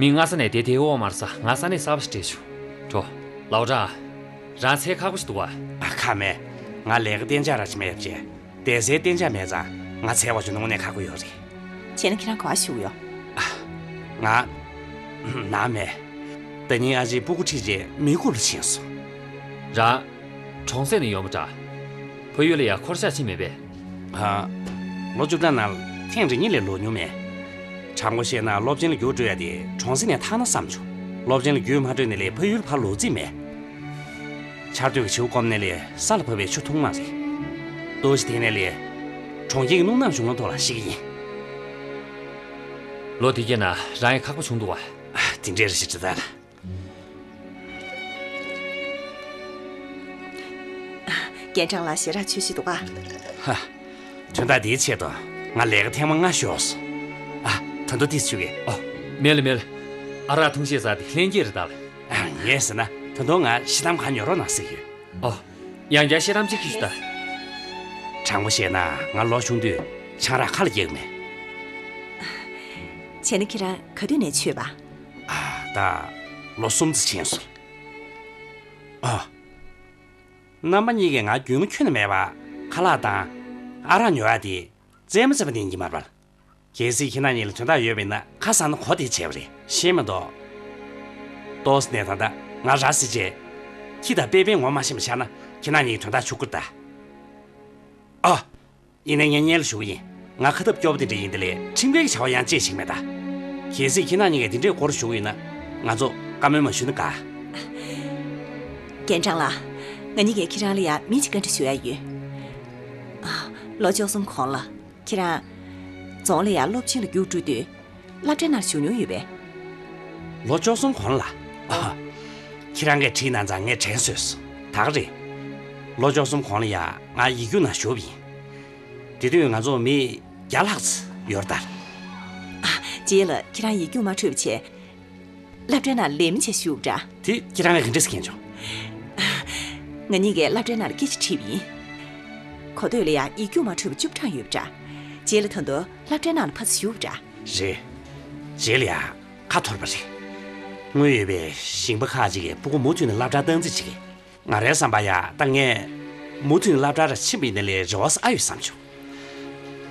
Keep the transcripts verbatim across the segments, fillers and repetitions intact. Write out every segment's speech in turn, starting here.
མི་སྔ་ས་ནས་བསྡད་དེ་འོང་མ་རེད་ས། ང་ས་གནས་གསར་པ་ཞིག་སྤྲད་བྱུང་། འགྲོ། ལའོ་ཀྲང་། རང་འཚོལ་ཁག་པོ་ཞིག་འདུག་ག་ཨ། ཁག་མེད། ང་ལས་ཀ་གཏན་འཇགས་ར་ཅིག་མེད་པ་བྱས། བསྡད་སའི་གཏན་འཇགས་མེད་ཙང་། ང་འཚོལ་བ་བྱུང་ན་དངོས་གནས་ཁག་པོ་ཡོད་རེད། བྱས་ན་ཁྱེད་རང་ག་པར་བཞུགས་ཡོད། ཨ། ང་། ནང་མེད། ད་ཉིན་ཨ་ཅེས་སྤུ་གུ་ཁྲིད་བྱས་མི་ཁུག་ལ་ཕྱིན་སོང་། རང་། གྲོང་གསེབ་ནས་ཡོང་བ་འདྲ། ཕ་ཡུལ་ལ་ཡང་འཁོར་ཞག་ཕྱིན་མེད་པས། ཨ། ལོ་བཅུ་ཕྲག་ནང་ཐེངས་རེ་གཉིས་ལས་ལོག་མྱོང་མེད། དྲང་པོ་བཤད་ན་སློབ་ཆེན་ལ་རྒྱུགས་སྤྲོད་ཡ་དེ་གྲོང་གསེབ་ནས་ཐར་ན་བསམ་བྱུང་། སློབ་ཆེན་ལ་རྒྱུགས་མ་སྤྲོད་ནས་ལས་ཕ་ཡུལ་ཕར་ལོག་རྩིས་མེད། ཆར་དུས་ཀྱི་བྱིའུ་སྐོམ་ནས་ལས་ས་ལ་བབས་པའི་ཆུ་འཐུང་མ་རེད། ལྟོ་ཞིག་འཐེན་ནས་ལས་གྲོང་ཁྱེར་གྱི་སྣུམ་ནག་གཞུང་ལམ་ཐོག་ལ་ཤི་གི་ཡིན། ལོ་དེ་གྱད་ན་རང་ཡང་ཁག་པོ་བྱུང་འདུག་བ། ཨ། དེ་འདྲའི་རེ་ཞིག་འདྲི་ད་ལ། རྒན་ཀྲང་ལགས་ཞེ་དྲག་ཆོས་ཤིག་འདུག་ག་ཧ། དོན་དག་འདིའི་ཆེད་དུ་ང་ལས་ཀ་ཐེངས་མ་ལྔ་ཤོར་སོང་། ཨ། ད་དུང་ཏོག་ཙམ་བཞུགས་གི། ཨོ། མེད་ལ་མེད་ལ། ཨ་རག་འཐུང་ཤེས་ས་དེ་ལྷན་སྐྱེས་རེད་ད་ལ། ཨ། ངས་ཟེར་ན་ད་དུང་ང་ཤི་དམ་ག་ཉོ་རོགས་གནང་ཟེར་གི་ཡོད། ཨོ། ཡང་བསྐྱར་ཤི་དམ་ཅིག་ཁྱེར་ཤོག་ད། དྲང་པོ་བཤད་ན་ང་ལོ་ཆུང་དུས་ཆང་རག་ཁ་ལ་རྒྱག་གི་མེད། བྱས་ན་ཁྱེད་རང་ག་དུས་ནས་མཆོད་པ། ཨ། ད་ལོ་གསུམ་ཙམ་ཕྱིན་སོང་། ཨ། རྣམ་པ་གཉིས་ཀྱིས་ང་རྒྱུས་མངའ་ཁྱོན་ནས་མེད་པ། ཁ་ལག་དང་ཨ་རག་ཉོ་ཡ་དེ་རྩེད་མོ་རྩེ་བ་ནས་ཡིན་གྱི་མ་རེད་པ། གལ་སྲིད་ཁྱེད་རང་གཉིས་ལ་དོན་དག་ཡོད་པ་ཡིན་ན་ཁ་སང་ན་གོ་བདེ་བྱས་པ་རེད། ཤེས་མ་གཏོགས། ཏོག་ཙམ་ནས་ད་ལྟ་ང་ར་བཟི་བྱས། ཁྱི་དང་པེ་པེ་ངོ་མ་ཤེས་པ་ཆགས་ན་ཁྱེད་རང་གཉིས་ཀྱི་དོན་དག་ཆུ་བསྐོར་ད། ཨ། ཡིན་ནའི་ངས་སྔོན་ལ་ཞུ་གི་ཡིན། ང་ཁ་སྟབས་སྐྱོ་པོ་དེ་འདྲ་ཡིན་དེ་ལས་ཁྲིམས་འགལ་གྱི་བྱ་བ་ཡང་བྱེད་ཤེས་མེད་ད། གལ་སྲིད་ཁྱེད་རང་གཉིས་ཀས་དེ་འདྲའི་སྐོར་ཞུ་གི་ཡོད་ན་ང་ཚོ་བཀའ་མོལ་མ་ཞུ་ན་དགའ། རྒན་ཀྲང་ལགས། ང་གཉིས་ཀྱིས་ཁྱེད་རང་ལ་ཡང་མི་གཅིག་བཀའ་འདྲི་ཞུ་ཡ་ཡོད། ཨ། ལོ་བཅུ་གསུམ་གོང་ལ་ཁྱེད་རང་རྫོང་ལ་ཡང་སློབ་ཆེན་ལ་རྒྱུགས་སྤྲོད་དུས། སློབ་གྲྭའི་ནང་ཞུགས་མྱོང་ཡོད་པས། ལོ་བཅུ་གསུམ་གོང་ལ། ཨ། ཁྱེད་རང་གིས་དྲིས་གནང་ཙང་ངས་དྲན་གསོས་སོང་། ད་ག་རེད། ལོ་བཅུ་གསུམ་གོང་ལ་ཡང་ང་ཡིག་རྒྱུགས་ནང་ཞུགས་པ་ཡིན། དེ་དུས་ང་ཚོ་མི་བརྒྱ་ལྷག་ཙམ་ཡོད་རེད་ད། ཨ། རྗེས་ལ་ཁྱེད་རང་ཡིག་རྒྱུགས་མ་འཕྲོད་པ་བྱས། སློབ་གྲྭའི་ནང་ལས་མི་བྱས་ཞུགས་འདྲ། དེ་ཁྱེད་རང་གིས་ག་འདྲས་མཁྱེན་བྱུང་། ང་གཉིས་ཀྱིས་སློབ་གྲྭའི་ནང་ལ་སྐད་ཆ་དྲིས་པ་ཡིན། གོ་ཐོས་ལ་ཡང་ཡིག་རྒྱུགས་མ་འཕྲོད་པ་བཅུ་གྲངས་ཡོད་པ་འདྲ། རྗེས་ལ་ད་དུང་སློབ་གྲྭའི་ནང་ལ་ཕར་ཞུགས་འདྲ། རེད། རྗེས་ལ་ཡང་ཁ་འཐོར་པ་རེད། དངུལ་ཡོད་པའི་ཞིང་པ་ཁག་ཅིག་གིས་སྤུ་གུ་མུ་མཐུད་ནས་སློབ་གྲྭར་བཏང་རྩིས་བྱེད་ཀྱི། ང་རའི་བསམ་པར་ཡང་ད་ངས་མུ་མཐུད་ནས་སློབ་གྲྭར་ཕྱིན་པ་ཡིན་ན་ལས་རེ་བ་ཨ་ཡོད་བསམ་བྱུང་།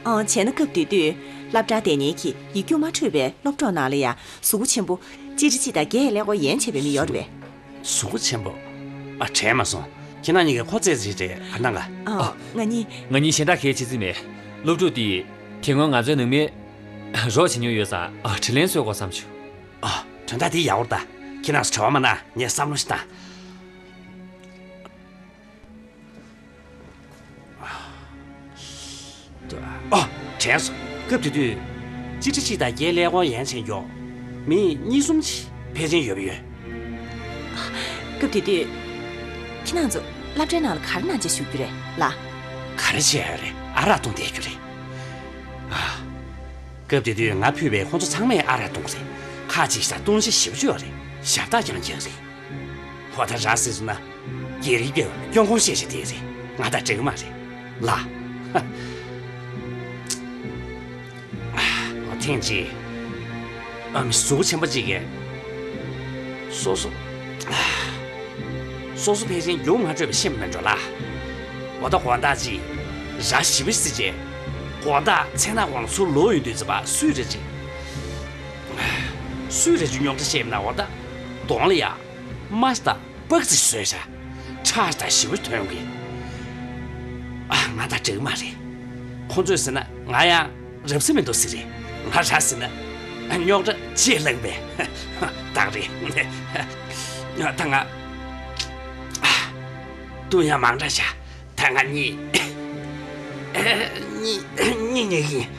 ཨང་། བྱས་ན་སྐབས་དེ་དུས་སློབ་གྲྭར་བསྡད་མཁན་གྱི་ཡིག་རྒྱུགས་མ་འཕྲོད་པའི་སློབ་གྲོགས་ནང་ལ་ཡང་གཟུགས་པོ་ཆེན་པོ་སྤྱི་ཁྲེ་གཅིག་དང་བརྒྱད་ཀླད་ཀོར་ཡན་ཆད་པའི་མི་ཡོད་རེད་པས། གཟུགས་པོ་ཆེན་པོ། ཨ། དྲན་མ་སོང་། ཁྱེད་རྣམ་གཉིས་ཀྱིས་ཁོ་རྩེད་རྩིས་བྱས་ག་འདྲ་འགའ། ཨ། ང་གཉིས། ང་གཉིས་གཞན་དག་གས་བྱེད་རྩིས་མེད། སློབ་ཕྲུག་དེས་དེ་སྔོན་ང་ཚོའི་ནང་མི་རོགས་བྱེད་མྱོང་ཡོད་ཙང་། ཨ། དྲིན་ལན་གསོས་དགོས་བསམ་བྱུང་། ཨ། དོན་དག་དེ་ཡག་པོ་རེད་ད། ཁྱེད་རྣམ་ཚོ་བྲེལ་བ་མ་གནང་། ངས་བསམ་བློ་ཞིག་བཏང་། ཨོ། དྲན་སོང་། སྐབས་དེ་དུས་སྤྱི་ཁྲེ་གཅིག་དང་བརྒྱད་ཀླད་ཀོར་ཡན་ཆད་མགྱོགས་མི་གཉིས་གསུམ་ཅིག་ཕལ་ཆེར་ཡོད་པ་ཡོད། སྐབས་དེ་དུས་ཁྱེད་རྣམ་ཚོ་སློབ་གྲྭའི་ནང་ལ་ག་རེ་གནང་བྱས་བཞུགས་རྒྱུ་རེད་ལགས། ག་རེ་བྱས་ཡོད་རེད། ཨ་རག་འཐུང་བསྡད་རྒྱུ་རེད། ཨ། སྐབས་དེ་དུས་ང་ཕུད་པས་ཁོང་ཚོ་ཚང་མས་ཨ་རག་འཐུང་གི་རེད། ཁ་ཅིག་ཤ་བཏུང་བྱས་ཞེ་པོ་ཅིག་ཡོད་རེད། ཞབས་སྟེགས་ཀྱང་རྒྱག་གི་རེད། ཧོ། ད་ར་བཟི་སོང་ན། རྒྱལ་རིགས་པས་སྐྱོང་ཁུངས་བཤད་བྱས་དེ་རེད། ང་དང་འགྲིག་གི་མ་རེད་ལགས། ཨ། ཐེངས་གཅིག་ཨ་མི་གཟུགས་པོ་ཆེན་པོ་གཅིག་གིས་སོ་སོ། ཨ། སོ་སོ་ཕལ་ཆེར་རྒྱུགས་མ་འཕྲོད་པ་ཤེས་མི་འགྲོ་ལགས། འོ། ད་དགོང་དག་ཅིག་ར་ཞེ་པོ་བཟི་བྱས། དགོང་དག་མཚན་ནག་གོང་ལ་ཚུར་ལོག་ཡོང་དུས་ཙམ་པ་སུས་རེད་ཅིག་སུས་རེད་ཅིག་རྙོག་དྲ་བཤད་ཡིན་ན། འོ། ད་གདོང་ལ་ཡ། རྨ་ཞིག་དང་པགས་ཅིག་བཟོས་བྱས། ཁྲག་ཞིག་དང་ཞེ་པོ་ཐོན་གི། ཨ། ང་དང་འགྲིག་གི་མ་རེད། ཁོང་ཚོས་ཟེར་ན་ང་ཡང་རབ་གསལ་མི་འདུག་ཟེར་རེད། ང་ར་ཟེར་ན་རྙོག་དྲ་ཆེས་ལངས་པས། ད་ག་རེད། ད་ང་། ཨ། བཏུང་ཡ་མང་དྲགས་བཞག་ད་ང་གཉིད། གཉིད་གཉིད་ཉལ་གི་ཡིན།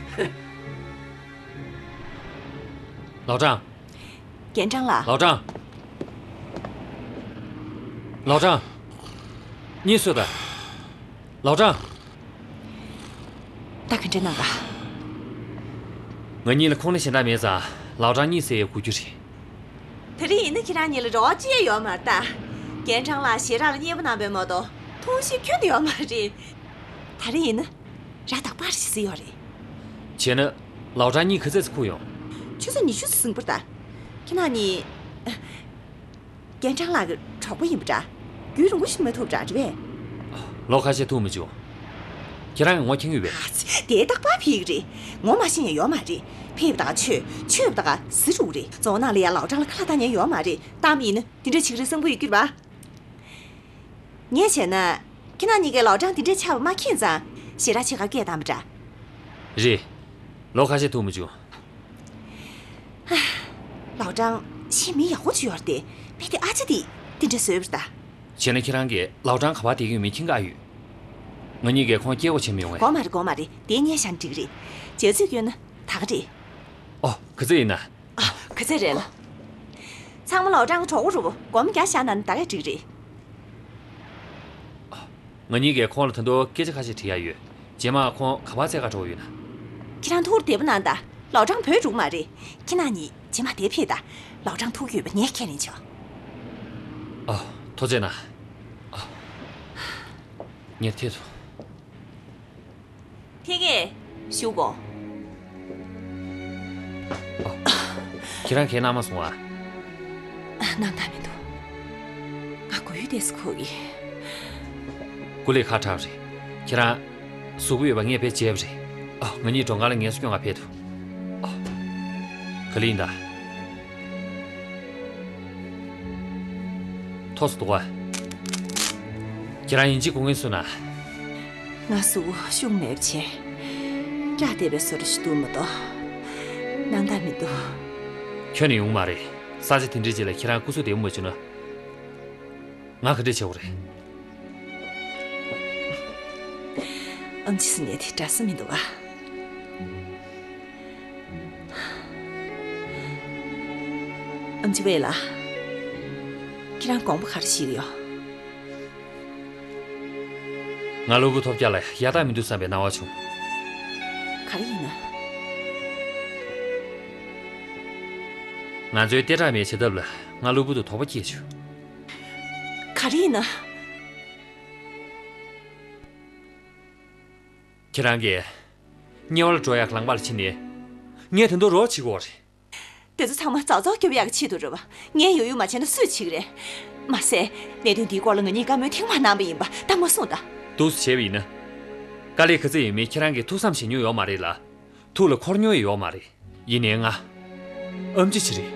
ལའོ་ཀྲང་། རྒན་ཀྲང་ལགས། ལའོ་ཀྲང་། ལའོ་ཀྲང་། གཉིད་སད་དང་། ལའོ་ཀྲང་། ད་ག་འདྲ་གནང་ག་ང་གཉིས་ལ་ཁུངས་ལན་གཞན་དག་མེད་ཙང་། ལའོ་ཀྲང་གཉིད་སད་ཡས་སྒུག་རྒྱུ་རེད། དེ་རིང་ཡིན་ན་ཁྱེད་རང་གཉིས་ལ་རེ་བ་ཅི་ཡང་ཡོད་མ་རེད་ད། རྒན་ཀྲང་ལགས་ཞེ་དྲག་ལ་མཉེས་པོ་གནང་པས་མ་གཏོགས་ཐུགས་གཤིས་ཁྱོན་ནས་ཡོད་མ་རེད། དེ་རིང་ཡིན་ན། ར་དང་པར་ཞིག་བཟི་ཡོད་རེད། བྱས་ན། ལའོ་ཀྲང་གཉིད་ག་ཚོད་ཙམ་ཁུག་ཡོང་། ཆུ་ཚོད་ཉི་ཤུ་ཙམ་ཟིན་པ་རེད་ད། ཁྱེད་རང་གཉིས། རྒན་སྐྲང་ལགས་ཀྱི་གྲོགས་པོ་ཡིན་པ་འདྲ། རྒྱུན་རིང་པོ་ཞིག་མ་ཐུག་པ་འདྲ་རེད་པས། ལོ་ཁ་ཤས་ཐུག་མི་བྱུང་། ཁྱེད་རང་གིས་ངོ་མཁྱེན་གྱི་ཡོད་པས། ཨ་ཙི། དེ་རྟག་པར་ཕེབས་ཀྱི་རེད། ངོ་མ་ཤེས་མཁན་ཡོད་མ་རེད། ཕེབས་པ་ད་ག་ཆོས། ཆོས་པ་ད་ག་ཟེར་འགྲོ་གི་རེད། རྫོང་ནང་ལ་ཡ་ལའོ་ཀྲང་ལ་ཁ་ལག་བཏང་མཁན་ཡོད་མ་རེད། བཏང་བ་ཡིན་ན་འདི་འདྲ་བྱེད་ཀྱི་རེད་བསམ་གྱི་ཡོད་ཀྱི་རེད་པ། ངས་བྱས་ན། ཁྱེད་རང་གཉིས་ཀས་ལའོ་ཀྲང་འདི་འདྲས་ཆགས་པ་མ་མཁྱེན་ཙང་། ཞེ་དྲག་ཕྱི་ཁར་སྐད་བཏང་བ་འདྲ། རེད། ལོ་ཁ་ཤས་ཐུག་མ་བྱུང་། ལའོ་ཀྲང་ཞེ་མི་ཡག་པོ་ཅིག་ཡོད་རེད་དེ། མི་དེ་ཨ་ཅག་དེས་འདི་འདྲས་བཟོས་པ་རེད་ད། བྱས་ན་ཁྱེད་རང་གིས་ལའོ་ཀྲང་ག་པར་བསྡད་ཀྱི་ཡོད་མེད་མཁྱེན་གྱི་ཨ་ཡོད། ང་གཉིས་ཀས་ཁོང་སྐྱེལ་དགོས་བྱས་མི་ཡོང་ངས། དགོས་མ་རེད། དགོས་མ་རེད། དེ་ངས་བཞག་ན་འགྲིག་གི་རེད། བྱས་ཙང་ཡོད་ན་ད་ག་རེད། ཨོ། ག་ཚོད་ཡིན་ན། ཨ། ག་ཚོད་རེད་ལགས། ཚང་མ་ལའོ་ཀྲང་གི་གྲོགས་པོ་རེད་པ། སྒོར་མོ་བརྒྱ་བཞག་ན་ད་ག་འགྲིག་རེད། ང་གཉིས་ཀས་ཁོང་ལ་ད་དུང་སྐད་ཆ་ཁ་ཤས་དྲི་ཡ་ཡོད། རྗེས་མ་ཁོང་ག་པར་འཚོལ་ག་འགྲོ་གི་ཡོད་ན། ཁྱེད་རང་ཐུགས་བདེ་པོ་གནང་དང་། ལའོ་ཀྲང་བུད་འགྲོ་གི་མ་རེད། ཁྱེད་རང་གཉིས་རྗེས་མ་དེར་ཕེབས་དང་། ལའོ་ཀྲང་ཐུག་གི་ཡོད་པ་ངས་ཁས་ལེན་ཆོག་ཨ། ཐུགས་རྗེ་གནང་། ཨ། ངས་ཐད་ཐུབ། ཐད་ཀས་བཞུགས་དགོས། ཨ། ཁྱེད་རང་གའི་གནང་མ་སོང་ཨ། གནང་ཐབས་མི་འདུག་ང་མགོ་ཡུ་ཏོག་ཙམ་འཁོར་གི། སྐུ་ལས་ཁག་དྲགས་པ་རེད། ཁྱེད་རང་གཟུགས་པོ་ཡོད་པ་ངས་དཔེ་མཇལ་བ་རེད། ཨ། ང་གཉིས་མགྲོན་ཁང་ལ་ངལ་གསོ་སྐྱོན་ག་ཕེབས་ཐུབ། ཨ། ག་ལེར་ཡིན་ད། ཐོག་སུ་འདུག་ག་ཁྱེད་རང་ཡིན་གཅིག་སྐུ་ངལ་གསོ་ན། ང་གཟུགས་པོ་ཤུགས་མེད་པ་བྱས། སྐྲག་བསྡད་པའི་བཟོ་འདྲ་ཞིག་འདུག་མ་གཏོགས། གནང་ཐབས་མི་འདུག་ཁྱོན་ནས་ཡོང་མ་རེད། ས་ཆ་དེ་འདྲའི་རྗེས་ལ་ཁྱེད་རང་སྐུ་གཟུགས་བདེ་པོ་མ་བྱུང་ན། ང་ག་འདྲ་བྱེད་དགོས་རེད། ཨམ་ཆི་ཟེར་མཁན་དེ་འདྲ་ས་མི་འདུག་ག་ཨམ་ཆི་ཝེ་ལགས། ཁྱེད་རང་དགོངས་པ་ག་རེ་བཞེས་ཀྱི་ཡོད། ང་སློབ་བུ་ཐོབ་རྒྱག་ལ་ཡག་རྟགས་མི་འདུག་བསམ་པའི་སྣང་བ་བྱུང་། ག་རེ་ཡིན་ན། ང་ཚོའི་ལྟེ་ཁྲག་མའི་བྱེད་ཐབས་ལ་ང་སློབ་བུ་དུ་དོགས་པ་སྐྱེས་བྱུང་། ག་རེ་ཡིན་ན། ཁྱེད་རང་གིས་དམྱལ་བ་ལ་འགྲོ་ཡག་གི་ལམ་ཁ་ལ་ཕྱིན་ནས། ངས་ད་དུང་རོགས་བྱེད་དགོས་རེད། དེ་ཚོ་ཚང་མ་ཙག་ཙོག་རྒྱབ་ཡག་གི་ཆེད་དུ་རེད་པ། ངས་ཡོང་ཡོང་མ་བྱས་ན་སུས་བྱེད་ཀྱི་རེད། མ་ཟད། གནད་དོན་འདིའི་སྐོར་ལ་ང་གཉིས་བཀའ་མོལ་ཐེངས་མང་གནང་པ་ཡིན་པ་ད་མ་གསུངས་དང་། འདུག་སེ་བྱས་པ་ཡིན་ན། དཀའ་ལས་ག་ཚོད་ཡོད་མེད་ཁྱེད་རང་གིས་ཐུགས་བསམ་བཞེས་མྱོང་ཡོད་མ་རེད་ལ། ཐུགས་ལ་འཁོར་མྱོང་ཡང་ཡོད་མ་རེད། ཡིན་ནའི་ང་། ཨམ་ཆི་ཅིག་རེད།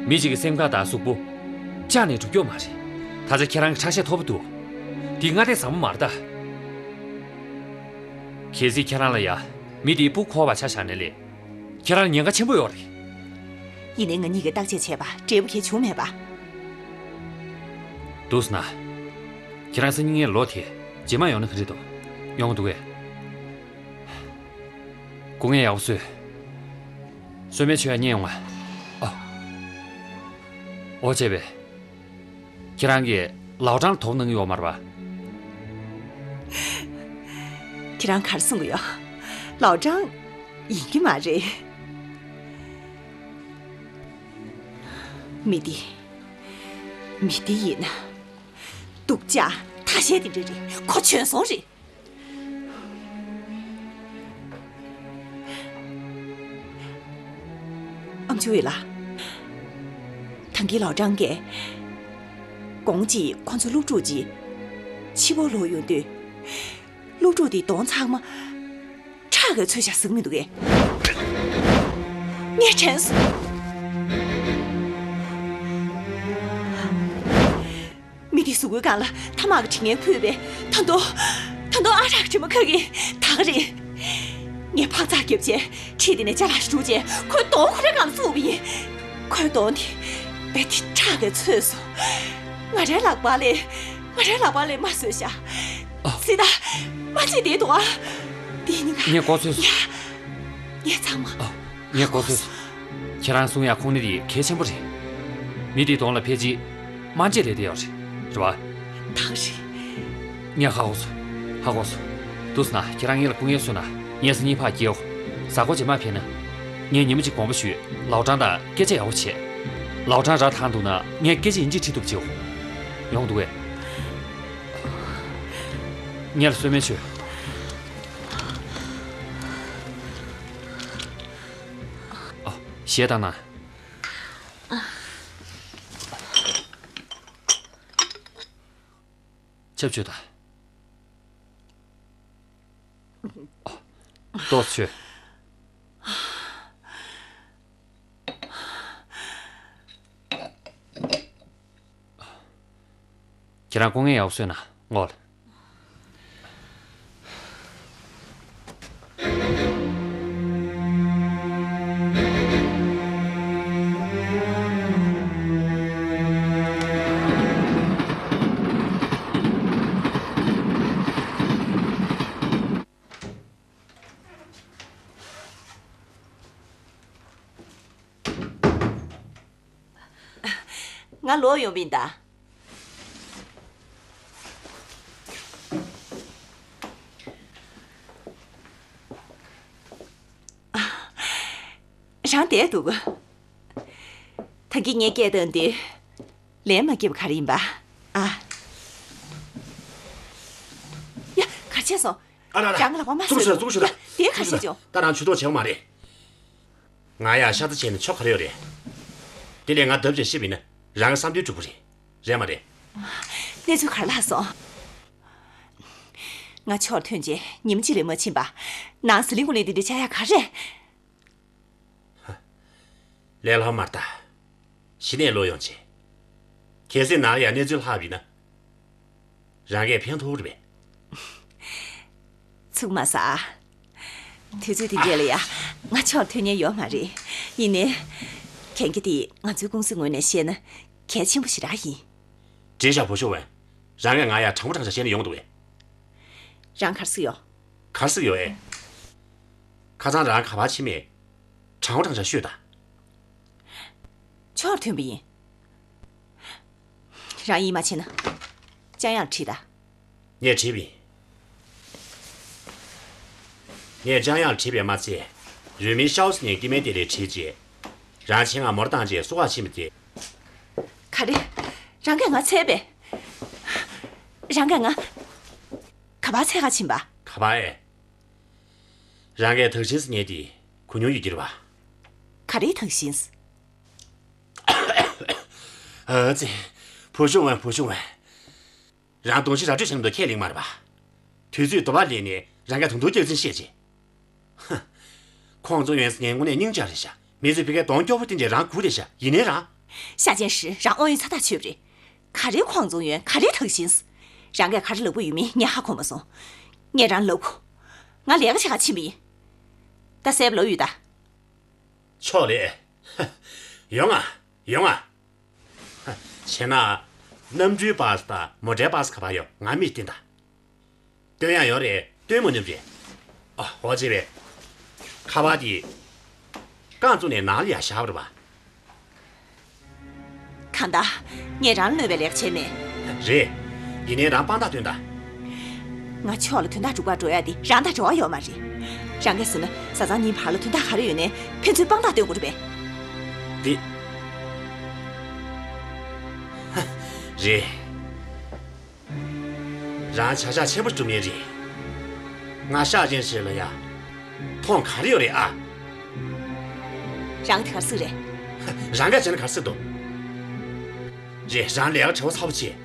མི་གཅིག་གི་སེམས་ཁམས་དང་གཟུགས་པོ། ཅང་ནས་འགྲུབ་ཀྱི་ཡོད་མ་རེད། ད་ཆ་ཁྱེད་རང་གི་ཁྲག་ཤེད་མཐོ་པོ་འདུག་འདི་སྔ་ལྟས་བཟང་པོ་མ་རེད་ད། གལ་སྲིད་ཁྱེད་རང་ལ་ཡ། མི་དེའི་སྤུ་འཁོར་བ་ཆ་བཞག་ན་ལས། ཁྱེད་རང་ལ་ཉེན་ཁ་ཆེན་པོ་ཡོད་རེད། ཡིན་ནའི་ང་གཉིས་ཀྱིས་བརྟག་དཔྱད་བྱས་པ་འབྲས་བུ་གང་ཡང་བྱུང་མེད་པ། འདུག་སེ་ན། ཁྱེད་རང་སང་ཉིན་ངའི་ལོ་དེ་རྗེས་མ་ཡོང་ན་ག་རེ་འདུག་ཡོང་གི་འདུག་གས། སྐུ་ངལ་ཡག་པོ་གསོས། གསོལ་སྨན་མཆོད་ཡ་རྙེད་ཡོང་ང་། ཨ། ཨོ་བྱས་པས། ཁྱེད་རང་གིས་ལའོ་ཀྲང་ལ་དོགས་པ་གནང་གི་ཡོད་མ་རེད་པ། ཁྱེད་རང་ག་རེ་གསུང་གི་ཡོད། ལའོ་ཀྲང་ཡིན་གྱི་མ་རེད། མི་འདི། མི་འདི་ཡིན་ན། སྡུག་ཅག་ཐ་ཤལ་དེ་འདྲ་རེད། ཁོ་བྱོལ་སོང་རེད། ཨམ་ཆི་ཝེ་ལགས། ད་གིན་ལའོ་ཀྲང་གིས། གོང་ཅིག་ཁོ་ཚོ་སློབ་ཕྲུག་ཅིག་ཕྱི་པོ་ལོག་ཡོང་དུས། སློབ་ཕྲུག་དེའི་གདོང་ཚང་མ་ཁྲག་གིས་ཚོས་བཞག་ཟེར་གྱི་མི་འདུག་གས། ངས་དྲན་སོང་། མི་དེའི་གཟུགས་པོའི་སྒང་ལ་ཐ་མག་གི་དྲི་ངན་ཕུད་པས། ད་དུང་། ད་དུང་ཨ་རག་གི་དྲི་མ་ཁ་གིས་དག་རེད། ངས་འཕག་འཚག་བརྒྱབ་བྱས་ཁྲིད་དེ་ནས་ཅ་ལག་ཞིག་བསྒྲུགས་བྱས་ཁོའི་གདོང་ཁོ་རའི་སྒང་ལ་བཙུགས་པ་ཡིན། ཁོའི་གདོང་དེ་རྦད་དེ་ཁྲག་གིས་ཚོས་སོང་། ང་རའི་ལག་པ་ལས། ང་རའི་ལག་པ་ལས་མར་བཟོས་བཞག་ཨ། སི་ཏ། མ་བརྗེད་བསྡད་འདུག་ཨ། འདི་ནི་ང་། ངས་མགོ་ཚོས་སོང་། ཡ། ངས་ཚང་མ། ཨ། ངས་མགོ་ཚོས་སོང་། ཁྱེད་རང་གསུང་ཡ་ཁུངས་སྣེ་དེ་གལ་ཆེན་པོ་རེད། མི་དེའི་གདོང་ལ་ཕལ་ཆེར་དམར་འབྱེད་སླེབས་བསྡད་ཡོད་རེད། རེད་པ། ད་རེད། ངས་ཧ་གོ་སོང་། ཧ་གོ་སོང་། འདུག་སེ་ན་ཁྱེད་རང་ངེད་ལ་སྐུ་ངལ་གསོས་ན་ངས་སང་ཉིན་ཕར་སྐྱེལ། གཟའ་འཁོར་རྗེས་མ་ཕེབས་ན། ངས་ཉི་མ་གཅིག་དགོངས་པ་ཞུས། ལའོ་ཀྲང་དང་སྐད་ཆ་ཡག་པོ་བྱེད། ལའོ་ཀྲང་ར་ཐང་འདུག་ན་ངས་སྐད་ཆ་ཡིན་གཅིག་དྲིས་ཐུབ་བྱེད། ཡོང་འདུག་གས། ངས་ལ་གསོལ་སྨན་མཆོད། ཨ། གཞས་བཏང་ན། ཆབ་ཆོས་དང་། ཏོག་ཆོས། ཁྱེད་རང་སྐུ་ངལ་ཡག་པོ་གསོས་ན་ངོ་། ང་ལོག་ཡོང་བ་ཡིན་ད། རང་བསྡད་འདུག་ད་གིན་ངས་སྐད་བཏང་དུས་ལན་མ་བརྒྱབ་པ་ག་རེ་ཡིན་པ། ཨ། ཡ། ག་རེ་བྱས་སོང་། ཨ་ར་ར། རང་ལག་པ་མ་བཟོས་འདུག་ཙུག་ཤོད་ད། ཡ། དེ་ག་རེ་བྱས་བྱུང་། ད་རང་ཇུས་གཏོགས་བྱེད་དགོས་མ་རེད། ང་ཡ་ཤ་ཚ་བྱས་ནས་ཆོ་ག་རེ་ཡོད་རེད། དེ་ལས་ང་ལྡབ་བྱས་ཤེས་པ་ཡིན་ན་རང་གི་བསམ་དོན་འགྲུབ་ཀྱི་རེད། རེད་མ་རེད། གནས་ཚུལ་ག་རེ་ལྷག་སོང་། ང་ཕྱོགས་ཐོན་རྗེས་ཉིན་གཅིག་ལས་མ་ཕྱིན་པ། ནང་ཟི་ལིང་གུང་ལས་འདི་འདྲ་བཅར་ཡག་ག་རེ། ལས་སླ་པོ་མ་རེད་ད། གཞི་ནས་ལོག་ཡོང་བྱས། གལ་སྲིད་ནང་ལ་ཡང་གནས་ཚུལ་ལྷག་པ་ཡིན་ན། རང་གས་ཕན་ཐོགས་རེད་པས། ཚུགས་མ་ཟ། དུས་ཚོད་འདི་འདྲ་ལ་ཡ། ང་ཕྱོགས་ཐོན་མཁན་ཡོད་མ་རེད། ཡིན་ནའི། གན་རྒྱ་དེ་ང་ཚོའི་ཀུང་སིའི་ངོས་ནས་བཤད་ན་གལ་ཆེན་པོ་ཞེ་དྲག་ཡིན། འགྲིག་ཤག་བུ་ཆུང་བན། རང་གས་ང་ཡ་དྲང་པོ་དྲང་བཞག་བཤད་ན་ཡོང་འདུག་གས། རང་ག་རེ་ཟེར་ཡོད། ག་རེ་ཟེར་ཡོད་ཨེ། ཁ་སང་རང་ག་པར་ཕྱིན་མེད། དྲང་པོ་དྲང་བཞག་ཤོད་ད། ཕྱོགས་ཐོན་པ་ཡིན། རང་ཡིད་མ་ཆེས་ན། ལྕམ་ཡང་ལ་དྲིས་ད། ངས་དྲིས་པ་ཡིན། ངས་ལྕམ་ཡང་ལ་དྲིས་པས་མ་ཚད། རུས་མིང་ཤའོ་ཟེར་མཁན་སྐྱེ་དམན་དེ་ལ་དྲིས་རྗེས། རང་ཆེད་མངགས་མོ་ཊ་བཏང་རྗེས་བསུ་ག་ཕྱིན་པ་དེ། ག་རེ། རང་གིས་ང་འཚོལ་བས། རང་གིས་ང་། ག་པར་འཚོལ་ག་ཕྱིན་པ། ག་པར་ཨེ། རང་གིས་དག་ཞིང་ཟེར་མཁན་དེ་གོ་མྱོང་ཡོད་ཀྱི་རེད་པ། ག་རེ་དག་ཞིང་། ཨ་ཙི། བུ་ཆུང་བན། བུ་ཆུང་བན། རང་གདོང་ཞིག་ར་སྤྲོད་བྱེད་ནམ་དུ་ཁས་ལེན་མ་རེད་པ། དུས་ཚོད་དུ་བ་ལེན་ནས་རང་གིས་དུང་དུང་སྐྱག་རྫུན་བཤད་ཅིག་ཧ། ཁོང་ཚོ་ཡོན་ཟེར་མཁན་དངོས་གནས་སྙིང་ལྕགས་རེད་ཤག་མི་ཚོས་ཕ་གིར་གདོང་སྐྱོ་པོ་བསྟན་རྗེས་རང་སྒུག་བསྡད་ཤག་ཡིན་ནའི་རང་། ཤ་ཅན་ཧྲི། རང་དབང་ཡོད་ཚ་ཐག་ཆོད་པ་རེད། ག་རེ་ཁོང་ཚོ་ཡོན། ག་རེ་དག་ཞིང་། རང་གིས་ག་རེ་ལབ་དགོས་ཡོད་མེད་ངས་ཧ་གོ་མ་སོང་། ངས་རང་ལབ་དགོས། ང་ལས་ཀ་བྱེད་ག་ཕྱིན་པ་ཡིན། ད་གསལ་པོ་ལབ་ཡོད་ད། ཕྱོགས་ལས། ཧ། ཡོང་ང་། ཡོང་ང་། ཧ། བྱས་ན། གནམ་གྲུའི་པ་སི་དང་མོ་ཊའི་པ་སི་ག་པར་ཡོད། ང་མིས་བསྟན་ད། སྟོན་ཡག་ཡོད་རེད། སྟོན་མ་ནུས་རེད། ཨ། འོ་བྱས་པས། ཁ་པར་དེ། རྐང་བཙུགས་ནས་ནང་ལ་ཡར་བཞག་པ་རེད་པ། གང་ལྟར། ངས་རང་ལ་གནོད་པའི་ལས་ཀ་བྱས་མེད། རེད། ཡིན་ནའི་རང་དཔང་རྟགས་སྟོན་དང་། ང་ཕྱོགས་ལ་དོན་དག་སྒྲུབ་གར་འགྲོ་ཡག་དེ་རང་དང་འབྲེལ་བ་ཡོད་མ་རེད། རང་གིས་ཟེར་ན་བཟའ་ཚང་གཉིས་བར་ལ་དོན་དག་ག་རེ་ཡོད་ནའི་ཕན་ཚུན་དཔང་རྟགས་སྟོན་དགོས་རེད་པས། འདི། ཧ། རེད། རང་བྱ་གཞག་ཆེན་པོ་སྒྲུབ་མཁན་རེད། ང་ཤ་ཅན་ཧྲི་ལ་ཡ། མཐོང་ག་རེ་ཡོད་རེད་ཨ། རང་དེ་ག་རེ་ཟེར་རེད། ཧ། རང་གིས་བྱས་ན་ག་རེ་ཟེར་འདུག་རེད། རང་ལས་ཀ་བྲེལ་བ་ཚ་པོ་བྱེད།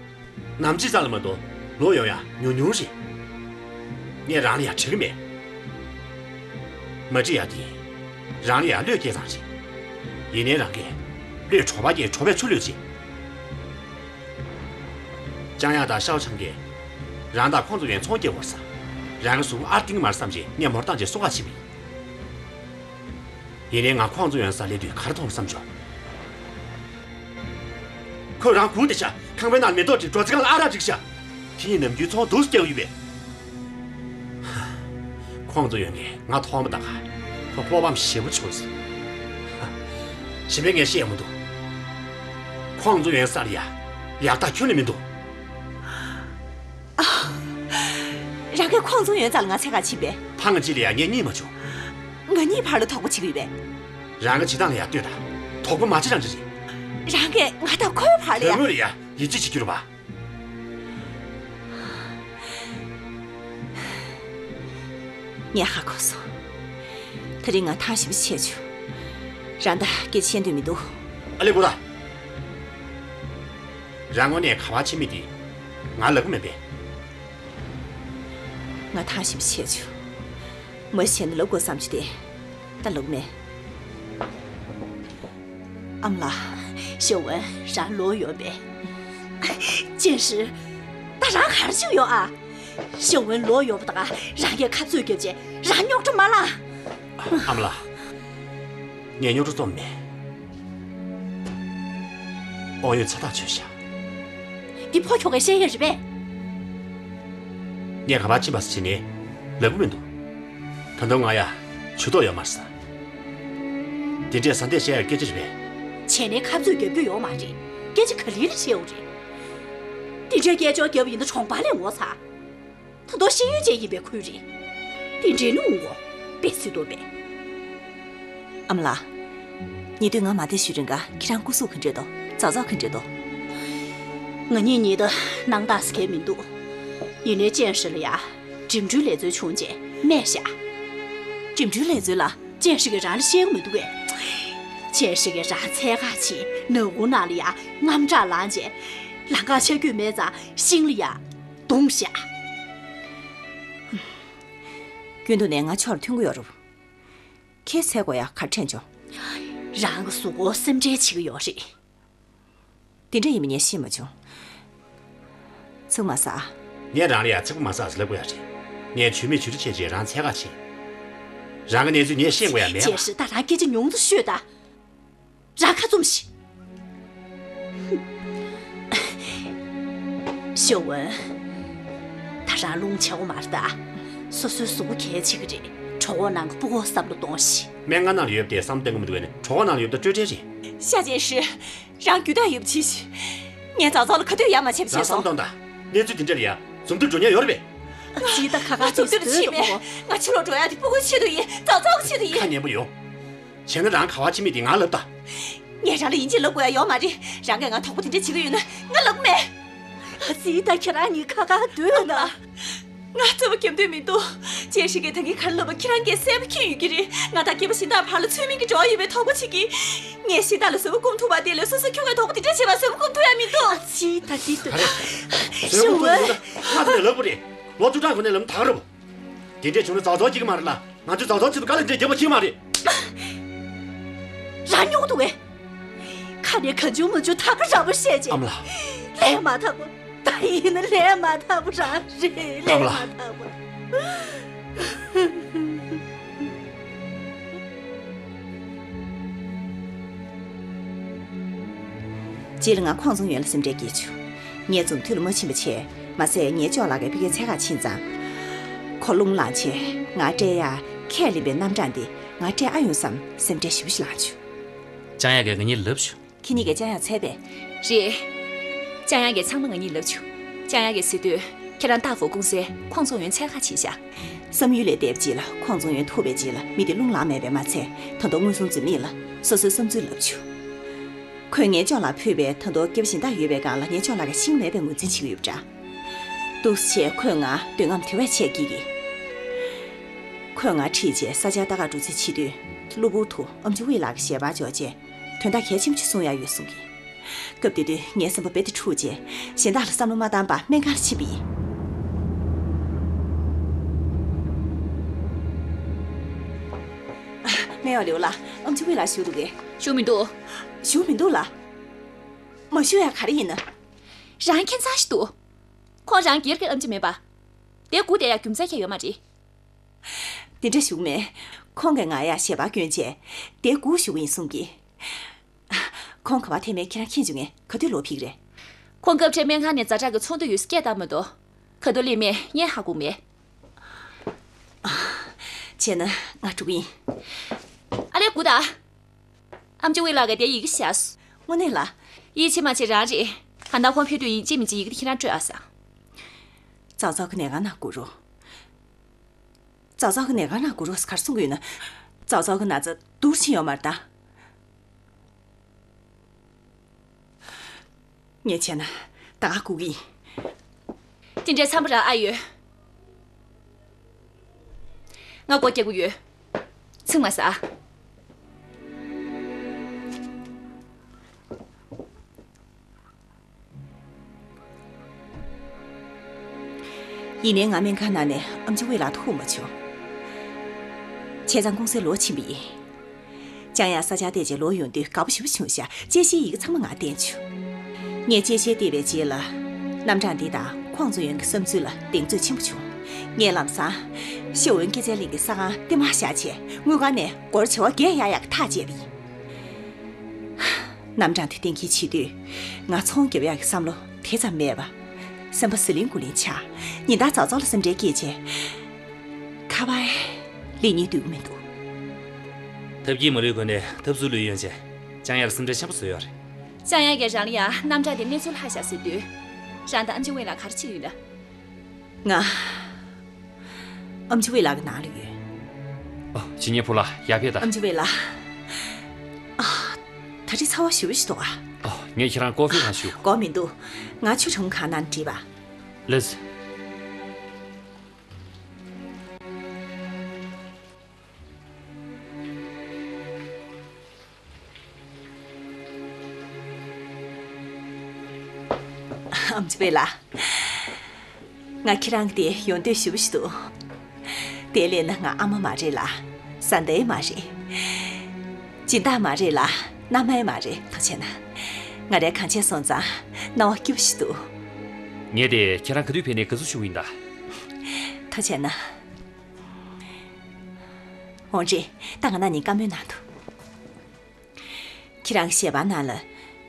ནམ་ཕྱེད་ཙམ་ལ་མ་གཏོགས་ལོག་ཡོང་ཡག་ཉུང་ཉུང་རེད། ངས་རང་ལ་ཡ་དྲན་གི་མེད། མ་འགྲིག་ཡག་དེ། རང་ལ་ཡ་བློས་སྐྱེས་ཙང་རེད། ཡིན་ནའི་རང་གིས་བློས་གྲོགས་པ་སྐྱེས། གྲོགས་པས་ཆུ་བླུད་ཅིག་ལྕམ་ཡང་དང་ཤའོ་ཆང་གིས་རང་དང་ཁོང་ཚོ་ཡོན་ཚོང་རྒྱག་དགོས་ས། རང་གི་གཟུགས་པོ་ཨར་གཏིང་གི་མར་བསམ་རྗེས་ངས་མོ་ཊ་བཏང་རྗེས་བསུ་ག་ཕྱིན་པ་ཡིན། ཡིན་ནའི་ང་ཁོང་ཚོ་ཡོན་ས་སླེབས་དུས་ག་རེ་མཐོང་བསམ་བྱུང་། ཁོས་རང་སྒུག་བསྡད་ཤག་ཁང་པའི་ནང་མེ་ཏོག་བསྒྲིགས། སྒྲོ་རྩི་ཁང་ལ་ཨ་རག་བསྒྲིགས་ཤག་དེ་ཡིན་ནམ་རྒྱུན་ཚོང་སྡུག་ཙམ་རྒྱག་གི་ཡོད་པས། ཁོང་ཚོ་ཡོན་གིས་ང་མཐོང་བ་དང་། ཁོ་བློ་ཕམ་ཞེ་པོ་བྱུང་ཟེར། གཞན་པས་ངས་བཤད་མི་འདུག་ཁོང་ཚོ་ཡོན་ས་ལ་ཡ་ཡག་རྟགས་ཁྱོན་ནས་མི་འདུག་རང་གིས་ཁོང་ཚོ་ཡོན་རྩ་ལ་ང་འཚོལ་ག་ཕྱིན་པས། ཕ་ང་གཅིག་ལ་ཡ་ངས་རྙེད་མ་བྱུང་། ང་གཉིས་བར་ལ་དོགས་པ་བྱེད་ཀྱི་ཡོད་པས། རང་གི་བྱེད་སྟངས་ལ་ཡ་ལྟོས་དང་། དོགས་པ་མ་བྱེད་རང་ཅི་རེད། རང་གིས་ང་དང་ཁོའི་བར་ལ་ཡ། དོན་དངོས་ལ་ཡ་ཡིད་ཆེས་བྱེད་རྒྱུ་རེད་པ། ངས་ཧ་གོ་སོང་། དེ་རིང་ང་ཐང་ཞེ་པོ་ཆད་བྱུང་། རང་དང་སྐད་ཆ་བཤད་འདོད་མི་འདུག་ཨ་ལེ་གོ་ད། རང་དངོས་གནས་ག་པར་ཕྱིན་མིན་དེ་ང་ལབ་གི་མེད་པས། ང་ཐང་ཞིག་བྱས་ཆོག་མ་བྱས་ན་ལབ་དགོས་བསམ་བྱུང་སྟེ། ད་ལབ་མེད། ཨ་མ་ལགས། ཞའོ་ཝུན་རང་ལོག་ཡོང་པས། ཅན་ཧྲི། ད་རང་ག་རེ་བྱེད་ཡོང་ཨ། ཞའོ་ཝུན་ལོག་ཡོང་བ་དང་རང་གིས་ཁ་རྩོད་རྒྱབ་བྱས་རང་རྙོག་དྲ་མ་ལངས། ཨ་མ་ལགས། ངས་རྙོག་དྲ་བཟོས་མེད། དབང་ཡོད་ཚ་ཐག་ཆོད་ཤག་འདི་ཕོ་ཁྱོ་གས་བཤད་ཡས་རེད་པས། ངས་ག་པར་ཕྱིན་པ་ཟེར་བྱས་ནས་ལབ་གི་མི་འདུག་ད་དུང་ང་ཡ་ཇུས་གཏོགས་ཡོད་མ་རེད་ས། དེ་འདྲས་ས་འདས་བཤད་ཡ་སྐད་ཆ་རེད་པས། བྱས་ནས་ཁ་རྩོད་རྒྱབ་རྒྱུ་ཡོད་མ་རེད། སྐད་ཆ་ག་ལེར་བཤད་ཡོད་རེད། དེ་འདྲས་སྐད་ཅོར་རྒྱབ་ཡིན་ན་གྲོང་པ་ལས་ངོ་ཚ། ད་དུང་ཤེས་ཡོན་ཅན་ཡིན་པའི་ཁུལ་རེད། དེ་འདྲས་ནི་འོང་གོ། དཔེ་སྲིད་དོ་པས། ཨ་མ་ལགས། ཉེ་དུས་ང་མ་བསྡད་ཤུལ་རིང་ག་ཁྱེད་རང་སྐུ་གཟུགས་ག་འདྲས་འདུག་ཙག་ཙག་ག་འདྲས་འདུག་ང་གཉིས་གཉིས་ད་སྣང་དག་ཟེར་མཁན་མི་འདུག་ཡིན་ནའི་ཅན་ཧྲི་ལ་ཡ། འགྲིམ་འགྲུལ་ལས་རྩོལ་བྱུང་རྗེས་རྨས་བཞག་འགྲིམ་འགྲུལ་ལས་རྩོལ་ལ། ཅན་ཧྲི་གིས་རང་ལ་བཤད་ཀྱི་མི་འདུག་གས། ཅན་ཧྲི་གིས་རང་འཚོལ་ག་ཕྱིན་ནག་ཁུང་ནང་ལ་ཡ་རྔམ་སྐྲག་ལངས་རྗེས། ལམ་ཁར་ཆ་རྒྱུས་མེད་ཙང་ཤིང་ལ་ཡ་བརྡུངས་བཞག་རྒྱུན་དུ་ནས་ང་ཕྱོགས་ལ་ཐོན་གྱི་ཡོད་རེད། ཁྱེད་འཚོལ་དགོས་ཡ་ག་རེ་དྲན་བྱུང་། རང་གི་གཟུགས་པོ་སེམས་ཁྲལ་བྱེད་ཀྱི་ཡོད་རེད། དེ་འདྲ་ཡིན་པ་ངས་ཤེས་མ་བྱུང་། ཚིག་མ་ཟ། ངས་རང་ལ་ཡ་ཚིག་པ་མ་ཟ་ཟེར་ལབ་དགོས་ཡ་རེད། ངས་ཇུས་མེད་ཇུས་འབྲས་བྱས་རྗེས་རང་འཚོལ་ག་ཕྱིན། རང་གི་གནས་ཚུལ་ངས་ཤེས་དགོས་ཡ་མེད་ལ། ཅན་ཧྲི། ད་རང་སྐད་ཆ་ཉུང་དུ་ཤོད་ད། རང་ཁ་བཙུམ་ཤིག་ཞའོ་ཝུན། ད་རང་རླུང་ཆེ་བོ་མ་རེད་ད། སོ་སོའི་གཟུགས་པོ་གལ་ཆེ་གི་རེད། གྲོད་ཁོག་ནང་གི་ཕྲུ་གུ་བསམ་བློ་གཏོང་ཤིག་སྨན་ཁང་ནང་ལ་ཡོད་པ་དེ་བསམ་གཏོང་གི་མི་འདུག་པས་ནི། གྲོད་ཁོག་ནང་ལ་ཡོད་པ་ད་སྤྲོད་བྲལ་རེད། ཤ་ཅན་ཧྲི། རང་རྒྱུ་དག་ཡོད་པ་བྱེད་ཤིག་ངས་ཙག་ཙག་ལ་ག་དུས་ཡ་མ་བྱས་པ་བྱས་སོང་། རང་བསམ་གཏོང་དང་། གནས་ཚུལ་དེ་འདྲ་ལ་ཡ་འཛུམ་མདངས་འགྲོ་ཉེན་ཡོད་རེད་པས། ཅི་ད་ཁ་ཁ་ཙིག་ཙིག་ཏུ་ཕྱིན་མེད། ང་ཕྱི་ལོགས་འགྲོ་ཡ་དེ་ཕྲུ་གུའི་ཆེད་དུ་ཡིན། ཙག་ཙག་གི་ཆེད་དུ་ཡིན། ཁ་ཉན་པོ་ཡོང་། བྱས་ན་རང་ག་བ་ཕྱིན་མིན་དེ་ང་ལབ་ད། ངས་རང་ལ་ཡིན་གཅིག་ལབ་དགོས་ཡ་ཡོད་མ་རེད། རང་གིས་ང་དོགས་པ་དེ་འདྲ་བྱེད་ཀྱི་ཡོད་ན་ང་ལབ་མེད། ཨ་ཙི། ད་ཁྱེད་རང་གཉིས་ཁ་ཁ་སྡོད་ན། ང་རྩོད་པ་རྒྱབ་འདོད་མི་འདུག་ཅན་ཧྲི་གིས་ད་གིན་ག་རེ་ལབ་པ་ཁྱེད་རང་གིས་གསལ་པོ་མཁྱེན་ཡོད་ཀྱི་རེད། ང་དང་སྐྱེས་པ་གཞན་དག་བར་ལ་ཚུལ་མིན་གྱི་འགྲོ་བ་ཡོད་པའི་དོགས་པ་བྱེད་ཀྱི། ངས་གཞན་དག་ལ་བཟོད་པ་སྒོམ་ཐུབ་པ་དེ་ལས་སོ་སོ་ཁྱོ་གས་དོགས་པ་དེ་འདྲ་བྱེད་པ་བཟོད་པ་སྒོམ་ཐུབ་ཡ་མི་འདུག་ཨ་ཙི། ད་འདི་འདུག་ག་རེ། བཟོད་པ་སྒོམ་ཐུབ་ན་ང་དེ་ནས་ལབ་དགོས་རེད། ལོ་བཅུ་གྲངས་གོང་ནས་ལམ་ཐག་རིང་པོ། དེ་འདྲས་བྱུང་ན་ཙག་ཙག་གཅིག་གི་མ་རེད་ལ། ང་ཚོས་ཙག་ཙག་ཚིག་ཏུ་དཀའ་ལས་འདྲས་རྒྱབ་པ་ཅིག་མ་རེད། རང་རྙོག་འདུག་གས། ཁ་ནས་གང་བྱུང་མང་བྱུང་ད་ག་རང་པོ་བཤད་ཅིག་ཨ་མ་ལགས། ལས་མ་དག་པ། ད་ཡིན་ན་ལས་མ་དག་པ་རང་རེད། ལས་མ་དག་པ། རྗེས་ལ་ང་ཁོང་ཚོང་ཡོན་ལ་སེམས་ཁྲལ་སྐྱེས་བྱུང་། ངས་འཛོམས་འཐུས་ལ་མ་ཕྱིན་པ་བྱས། མ་ཟད་ངའི་ཅོག་ལགས་ཀྱིས་ཕ་གིར་འཚོལ་ག་ཕྱིན་ཙང་། ཁོ་རླུང་ལངས་བྱས་ང་སྤྲད་ཡ་ཁས་ལེན་པའི་རྣམ་གྲངས་འདི་ང་སྤྲད་ཨ་ཡོང་བསམ་སེམས་ཁྲལ་ཞེ་པོ་ཞིག་ལངས་བྱུང་། ལྕང་ཡག་གིས་ང་གཉིས་ལབ་བྱུང་། ཁྱེད་གཉིས་ཀས་ལྕང་ཡག་འཚོལ་པས། རེད། ལྕང་ཡག་གིས་ཚང་མ་ང་གཉིས་ལབ་བྱུང་། ལྕང་ཡག་གིས་ཟེར་དུས་ཁྱེད་རང་ཏཱ་ཧྥུའུ་ཀུང་སིའི་ཁོང་ཚོང་ཡོན་འཚོལ་ག་ཕྱིན་ཤག་བསམ་ཡུལ་ལས་འདས་པ་ཅིག་ལ་ཁོང་ཚོང་ཡོན་ཐུག་པའི་རྗེས་ལ་མི་དེ་རླུང་ལངས་མེད་པས་མ་ཚད་ད་དུང་མངོན་སུམ་འཛེམས་མེད་ལ་སོ་སོའི་བསམ་ཚུལ་ལབ་བྱུང་། ཁོས་ངའི་ཅོག་ལ་ཕུད་པའི་ད་དུང་སྐྱེ་བ་གཞན་དག་ཡོད་པའི་སྒང་ལ་ངའི་ཅོག་ལ་ག་ཤིང་མེད་པའི་ངོས་འཛིན་བྱེད་ཀྱི་ཡོད་པ་འདྲ། འདུག་སེ་བྱས་ཁོས་ང་འདོད་རྔམ་དེ་བས་ཆེ་སྐྱེས་ཀྱི། ཁོས་ང་ཁྲིད་བྱས་ས་ཆར་ལྟ་ག་འགྲོ་རྩིས་བྱེད་དུས་གློ་བུར་དུ་ཨམ་ཆི་ཝེ་ལགས་ཀྱི་ཞལ་པར་འབྱོར་རྗེས་དོན་དག་གལ་ཆེན་པོ་ཅིག་གསུང་ཡག་ཡོད་གསུང་གི། སྐབས་དེ་དུས་ངའི་སེམས་པ་རྦད་དེ་འཁྲུགས་རྗེས་གཞན་དག་ལ་བསམ་བློ་མ་བཏང་བར་སྨན་ཁང་ལ་ཕྱིན་པ་ཡིན། སྨན་པ་ལིའུ་ལགས། ཨམ་ཆི་ཝེ་ལགས་བཞུགས་འདུག་གས། བཞུགས་མི་འདུག་བཞུགས་མི་འདུག་ལགས། མ་བཞུགས་ཡ་ག་རེ་ཡིན་ན། རང་ཁྱད་མཚར་ཞིག་འདུག་ཁོང་རང་སྒེར་གྱི་ཨམ་ཆི་མིན་པ། དེ་སྒུག་བསྡད་ཡ་རྒྱུ་མཚན་གང་ཡང་ཡོད་མ་རེད། དེ་འདྲ་ཞུ་གི་མེད། ཁོང་གིས་ང་ཡ་ཞལ་པར་བསྐྱོན་བྱས། དེ་སྒུག་བཞུགས་ཀྱི་ཡིན་གསུང་གི། ཁོང་ག་པར་ཐད་མེད་ཁྱེད་རང་མཁྱེན་བྱུང་ངས། ག་དུས་ལོག་ཕེབས་ཀྱི་རེད། ཁོང་སྐབས་འཕྲལ་སྨན་ཁང་ནས་ཛ་དྲག་གི་ཚོགས་འདུ་ཡོད་ཟེར་སྐད་བཏང་མ་གཏོགས། ག་དུས་སླེབས་མིན་ངས་ཧ་གོ་མེད། བྱས་ན་ང་འགྲོ་གི་ཡིན། ཨ་ལས་སྒུག་ད། ཨམ་ཆི་ཝེ་ལགས་ཀྱིས་དེ་ཡི་གེ་བཞག་སོང་། དངོས་གནས་ལ། ཡིད་ཆེས་མ་བྱེད་རང་རེད། གང་ལྟར་ཁོང་ཕེབས་དུས་ཡིན་གཅིག་མིན་གཅིག་ཡི་གེ་དེ་ཁྱེད་རང་སྤྲོད་ཨ་ས། ཙག་ཙག་གི་ནད་ཁང་ནང་སྒུག་རོགས། ཙག་ཙག་གི་ནད་ཁང་ནང་སྒུག་རོགས་ཟེར་ག་རེ་གསུང་གི་ཡོད་ན། ཙག་ཙག་གི་ན་ཚ་སྡུག་རུ་ཕྱིན་ཡོད་མ་རེད་ད། ངས་བྱས་ན་ད་ག་སྒུག་གི་ཡིན། དེ་འདྲའི་འཚམས་པོ་རང་ཨ་ཡོད། ང་སྒོ་རྒྱག་གི་ཡོད། ཚིག་མ་ཟ། ཡིན་ནའི་ང་སྨན་ཁང་ནང་ནས་ཨམ་ཆི་ཝེ་ལགས་ཐུག་མ་བྱུང་། བྱས་ཙང་ཀུང་སིར་ལོག་ཕྱིན་པ་ཡིན། ཅང་ཡང་ས་ཆར་བསྡད་རྗེས་ལོག་ཡོང་དུས་དགའ་པོ་ཞེ་པོ་བྱུང་ཤག་དཔྱད་གཞིའི་ཡི་གེ་ཚང་མ་ངར་བསྟན་བྱུང་། ངས་དཔྱད་གཞིར་བལྟས་པའི་རྗེས་ལ། རྣམ་གྲངས་འདི་དང་ཁོང་ཚོ་ཡོན་གྱི་བསམ་ཚུལ་ལ་གདེང་ཚོད་ཆེན་པོ་བྱུང་། ངས་ལམ་སང་ཤེ་ཝུན་སྐྱེད་ཚལ་གླིང་གི་ས་ཁང་ལྟེ་མར་བཞག་བྱས་དངུལ་ཁང་ནས་སྒོར་བྱེ་བ་བརྒྱད་གཡར་ཡག་གི་ཐག་བཅད་པ་ཡིན། རྣམ་གྲངས་དེ་གཏན་འཁེལ་བྱེད་དུས། ང་ཚོང་རྒྱབ་ཡག་གི་བསམ་བློ་དེ་ཙམ་མེད་པ། སེམས་པ་ཟི་ལིང་གུ་ལིང་ཆགས། ཉིན་ལྟར་ཛའོ་ཛའོ་ལ་སེམས་ཁྲལ་སྐྱེས་བྱས། ཁ་པར་ལེན་སྙིང་འདོད་ཀྱི་མི་འདུག་ཐབས་ཀྱིས་མ་ལུས་གོ་ནས་ཐབས་ཚུལ་ལུས་ཡོང་བྱས། ཅང་ཡར་སེམས་ཁྲལ་ཆེན་པོ་བཟོས་ཡོད་རེད། ཅང་ཡར་གྱིས་རང་ལ་ཡང་རྣམ་གྲངས་དེ་གནས་ཚུལ་ལྷག་བཞག་ཟེར་དུས། རང་དང་ཨམ་ཆི་ཝེ་ལགས་ག་རེ་བྱེད་ཀྱི་ཡོད་ན། ང་། ཨམ་ཆི་ཝེ་ལགས་ཀྱི་ནང་ལ་ཡོད། ཨོ། ཇི་སྙེད་ཕུ་ལ་ཡར་ཕེབས་དང་། ཨམ་ཆི་ཝེ་ལགས། ཨ། ད་རེས་ཚ་བ་ཞེ་པོ་ཞིག་འདུག་ཨ། ཨོ། ངས་ཁྱེད་རང་ཀོ་ཧྥི་གང་ཞུ། དགོས་མི་འདུག་ང་ཆུ་གྲང་མོ་གང་གནང་ན་འགྲིག་པ། ལགས་སེ། ཨམ་ཆི་ཝེ་ལགས། ང་ཁྱེད་རང་གི་དེ་ཡོང་འདོད་ཞེ་པོ་ཞིག་འདུག་དེ་ལས་ན་ང་ཨ་མ་མ་རེད་ལ། བཟའ་ཟླ་མ་རེད། སྦྱིན་བདག་མ་རེད་ལ། མནའ་མ་མ་རེད། ཐུགས་རྗེ་གནང་། ང་རང་གང་བྱས་སོང་ཙང་སྣང་བ་སྐྱིད་པོ་ཞིག་འདུག་ངས་དེ་ཁྱེད་རང་ག་དུས་ཕེབས་ནས་དགའ་བསུ་ཞུ་གི་ཡིན་ད། ཐུགས་རྗེ་གནང་། འོང་རེད། ད་ང་ན་ནིང་བཀའ་མོལ་གནང་འདུག་ཁྱེད་རང་གི་ཞལ་པར་ནང་ལ།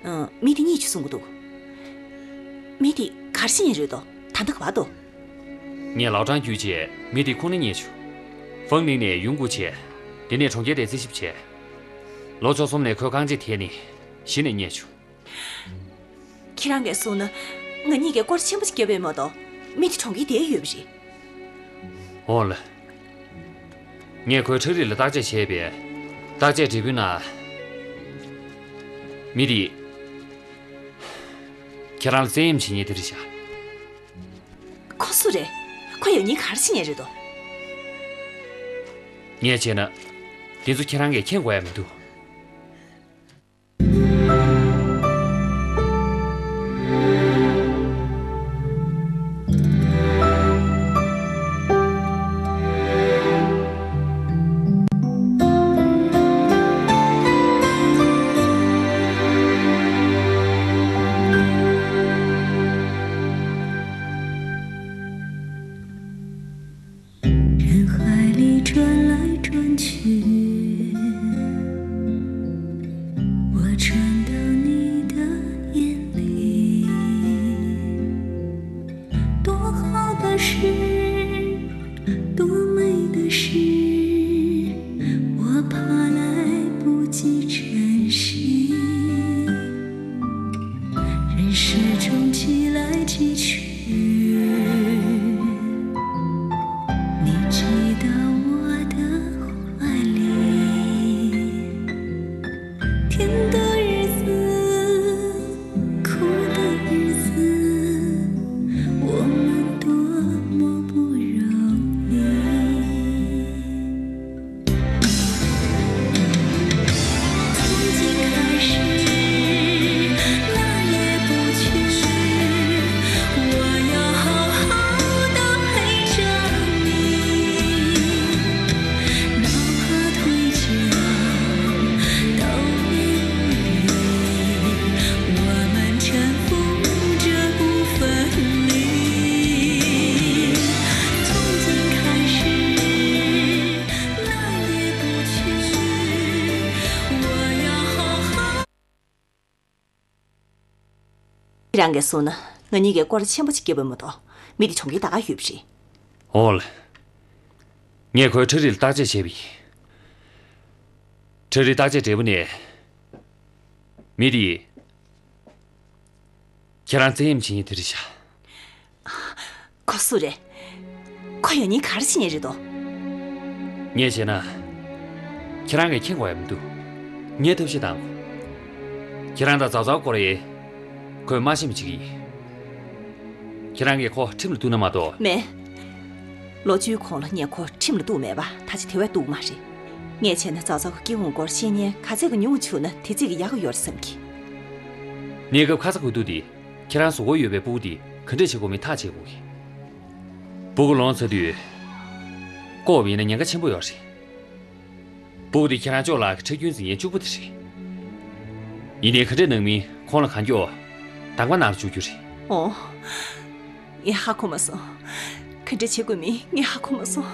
ཨང་། མི་དེ་རྙེད་བྱུང་གསུང་གི་འདུག་མི་དེ་ག་རེ་བྱེད་མཁན་རེད་དོ། ད་ལྟ་ག་པར་འདུག་ངས་ལའོ་ཀྲང་བརྒྱུད་བྱས་མི་དེ་ཁོང་ན་རྙེད་བྱུང་། ཧྥང་ལིང་ནས་ཡུན་སྒུག་བྱས། དེ་ནས་གྲོང་ཁྱེར་དེར་རྩད་ཞིབ་བྱས། ལོ་བཅུ་གསུམ་ནས་ཁོས་རྐང་རྗེས་དེད་ནས་གཞི་ནས་རྙེད་བྱུང་། ཁྱེད་རང་གིས་གསུངས་ན། ང་གཉིས་ཀས་སྐོར་ཆེན་པོ་ཞིག་བརྒྱབ་པ་མ་གཏོགས། མི་དེ་གྲོང་ཁྱེར་དེར་ཡོད་པ་རེད། འོང་ལགས། ངས་ཁོའི་ཁྲག་རིས་ལ་བརྟག་དཔྱད་བྱས་པས། བརྟག་དཔྱད་འབྲས་བུའི་ནང་། མི་དེ། ཁྱེད་རང་ལ་བཙན་གཡེམ་བྱེད་མཁན་དེ་རེད་ཤག་ཁོ་སུ་རེད། ཁོ་ཡང་སྙིང་ག་རེ་བྱེད་མཁན་རེད་དོ། ངས་བྱས་ན། དེ་ཚོ་ཁྱེད་རང་གིས་མཁྱེན་དགོས་ཡ་མི་འདུག人海里转来转去，我转到你的眼里。多好的事，多美的事，我怕来不及珍惜。人世中寄来寄去，你寄到我的怀里。甜的日子，苦的日子，我们多么不容易。从今开始，哪也不去，我要好好地陪着你。哪怕退将到哪里，我们搀扶着不分离。从今开始，哪也不去，我要好好。 ཁྱེད་རང་གིས་གསུངས་ན། ང་གཉིས་ཀས་སྐོར་ཆེན་པོ་ཅིག་བརྒྱབ་པ་མ་གཏོགས། མི་དེ་གྲོང་ཁྱེར་ད་ག་ཡོད་པ་རེད། འོང་ལགས། ངས་ཁོའི་ཁྲག་རིས་ལ་བརྟག་དཔྱད་བྱས་པ་ཡིན། ཁྲག་རིས་བརྟག་དཔྱད་འབྲས་བུ་ནས། མི་དེ། ཁྱེད་རང་བཙན་གཡེམ་བྱེད་མཁན་དེ་རེད་ཤག་ཁོ་སུ་རེད། ཁོ་ཡང་སྙིང་ག་རེ་བྱེད་མཁན་རེད་དོ། ངས་བྱས་ན། ཁྱེད་རང་གིས་མཁྱེན་དགོས་ཡ་མི་འདུག་ངས་ཐབས་ཤེས་གཏང་དགོས། ཁྱེད་རང་དང་ཛའོ་ཛའོ་སྐོར་ཡས། ཁོས་མ་ཤེས་མི་བྱེད་ཀྱི་ཡིན། ཁྱེད་རང་གིས་ཁོ་ཁྲིམས་ལ་གཏུགས་ན་མ་གཏོགས། མེད། ལོ་བཅུའི་གོང་ལ་ངས་ཁོ་ཁྲིམས་ལ་གཏུགས་མེད་པ་ད་ཆ་དེ་བས་གཏུགས་མ་རེད། ངས་བྱས་ན་ཛའོ་ཛའོ་གི་སྐྱེ་བོའི་སྐོར་ཤེས་མཁན་ག་ཚད་ཀྱི་ཉུང་བྱུང་ན་དེ་ཚད་ཀྱི་ཡག་གི་ཡོད་རེད་བསམ་གི། གནས་སྐབས་ཁ་ཚ་དགོས་གཏུགས་དེ། ཁྱེད་རང་གཟུགས་པོ་ཡོད་པའི་སྤུ་གུ་དེ་ག་འདྲས་བྱེད་དགོས་མིན་ཐག་བཅད་དགོས་གི། སྤུ་གུ་ལོན་ཚར་དུས། བཀོག་པ་ཡིན་ན་ཉེན་ཁ་ཆེན་པོ་ཡོད་རེད། སྤུ་གུ་དེ་ཁྱེད་རང་ཅོག་ལགས་ཀྱི་ཁྲག་རྒྱུན་འཛིན་མཁན་གཅིག་པུ་དེ་རེད། ཡིན་ནའི་ག་འདྲས་ནང་མི་ཁོང་ལ་གང་མགྱོགས་དང་པ་ནང་ལ་འཇུག་རྒྱུ་རེད། ཨོ། ངས་ཧ་གོ་མ་སོང་། ག་འདྲས་བྱེད་དགོས་མིན་ངས་ཧ་གོ་མ་སོང་།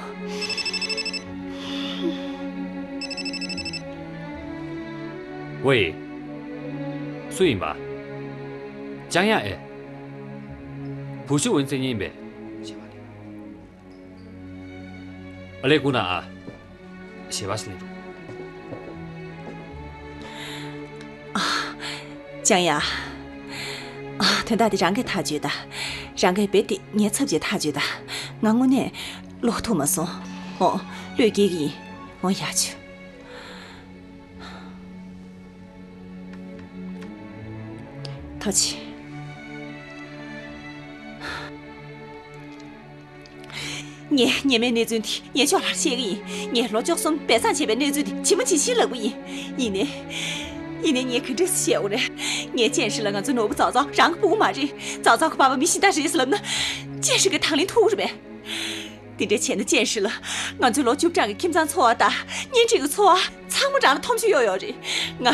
ཝེ། སུ་ཡིན་པ། ཅང་ཡང་ཨེ། བུ་ཤུ་ཝུན་བཙལ་མཁན་ཡིན་པས། ཨ་ལས་སྒུག་ན་ཨ། ཞེ་བ་ཞིག་ལེན་རོགས། ཅང་ཡ། ཨ། དོན་དག་འདི་རང་གིས་ཐག་གཅོད་དང་། རང་གིས་རྦད་དེ་ངའི་ཚབ་བྱས་ཐག་གཅོད་དང་། ང་དངོས་གནས་ལོག་ཐུབ་མ་སོང་། འོ། བློས་འགེལ་གྱི་ཡིན། འོ་ཡག་བྱུང་། ཐུགས་རྗེ་ཆེ། ངས་ཉེས་མེད་གནས་ཚུལ་འདི་ངས་ཅོག་ལ་བཤད་ཀྱི་ཡིན། ངས་ལོ་བཅུ་གསུམ་སྦས་གསང་བྱས་པའི་གནས་ཚུལ་འདི་ཇི་མ་ཇི་བཞིན་ལབ་ཀྱི་ཡིན། ཡིན་ནའི། ཡིན་ནའི་ངས་ག་འདྲས་བཤད་དགོས་རེད། ངས་ཅན་ཧྲི་ལ་ང་ཚོའི་ནོར་བུ་ཙའོ་ཙའོ་རང་གི་སྤུ་གུ་མ་རེད། ཙའོ་ཙའོ་གི་པ་ཕ་མི་གཞན་དག་རེད་ཟེར་ལབ་ན། ཅན་ཧྲི་གིས་དང་ལེན་ཐུབ་ཀྱི་རེད་པས། དེ་འདྲས་བྱས་ན་ཅན་ཧྲི་ལ་ང་ཚོའི་ལོ་བཅུ་གྲངས་ཀྱི་ཁྱིམ་ཚང་འཚོ་བ་དང་གཉེན་སྒྲིག་གི་འཚོ་བ་ཚང་མ་རང་ལ་མཐོང་ཆུང་གཡོག་ཡོད་རེད། ང་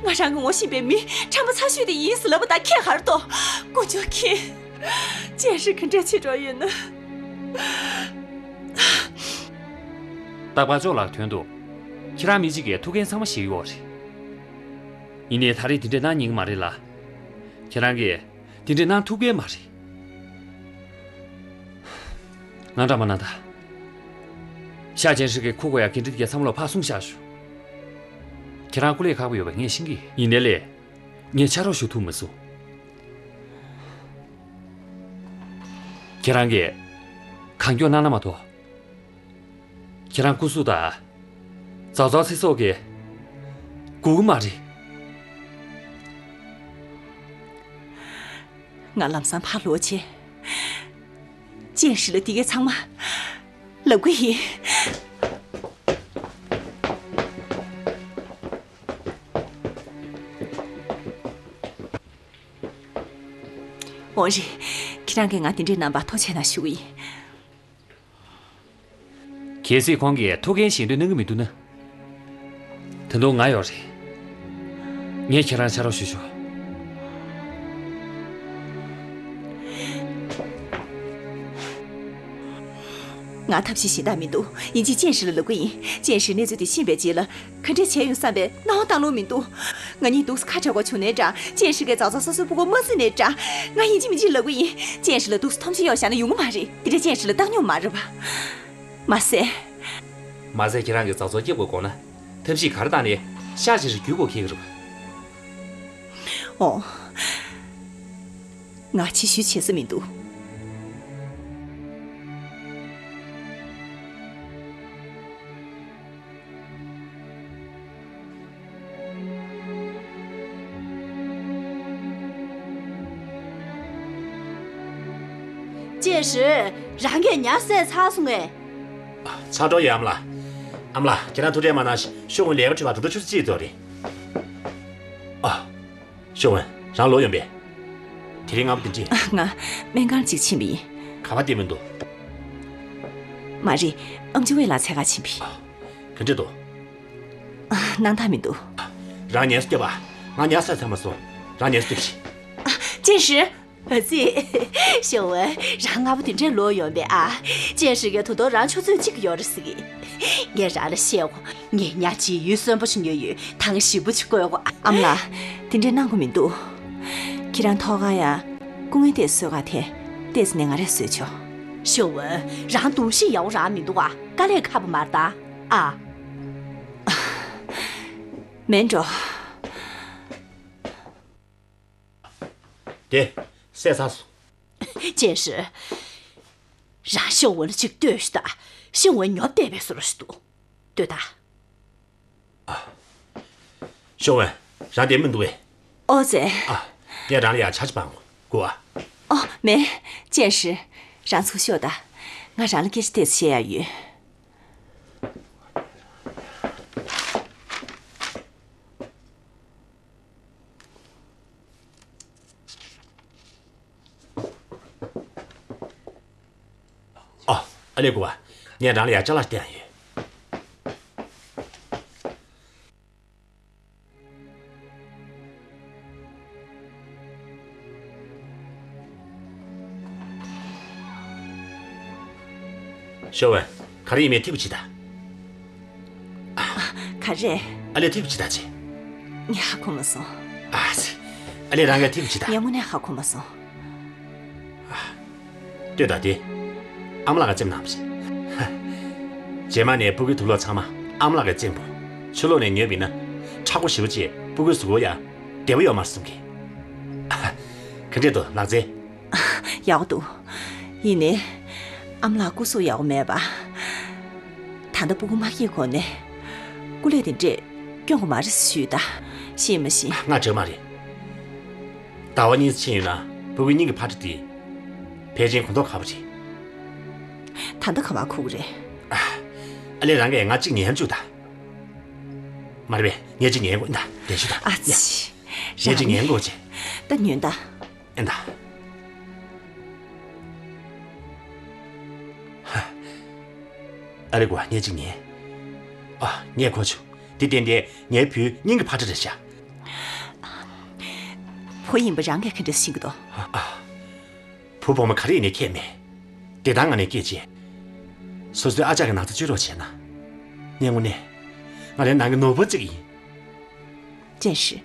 ང་རང་གི་ངོ་ཤེས་པའི་མི་ཁྲམ་པ་ཚ་ཤོས་དེ་ཡིན་ཟེར་ལབ་པ་དང་ཁྱད་ག་རེ་འདུག་དཀོན་མཆོག་མཁྱེན། ཅན་ཧྲི་ག་འདྲས་བྱེད་འགྲོ་ཡོད་ན། རྟག་པར་ཅོག་ལགས་དོན་དུ། ཁྱེད་རང་མི་གཅིག་གིས་ཐུགས་འགན་ཚང་མ་བཞེས་ཡོད་རེད། ཡིན་ནའི་ད་རེས་དེ་འདྲས་གནང་ཉན་གི་མ་རེད་ལ། ཁྱེད་རང་གིས་དེ་འདྲས་གནང་ཐུབ་ཀྱི་མ་རེད། ང་འདྲ་མ་ན་ད། ཤ་ཅན་ཧྲི་གིས་ཁུ་གོ་ཡ་གི་འདྲི་དེ་གའི་བསམ་བློ་ཕར་གསུངས་བཞག་ཞུ། ཁྱེད་རང་སྐུ་ལས་ཁག་པོ་ཡོད་པ་ངས་ཤེས་ཀྱི་ཡིན། ཡིན་ནའི་ལས། ངས་ཕྱག་རོགས་ཞུ་ཐུབ་མི་སོང་། ཁྱེད་རང་གིས་གང་མགྱོགས་གནང་ན་མ་གཏོགས། ཁྱེད་རང་སྐུ་གཟུགས་དང་། ཙའོ་ཙའོ་ཚེ་སྲོག་གིས་སྒུག་གི་མ་རེད། ང་ལམ་སང་ཕར་ལོག་བྱས། ཅན་ཧྲི་ལ་འདི་གའི་ཚང་མ་ལབ་གི་ཡིན། འོ་རེད། ཁྱེད་རང་གིས་ང་དེ་འདྲས་གནང་བར་ཐུགས་རྗེ་གནང་ཞུ་གི་ཡིན། གལ་སྲིད་ཁོང་གིས་ཐུགས་འགན་བཞེས་འདོད་གནང་གི་མི་འདུག་ན། ད་དུང་ང་ཡོད་རེད། ངས་ཁྱེད་རང་ཕྱག་རོགས་ཞུ་ཆོག་ང་ཐབས་ཤེས་གཞན་དག་མི་འདུག་ཡིན་གཅིག་ཅན་ཧྲི་ལ་ལབ་གི་ཡིན། ཅན་ཧྲིས་གནས་ཚུལ་དེ་ཤེས་པའི་རྗེས་ལ། ག་འདྲས་བྱས་ཡོང་བསམ་པའི་སྣང་བ་བཏང་ལོང་མི་འདུག་ང་གཉིས་འདུག་སེ་ཁ་བྲལ་དགོས་བྱུང་ནའི་འདྲ། ཅན་ཧྲི་གིས་ཙའོ་ཙའོ་སོ་སོའི་སྤུ་གུ་མ་བརྩིས་ནའི་འདྲ། ང་ཡིན་གཅིག་མིན་གཅིག་ལབ་གི་ཡིན། ཅན་ཧྲི་ལ་འདུག་སེ་མཐོང་ཆུང་གཡོག་བཞག་ན་ཡོང་གི་མ་རེད། དེ་འདྲས་ཅན་ཧྲི་ལ་བཏང་མྱོང་མ་རེད་པ། མ་ཟད། མ་ཟད་ཁྱེད་རང་གིས་ཙའོ་ཙའོ་སྐྱོབ་དགོས་དགོངས་ན། ཐབས་ཤེས་ག་རེ་བཏང་ནའི་ཤ་ཅན་ཧྲི་བརྒྱུད་དགོས་ཁེལ་གི་རེད་པ། ཨོ། ང་ཕྱི་བཤོལ་བྱེད་ས་མི་འདུག་ཅན་ཧྲི། རང་གིས་ཉ་བསད་ཚར་སོང་ངས། ཚར་འགྲོ་ཡིན་ཨ་མ་ལགས། ཨ་མ་ལགས། ཁྱེད་རང་ཐུགས་ཁྲལ་མ་གནང་། ཤོ་ཝུན་ལས་ཀ་འཕྲོད་པ་དུ་འགྲོ་ཆུ་ཚོད་གཅིག་ཙམ་རེད། ཨ། ཤོ་ཝུན། རང་ལོག་ཡོང་པས། དེ་རིང་སྔ་པོ་དེ་འདྲས། ཨ། ང་སྨན་ཁང་ཅིག་ཕྱིན་པ་ཡིན། ག་པར་བསྡད་མི་འདུག་མ་རེད། ཨེམ་ཆི་ཝེ་ལགས་འཚོལ་ག་ཕྱིན་པ་ཡིན། ཨ། ག་འདྲས་འདུག་ཨ། སྣང་དག་མི་འདུག་རང་ཉལ་ས་སྐྱོབ་པ། ང་ཉལ་ས་ཚར་མ་སོང་། རང་ཉལ་ས་སྐྱོབས་ཤིག་ཨ། ཅན་ཧྲི། ཨ་ཙི། ཤོ་ཝུན། རང་སྔ་པོ་དེ་འདྲས་ལོག་ཡོང་པས་ཨ། ཅན་ཧྲི་གིས་ད་དུང་རང་ཆུ་ཚོད་གཅིག་ཡོད་རེད་ཟེར་གི། ངས་རང་ལ་བཤད་གོ། ངས་ཉ་བྱིའུ་གསོན་པོ་ཞིག་ཉོས་ཡོད། ཐང་ཞིབ་པོ་ཞིག་བསྐོལ་གོ། ཨ་མ་ལགས། དེ་འདྲས་གནང་དགོས་མི་འདུག་ཁྱེད་རང་ཐོག་ཁར་ཡ། སྐུ་ངལ་ཏོག་ཙམ་གསོ་ག་ཐལ། ཏོག་ཙམ་ནས་ང་རས་བཟོས་ཆོག་ཤོ་ཝུན། རང་འདུ་ཤེས་ཡག་པོ་རང་མི་འདུག་ཨ། དཀའ་ལས་ཁག་པོ་མ་རེད་ད། ཨ། མེད་འགྲོ། དེ། བསད་ཚར་སོང་། ཅན་ཧྲི། རང་ཤོ་ཝུན་ལ་ཅིག་ལྟོས་ཤིག་དང་། ཤོ་ཝུན་ཉོབ་བསྡད་པའི་བཟོ་འདྲ་ཞིག་འདུག་ལྟོས་དང་། ཤོ་ཝུན། རང་བསྡད་མི་འདུག་པས། ཨོ་ཙི། ཨ། ངས་རང་ལ་ཡ་ཇ་ཅིག་སྦང་གོ། སྒུག་ཨ། ཨོ། མེད། ཅན་ཧྲི། རང་ཚུར་ཤོག་དང་། ང་རང་ལ་སྐད་ཆ་ཏོག་ཙམ་བཤད་ཡག་ཡོད། ཨ། ཨ་ལེ་སྐུ་པར། ངས་རང་ལ་ཡ་ཅ་ལག་སྟེར་ཡ་ཡོད། ཤོ་ཝན། ག་རེ་ཡིན་མིན་ཐིག་པ་བྱེད་དང་། ག་རེ། ཨ་ལེ་ཐིག་པ་བྱེད་དང་ཅི། ངས་ཧ་གོ་མ་སོང་། ཨ་ཙི། ཨ་ལེ་རང་གིས་ཐིག་པ་བྱེད་དང་། ངས་དངོས་གནས་ཧ་གོ་མ་སོང་། ལྟོས་དང་དེ། ཨ་མ་ལགས་ཀྱིས་བཙེམས་གནང་བ་རེད། རྗེས་མ་ནས་སྤུ་གུའི་དུག་ལོག་ཚང་མ་ཨ་མ་ལགས་ཀྱིས་བཙེམས་པོ། ཕྱི་ལོགས་ནས་ཉོས་པ་ཡིན་ན། མཁྲེགས་པོ་ཞེ་པོ་བྱས། སྤུ་གུའི་གཟུགས་པོ་ཡང་བདེ་པོ་ཡོད་མ་རེད་བསམ་གི། ག་འདྲས་འདུག་ལག་རྩལ། ཡག་པོ་འདུག། ཡིན་ནའི། ཨ་མ་ལགས་སྐུ་གཟུགས་ཡག་པོ་མེད་པ། ད་ལྟ་སྤུ་གུ་མ་སྐྱེས་གོང་ནས། སྐུ་ལས་དེ་འདྲས་སྐྱོན་གོ་མ་རེད་ཞུས་ད། ཤེས་མ་ཤེས། ང་འདྲ་མ་རེད། ཟླ་བ་གཉིས་ཕྱིན་ཡོད་ན་སྤུ་གུའི་སྙིང་གི་འཕར་ཚད་དེ། ཕལ་ཆེར་གོ་མདོག་ཁ་པོ་རེད། ད་ལྟ་ག་པར་ཁུག་རེད། ཨ་ལེ་རང་གིས་ང་གཅིག་ཉན་བཅུག་ད། མ་རེད་པས། ངས་གཅིག་ཉན་དགོས་ད། དེ་ཤི་ད། ཨ་ཙི། ངས་གཅིག་ཉན་དགོས་ཅེ། ད་ཉོན་ད། ཨེ་ད། ཨ་ལེ་སྐུ་པར། ངས་གཅིག་ཉན། ཨ། ངས་གོ་བྱུང་། འདི་ཏན་ཏན་ངའི་བུའི་སྙིང་གི་འཕར་ཚད་རེད་ཤག། བུ་ཡིན་པ་རང་གིས་ག་འདྲས་ཤེས་ཀྱི་འདུག། ཨ། བུ་བུ་མོ་ག་རེ་ཡིན་ནའི་ཁྱད་མེད། བདེ་ཐང་ངང་ནས་སྐྱེས་རྗེས། སོ་སོའི་ཨ་ཅག་གི་ན་ཚ་བཅོས་རོགས་བྱས་ན། ངས་དངོས་གནས། ང་རའི་ནང་གི་ནོར་བུ་གཅིག་ཡིན། ཅན་ཧྲི།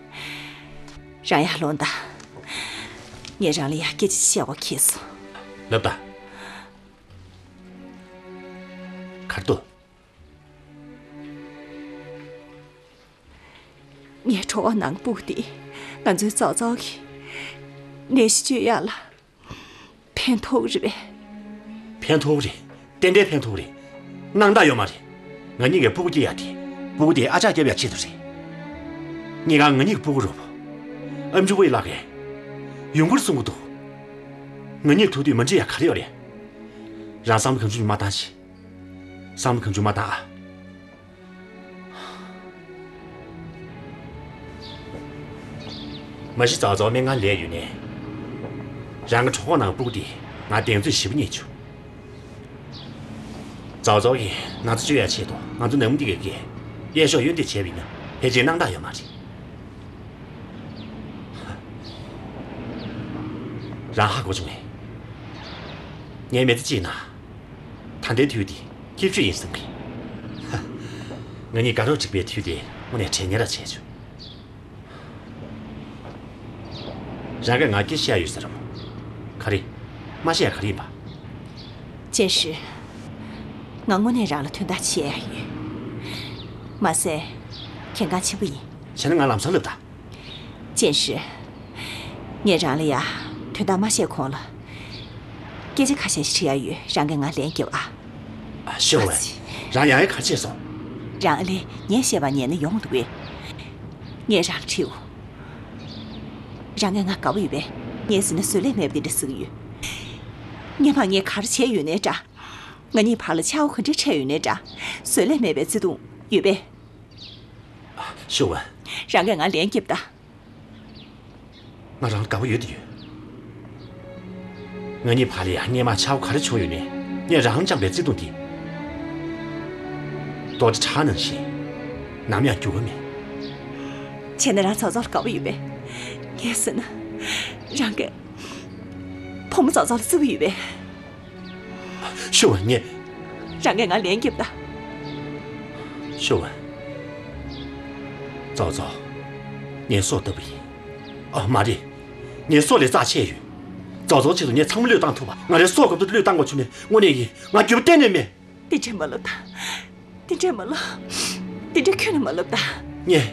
རང་ཡར་ལོངས་དང་། ངས་རང་ལ་ཡ་སྐད་ཆ་བཤད་དགོས་ཁེལ་སོང་། ལབ་དང་། གར་འདུག། ངའི་གྲོད་ཁོག་ནང་སྤུ་གུ་དེ་ང་ཚོའི་ཙའོ་ཙའོ་གི་ནད་གཞི་བཅོས་ཡག་ལ་ཕན་ཐོགས་རེད་པས། ཕན་ཐོགས་རེད། ཏན་ཏན་ཕན་ཐོགས་རེད། སྣང་དག་ཡོད་མ་རེད། ང་གཉིས་ཀྱིས་སྤུ་གུ་སྐྱེ་ཡག་དེ། སྤུ་གུ་དེ་ཨ་ཅག་སྐྱེ་ཡག་ཆེད་དུ་རེད། ངེད་ཀ་ང་གཉིས་ཀྱི་སྤུ་གུ་རོགས་པོ། ཨེམ་ཆི་པོ་ཡི་ལག་གི་ཡུངས་ཁུར་གསུང་གི་འདུག། ང་གཉིས་ཐུག་དུས་མ་འགྲིག་ཡག་ག་རེ་ཡོད་རེད། རང་བསམ་བློ་གང་བྱུང་མ་བཏང་ཞིག། བསམ་བློ་གང་བྱུང་མ་བཏང་ཨ། མ་གཞི་ཙའོ་ཙའོ་སྨན་ཁང་ལས་ཡོད་ནས། རང་གི་གྲོད་ཁོག་ནང་སྤུ་གུ་དེ་ང་གདེང་ཚོད་ཞེ་པོ་རྙེད་བྱུང་། ཙའོ་ཙའོ་གིས་ན་ཚ་བཅོས་ཡག་ཆེད་དུ་ང་ཚོ་ནང་མི་འདི་གའི་གཡས་ཕྱོགས་གཡོན་འདེད་བྱས་པ་ཡིན་ན་ཕལ་ཆེར་སྣང་དག་ཡོད་མ་རེད། རང་ཧ་གོ་བྱུང་ངས། ངའི་མི་ཚེ་གཅིག་ན། ད་ལྟའི་དུས་འདི་སྐྱིད་ཤོས་ཡིན་བསམ་གི། ཧ། ང་གཉིས་དགའ་རབ་འགྲིག་པའི་དུས་འདི་དངོས་གནས་དྲན་ཉེ་ར་བྱས་བྱུང་། རང་གིས་ང་སྐད་བཤད་ཡ་ཡོད་ཟེར་རམ། ག་རེ། མ་བཤད་ཡ་ག་རེ་ཡིན་པ། ཅན་ཧྲི། ང་དངོས་གནས་རང་ལ་དོན་དག་བྱེད་ཡ་ཡོད། མ་ཟད། གལ་འགངས་ཆེན་པོ་ཡིན། བྱས་ན་ང་ལམ་སང་ལབ་དང་། ཅན་ཧྲི། ངས་རང་ལ་ཡ་དོན་དག་མ་བཤད་གོང་ལ། སྐད་ཆ་ཁ་ཤས་ཤིག་དྲི་ཡ་ཡོད། རང་གིས་ང་ལན་རྒྱོབ་ཨ། ཨ། ཤོ་ཝན། ཨ་ཙི། རང་ཡང་ཡང་ག་རེ་བྱས་སོང་། རང་ཨ་ལེ་ངས་བཤད་པ་ཉན་ན་ཡོང་འདུག་གས། ངས་རང་ལ་དྲིའོ། རང་གིས་ང་དགའ་པོ་ཡོད་པས། ངས་ཟེར་ན་བཟོད་ལས་མེད་པ་དེ་འདྲ་ཟེར་གི་ཡོད། སྔོན་མ་ངས་ག་རེ་བྱས་ཡོད་ནའི་འདྲ། ང་གཉིས་བར་ལ་ཆགས་པ་ག་འདྲ་འཕྲད་ཡོད་ནའི་འདྲ། བཟོད་ལས་མེད་པའི་བརྩེ་དུང་ཡོད་པས། ཤོ་ཝན། རང་གིས་ང་ལན་རྒྱོབ་དང་། ང་རང་ལ་དགའ་པོ་ཡོད་དེ་ཡོད། ང་གཉིས་བར་ལ་ཡང་སྔོན་མ་ཆགས་པ་ག་རེ་བྱུང་ཡོད་ནའི་ངས་རང་བཅངས་པའི་བརྩེ་དུང་དེ། རྡོ་རྗེ་བྲག་ནང་བཞིན་ནམ་ཡང་འགྱུར་བ་མེད། བྱས་ན་རང་ཙའོ་ཙའོ་ལ་དགའ་པོ་ཡོད་པས། ངས་ཟེར་ན། རང་གིས་བུ་མོ་ཙའོ་ཙའོ་ལ་བརྩི་བ་ཡོད་པས། ཤོ་ཝན། ངས། རང་གིས་ང་ལན་རྒྱོབ་དང་། ཤོ་ཝན། ཙའོ་ཙའོ། ངའི་སྲོག་ལྟ་བུ་ཡིན། ཨ། མ་རེད། ངའི་སྲོག་ལས་རྩ་ཆེ་ཡོད། ཙའོ་ཙའོ་ཆེད་དུ་ངས་ཚང་མ་བློས་བཏང་ཐུབ་པ། ང་རའི་སྲོག་སྐབས་དུ་བློས་བཏང་དགོས་བྱུང་ནས་དངོས་གནས་ཡིན། ང་འགྱོད་པ་གཏན་ནས་མེད། དེ་འདྲས་མ་ལབ་དང་། དེ་འདྲས་མ་ལབ། དེ་འདྲས་ཁྱོན་ནས་མ་ལབ་དང་། ངས།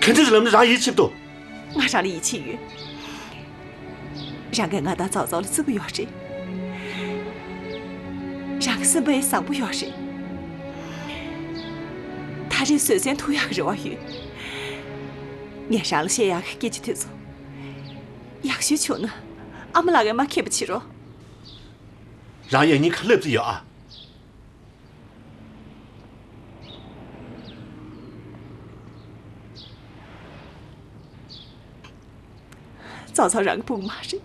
ག་འདྲས་ལབ་ན་རང་ཡིད་ཆེས་འདུག། ང་རང་ལ་ཡིད་ཆེས་ཡོད། རང་གིས་ང་དང་ཙའོ་ཙའོ་ལ་བརྩི་བ་ཡོད་རེད། རང་གི་སེམས་པ་ཡང་བཟང་པོ་ཡོད་རེད། ད་རེས་བཟོད་བསྲན་ཐུབ་ཡག་གི་རེ་བ་ཡོད། ངས་རང་ལ་བཤད་ཡག་གི་སྐད་ཆ་དེ་ཚོ་ཡག་ཤོས་བྱུང་ན་ཨ་མ་ལགས་ཀྱིས་མ་མཁྱེན་པ་བྱེད་རོགས། རང་ཡང་སྙིང་ཁ་ལབ་རྩིས་ཡོད་ཨ། ཙའོ་ཙའོ་རང་གི་སྤུ་གུ་མ་རེད།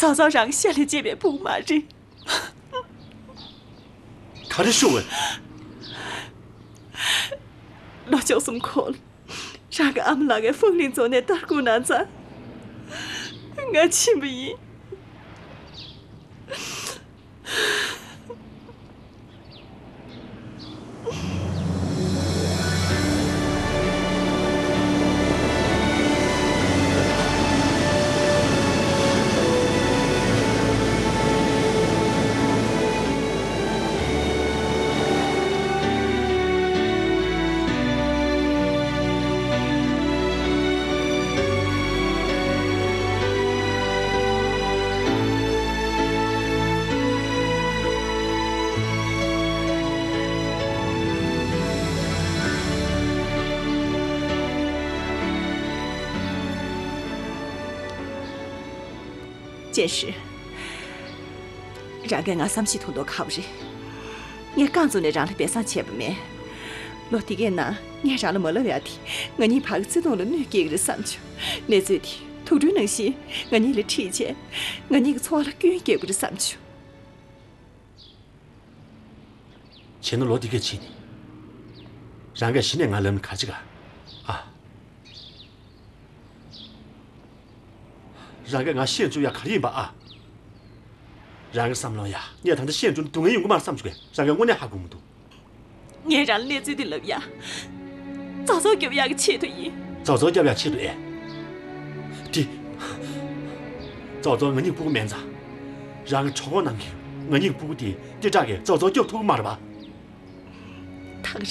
ཙའོ་ཙའོ་རང་གི་ཤ་ལས་སྐྱེས་པའི་སྤུ་གུ་མ་རེད། ག་རེ་ཞུ་བས། ལོ་བཅུ་གསུམ་གོང་ལ་རང་གི་ཨ་མ་ལགས་ཀྱིས་ཧྥུང་ལིན་རྫོང་ནས་སྟར་བསྐུར་གནང་ཙང་། ང་ཕྱིན་པ་ཡིན། ཅན་ཧྲི། རང་གིས་ང་བསམ་ཤེས་ཐུབ་མདོག་ཁ་པོ་རེད། ངས་རྐང་བཙུགས་ནས་རང་ལ་སྦས་གསང་བྱས་པ་མེད། ལོ་འདི་གའི་ནང་ངས་རང་ལ་མ་ལབ་ཡ་དེ་ང་གཉིས་བར་གྱི་བརྩེ་དུང་ལ་གནོད་སྐྱེལ་གྱི་རེད་བསམ་བྱུང་། གནས་ཚུལ་དེ་དུག་སྦྲུལ་ནང་བཞིན་ང་གཉིས་ལ་འཁྲིད་བྱས། ང་གཉིས་ཀྱི་འཚོ་བ་ལ་སྐྱོན་བརྒྱབ་ཀྱི་རེད་བསམ་བྱུང་། བྱས་ན་ལོ་འདི་ག་ཕྱིན་ནས། རང་གིས་གཞི་ནས་ང་ལབ་ན་ག་ཅི་ག་ཨ། རང་གིས་ང་ཤེས་བཅུག་ཡ་ག་རེ་ཡིན་པ་ཨ། རང་གི་བསམ་བློ་ཡ་ངས་ད་ལྟ་ཤེས་བཅུག་ན་སྡུག་བསྔལ་ཡོང་གི་མ་རེད་བསམ་བཅུག་གས། རང་གིས་དངོས་གནས་ཧ་གོ་མི་འདུག་ངས་རང་ལ་གནས་ཚུལ་འདི་ལབ་ཡ། ཙའོ་ཙའོ་སྐྱོབ་ཡག་གི་ཆེད་དུ་ཡིན། ཙའོ་ཙའོ་སྐྱོབ་ཡག་ཆེད་དུ་ཨེ། དེ། ཙའོ་ཙའོ་ང་གཉིས་ཀྱི་སྤུ་གུ་མིན་ཙང་། རང་གི་གྲོད་ཁོག་ནང་གི་ང་གཉིས་ཀྱི་སྤུ་གུ་དེ་ཏི་ཀྲག་གིས་ཙའོ་ཙའོ་སྐྱོབ་ཐུབ་ཀྱི་མ་རེད་པ། ཐག་རེད།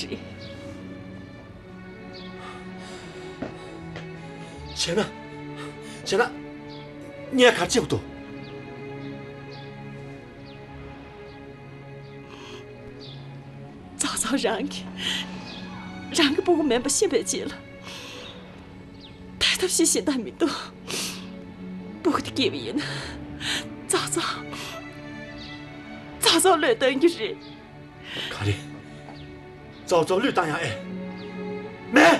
བྱས་ན། བྱས་ན། ངས་ག་རེ་བྱེད་དགོས་འདུག་ཙའོ་ཙའོ་རང་གིས་རང་གི་སྤུ་གུ་མིན་པ་ཤེས་པའི་རྗེས་ལ། ད་ཐབས་ཤེས་གཞན་དག་མི་འདུག་སྤུ་གུ་དེ་སྐྱེས་པ་ཡིན་ན། ཙའོ་ཙའོ། ཙའོ་ཙའོ་བློས་གཏོང་རྒྱུ་རེད། ག་རེ། ཙའོ་ཙའོ་བློས་བཏང་ཡག་ཨེ། མེད།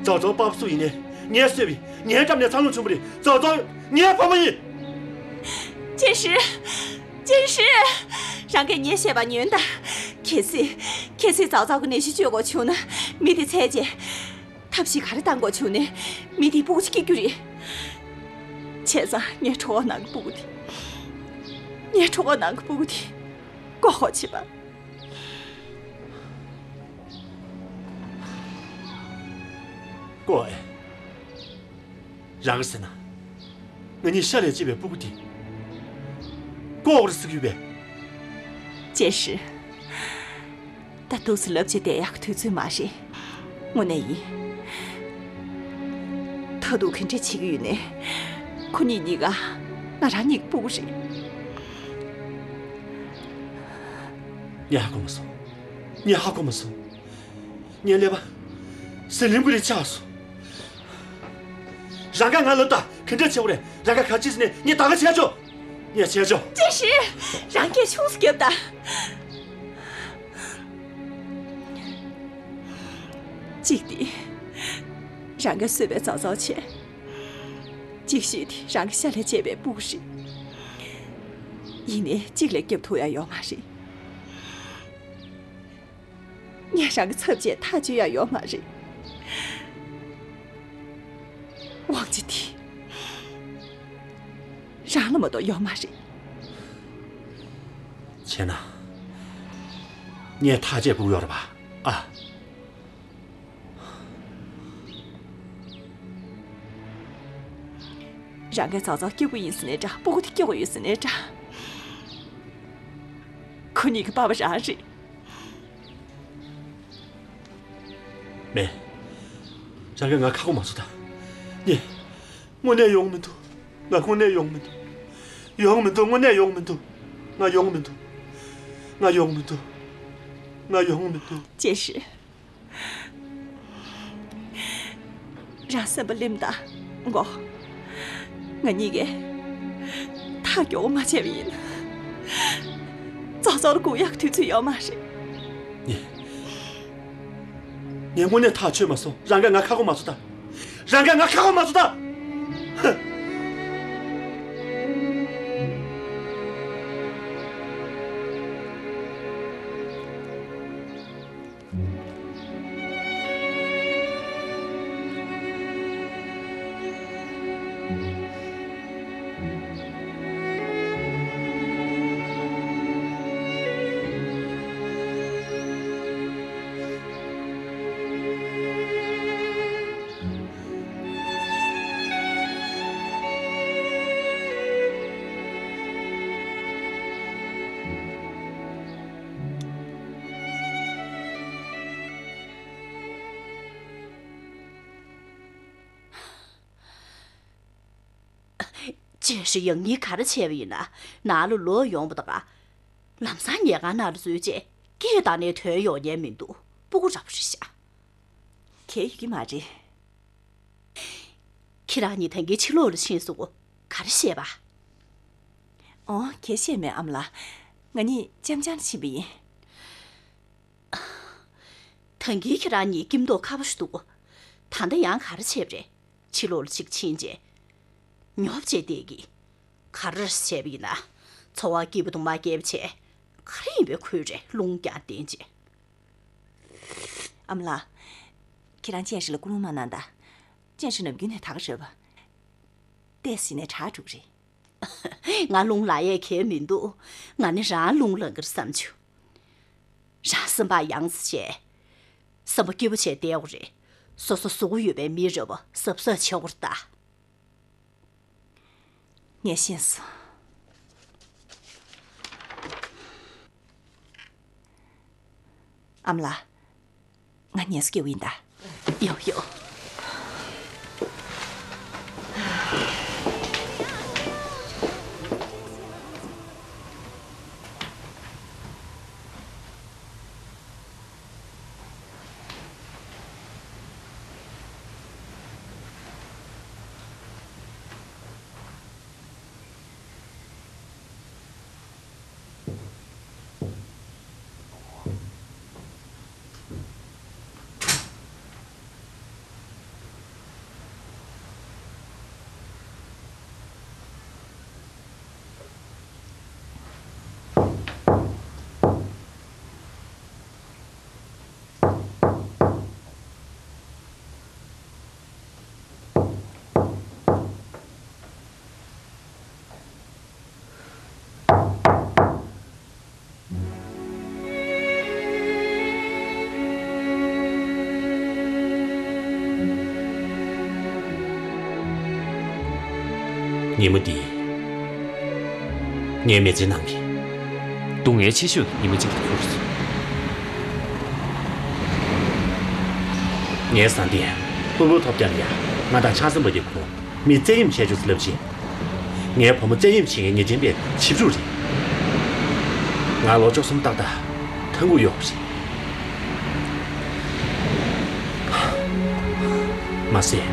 ཙའོ་ཙའོ་པ་ཕ་སུ་ཡིན་ནའི་ངས་གསོས་པའི་ངའི་འགྲམ་ནས་འཚར་ལོངས་བྱུང་བ་རེད། ཙའོ་ཙའོ་ངའི་ཕ་མ་ཡིན། ཅན་ཧྲི། ཅན་ཧྲི། རང་གིས་ངས་བཤད་པ་ཉོན་དང་། གལ་སྲིད། གལ་སྲིད་ཙའོ་ཙའོ་གི་ནད་གཞི་བཅོས་དགོས་བྱུང་ན་མི་དེ་འཚོལ་རྗེས། ཐབས་ཤེས་ག་རེ་བཏང་དགོས་བྱུང་ནའི་མི་དེའི་སྤུ་གུ་ཅིག་སྐྱེ་རྒྱུ་རེད། བྱས་ཙང་ངའི་གྲོད་ཁོག་ནང་གི་སྤུ་གུ་དེ། ངའི་གྲོད་ཁོག་ནང་གི་སྤུ་གུ་དེ་བཀོག་དགོས་བྱས་པ། བཀོག་ཨེ། རང་གིས་ཟེར་ན། ང་གཉིས་ཤ་ལས་སྐྱེས་པའི་སྤུ་གུ་དེ། བཀོག་རེད་ཟེར་གྱི་ཡོད་པས། ཅན་ཧྲི། ད་འདུག་སེ་ལབ་བྱས་བསྡད་ཡག་གི་དུས་ཚོད་མ་རེད། དངོས་གནས་ཡིན། ད་དུང་ག་འདྲ་བྱེད་ཀྱི་ཡོད་ནའི། ཁོ་གཉིས་གཉིས་ཀ་ང་རང་གཉིས་ཀྱི་སྤུ་གུ་རེད། ངས་ཧ་གོ་མ་སོང་། ངས་ཧ་གོ་མ་སོང་། ངའི་ཀླད་པ་ཟི་ལིང་གི་རིགས་ཆགས་སོང་། རང་ག་ང་ལབ་ད་ག་འདྲ་བྱེད་དགོས་རེད། རང་ག་ག་ཅི་ཟེར་ནས་ངས་ད་ག་བྱས་ཆོག་ངས་བྱས་ཆོག་ཅི་ཞིག་རང་གིས་ཆུང་སུ་རྒྱབ་ད། གཅིག་དེ། རང་གིས་གསོས་པའི་ཙའོ་ཙའོ་བྱས། གཅིག་ཤོས་དེ་རང་གི་ཤ་ལས་སྐྱེས་པའི་སྤུ་གུ་རེད། ཡིན་ནའི་གཅིག་ལས་སྐྱོབ་ཐུབ་ཡ་ཡོད་མ་རེད། ངས་རང་གི་ཚབ་བྱས་ཐག་གཅོད་ཡ་ཡོད་མ་རེད། དབང་ཆ་དེ་རང་ལ་མ་གཏོགས་ཡོད་མ་རེད། བྱས་ན། ངས་ཐག་བཅད་དགོས་ཡོད་རེད་པ། ཨ། རང་གིས་ཙའོ་ཙའོ་སྐྱོབ་ཀྱི་ཡིན་ཟེར་ནའི་འདྲ། སྤུ་གུ་དེ་སྐྱོབ་ཀྱི་ཡོད་ཟེར་ནའི་འདྲ། ཁོ་གཉིས་ཀྱི་པ་ཕ་རང་རེད། མེད། རང་གིས་ང་ཁ་སྐོམ་མ་བཟོ་ད། ངས། དངོས་གནས་ཡོང་མི་འདུག་ང་དངོས་གནས་ཡོང་མི་འདུག་ཡོང་མི་འདུག་དངོས་གནས་ཡོང་མི་འདུག་ང་ཡོང་མི་འདུག་ང་ཡོང་མི་འདུག་ང་ཡོང་མི་འདུག་ཅེ་ཧྲི། རང་སེམས་པ་བསླེབས་དང་། མགོ། ང་གཉིས་ཀས་ཐག་མགྱོགས་པོ་མ་བཅད་པ་ཡིན་ན། ཙའོ་ཙའོ་ལ་སྒུག་ཡག་གི་དུས་ཚོད་ཡོད་མ་རེད། ངས། ངས་དངོས་གནས་ཐག་ཆོད་མ་སོང་། རང་གིས་ང་ཁ་སྐོམ་མ་བཟོ་ད། རང་གིས་ང་ཁ་སྐོམ་མ་བཟོ་ད། ཧུ། ཅེས་ཧྲི་ཡང་ཉིད་ག་རེ་བྱས་པ་ཡིན་ན། ནང་ལ་ལོག་ཡོང་བ་དང་། ལམ་སང་ཉལ་ཁང་ནང་ལ་འཛུལ་རྗེས་སྐད་བཏང་ནས་ཐོན་ཡོང་ཉན་མི་འདུག་སྤུ་གུ་འདྲ་པོ་རེད་ཤག་གལ་ཡོད་ཀྱི་མ་རེད། ཁྱེད་རང་གཉིས་ད་གིན་ཕྱི་ལོགས་ལ་ཕྱིན་སོང་། ག་རེ་བཤད་པ། ཨོ། གལ་བཤད་མེད་ཨ་མ་ལགས། ང་གཉིས་ལྕམ་ལྕམ་ཕྱིན་པ་ཡིན། ད་གིན་ཁྱེད་རང་གཉིས་སྐྱིད་མདོག་ཁ་པོ་ཞིག་འདུག་ད་ལྟ་ཡང་ག་རེ་བྱས་པ་རེད། ཕྱི་ལོགས་ལ་ཅིག་ཕྱིན་རྗེས། ཉོབ་བྱས་བསྡད་ཀྱི། ག་རེ་བྱས་པ་ཡིན་ན། འཚོ་བ་སྐྱིད་པོ་དང་མ་སྐྱིད་པ་བྱས། ག་རེ་ཡིན་པའི་ཁུལ་རེད། རླུང་རྒྱག་བསྡད་རྗེས། ཨ་མ་ལགས། ཁྱེད་རང་སྤྱན་ཧྲི་ལ་སྐུ་རླུང་མ་གནང་ད། སྤྱན་ཧྲི་ནམ་རྒྱུན་ནས་ད་ག་རེད་པ། ཏོག་ཙམ་ནས་དྲག་འགྲོ་གི་རེད། ང་རླུང་ལངས་ཡས་གང་ཡང་མི་འདུག་ང་ནི་རང་རླུང་ལངས་ཀྱི་རེད་བསམ་བྱུང་། རང་སེམས་པ་ཡངས་ཙམ་བྱས། སེམས་པ་སྐྱིད་པོ་བྱས་བསྡད་དགོས་རེད། སོ་སོ་གཟུགས་པོ་ཡོད་པའི་མི་རེད་པ། གཟབ་གཟབ་བྱེད་དགོས་རེད་ད། ངས་ཤེས་སོང་། ཨ་མ་ལགས། ང་ངལ་གསོ་རྒྱག་གི་ཡིན་ད། ཡོང་ཡོང་། ཉིན་མོ་འདི་ངའི་མི་ཚེའི་ནང་གི་སྡུག་བསྔལ་ཆེ་ཤོས་ཉིན་མོ་གཅིག་ཏུ་གྱུར་སོང་། ངའི་བཟའ་ཟླས་ཕུར་བུ་ཐོབ་རྒྱག་ལ་ཡ། ང་དང་ཆང་སྲིན་པོ་དེ་ཁོ་མི་བཙན་གཡེམ་བྱས་བྱུང་ཟེར་ལབ་རྗེས། ངའི་བུ་མོ་བཙན་གཡེམ་བྱེད་མཁན་ཉེས་ཅན་པའི་བྱིས་ཕྲུག་རེད། ང་ལོ་བཅུ་གསུམ་ཏག་ཏག་ཐང་གུ་གཡོགས་པ་རེད། མ་ཟད།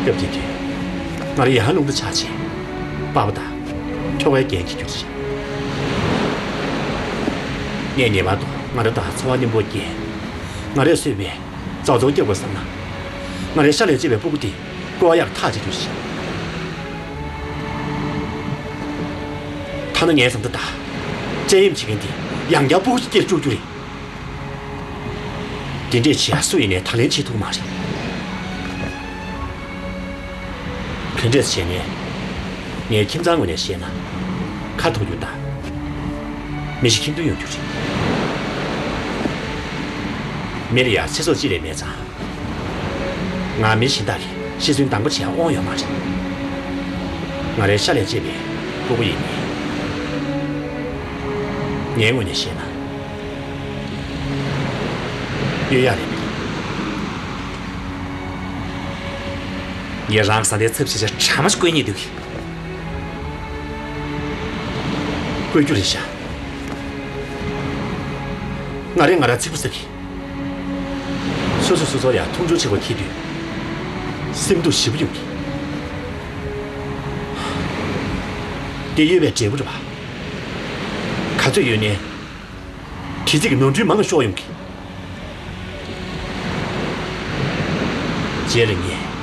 སྐབས་དེ་དུས་ང་རང་ཡང་རླུང་རྟ་ཆག་ཆེ། པགས་པ་དང་ཁྱོ་གའི་རྒྱན་གྱིས་གྱུར་ཅིང་། ངས་ངེས་པར་དུ་ང་རང་དང་འཚོ་བ་མཉམ་པོ་སྐྱེལ། ང་རས་གསོས་པའི་བཟའ་ཚང་སྐྱོབ་དགོས་བསམ་ན། ང་རའི་ཤ་ལས་སྐྱེས་པའི་སྤུ་གུ་དེ་བཀོལ་བ་ཡག་ཐག་ཆོད་གྱུར་ཅིང་། ཐ་ན་ངའི་བཟའ་ཟླ་དང་བཙན་གཡེམ་བྱེད་མཁན་དེ་ཡང་བསྐྱར་སྤུ་གུ་ཅིག་སྐྱེ་སྤྲོད་རྒྱུ་རེད། དེ་འདྲས་བྱེད་ཡ་སུ་ཡིན་ནའི་ད་ལན་བྱེད་ཐུབ་མ་རེད། ག་འདྲས་བྱས་ནའི་ངའི་ཁྱིམ་ཚང་ངོས་ནས་བཤད་ན་ཁ་འཐོར་རྒྱུ་དང་མི་གཞི་ཁྱིམ་སྟོང་ཡོང་རྒྱུ་རེད། མི་ལ་ཡ་ཚེ་སྲོག་གཅིག་ལས་མེད་ཙང་། ང་མི་གཞན་དག་གི་ཤི་གསོན་སྡང་པོ་བྱེད་ཡ་དབང་ཡོད་མ་རེད། ང་རའི་ཤ་ལས་སྐྱེས་པའི་སྤུ་གུ་ཡིན་ནའི། ངའི་ངོས་ནས་བཤད་ན། གཡོལ་ཡག་རེད་མི་འདུག་ངས་རང་བཟའ་ཟླའི་ཚབ་བྱས་བྱས་གྲ་མ་ཞིག་བསྐོལ་སྙིང་འདོད་གི། བསྐོལ་རྒྱུ་རེད་ཤག་ང་རས་ང་རང་ཚིག་པ་ཟ་གི། སོ་སོས་སོ་སོར་ཡང་མཐོང་ཆུང་བྱེད་པ་འཁྱེར་དུས། སེམས་སྡུག་ཞེ་པོ་ཡོང་གི། འདི་གཡོལ་བའི་འབྲས་བུ་རེད་པ། ག་ཚོད་གཡོལ་ནའི། དེ་ཚིག་གི་ནོར་འཁྲུལ་མང་ཤོག་ཡོང་གི། རྗེས་ལ་ངས།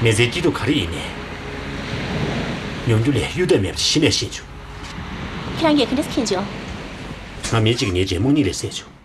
མི་ཚེའི་སྐྱིད་སྡུག་ག་རེ་ཡིན་ནའི། མྱོང་རྒྱུ་ལས་གཡོལ་ཐབས་མེད་པ་གཞི་ནས་ཤེས་བྱུང་། ཁྱེད་རང་གིས་ག་འདྲས་མཁྱེན་བྱུང་། ང་མི་གཅིག་ཉིད་ཀྱི་རྨོངས་གཉིད་ལས་སད་བྱུང་།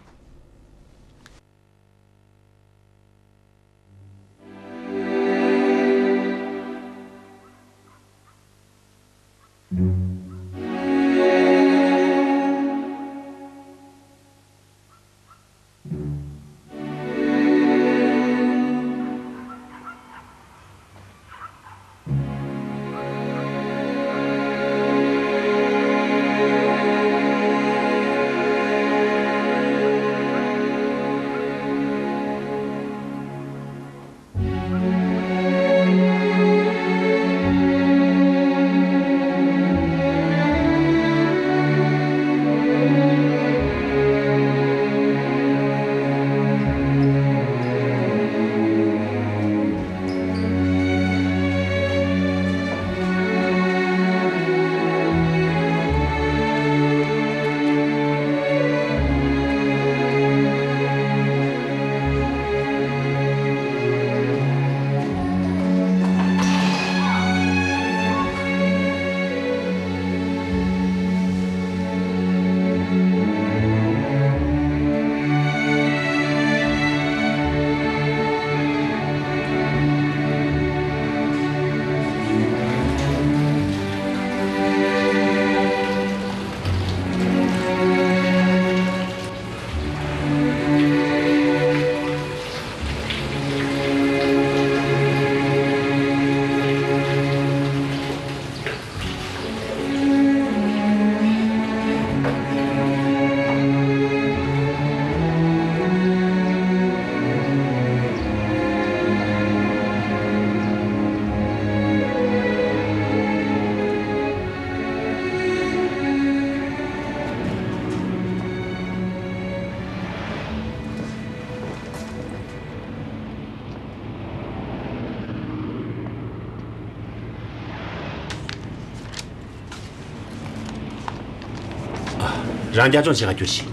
རང་རྒྱབ་ལྗོངས་བྱེད་ག་རྒྱུགས་ཤིག།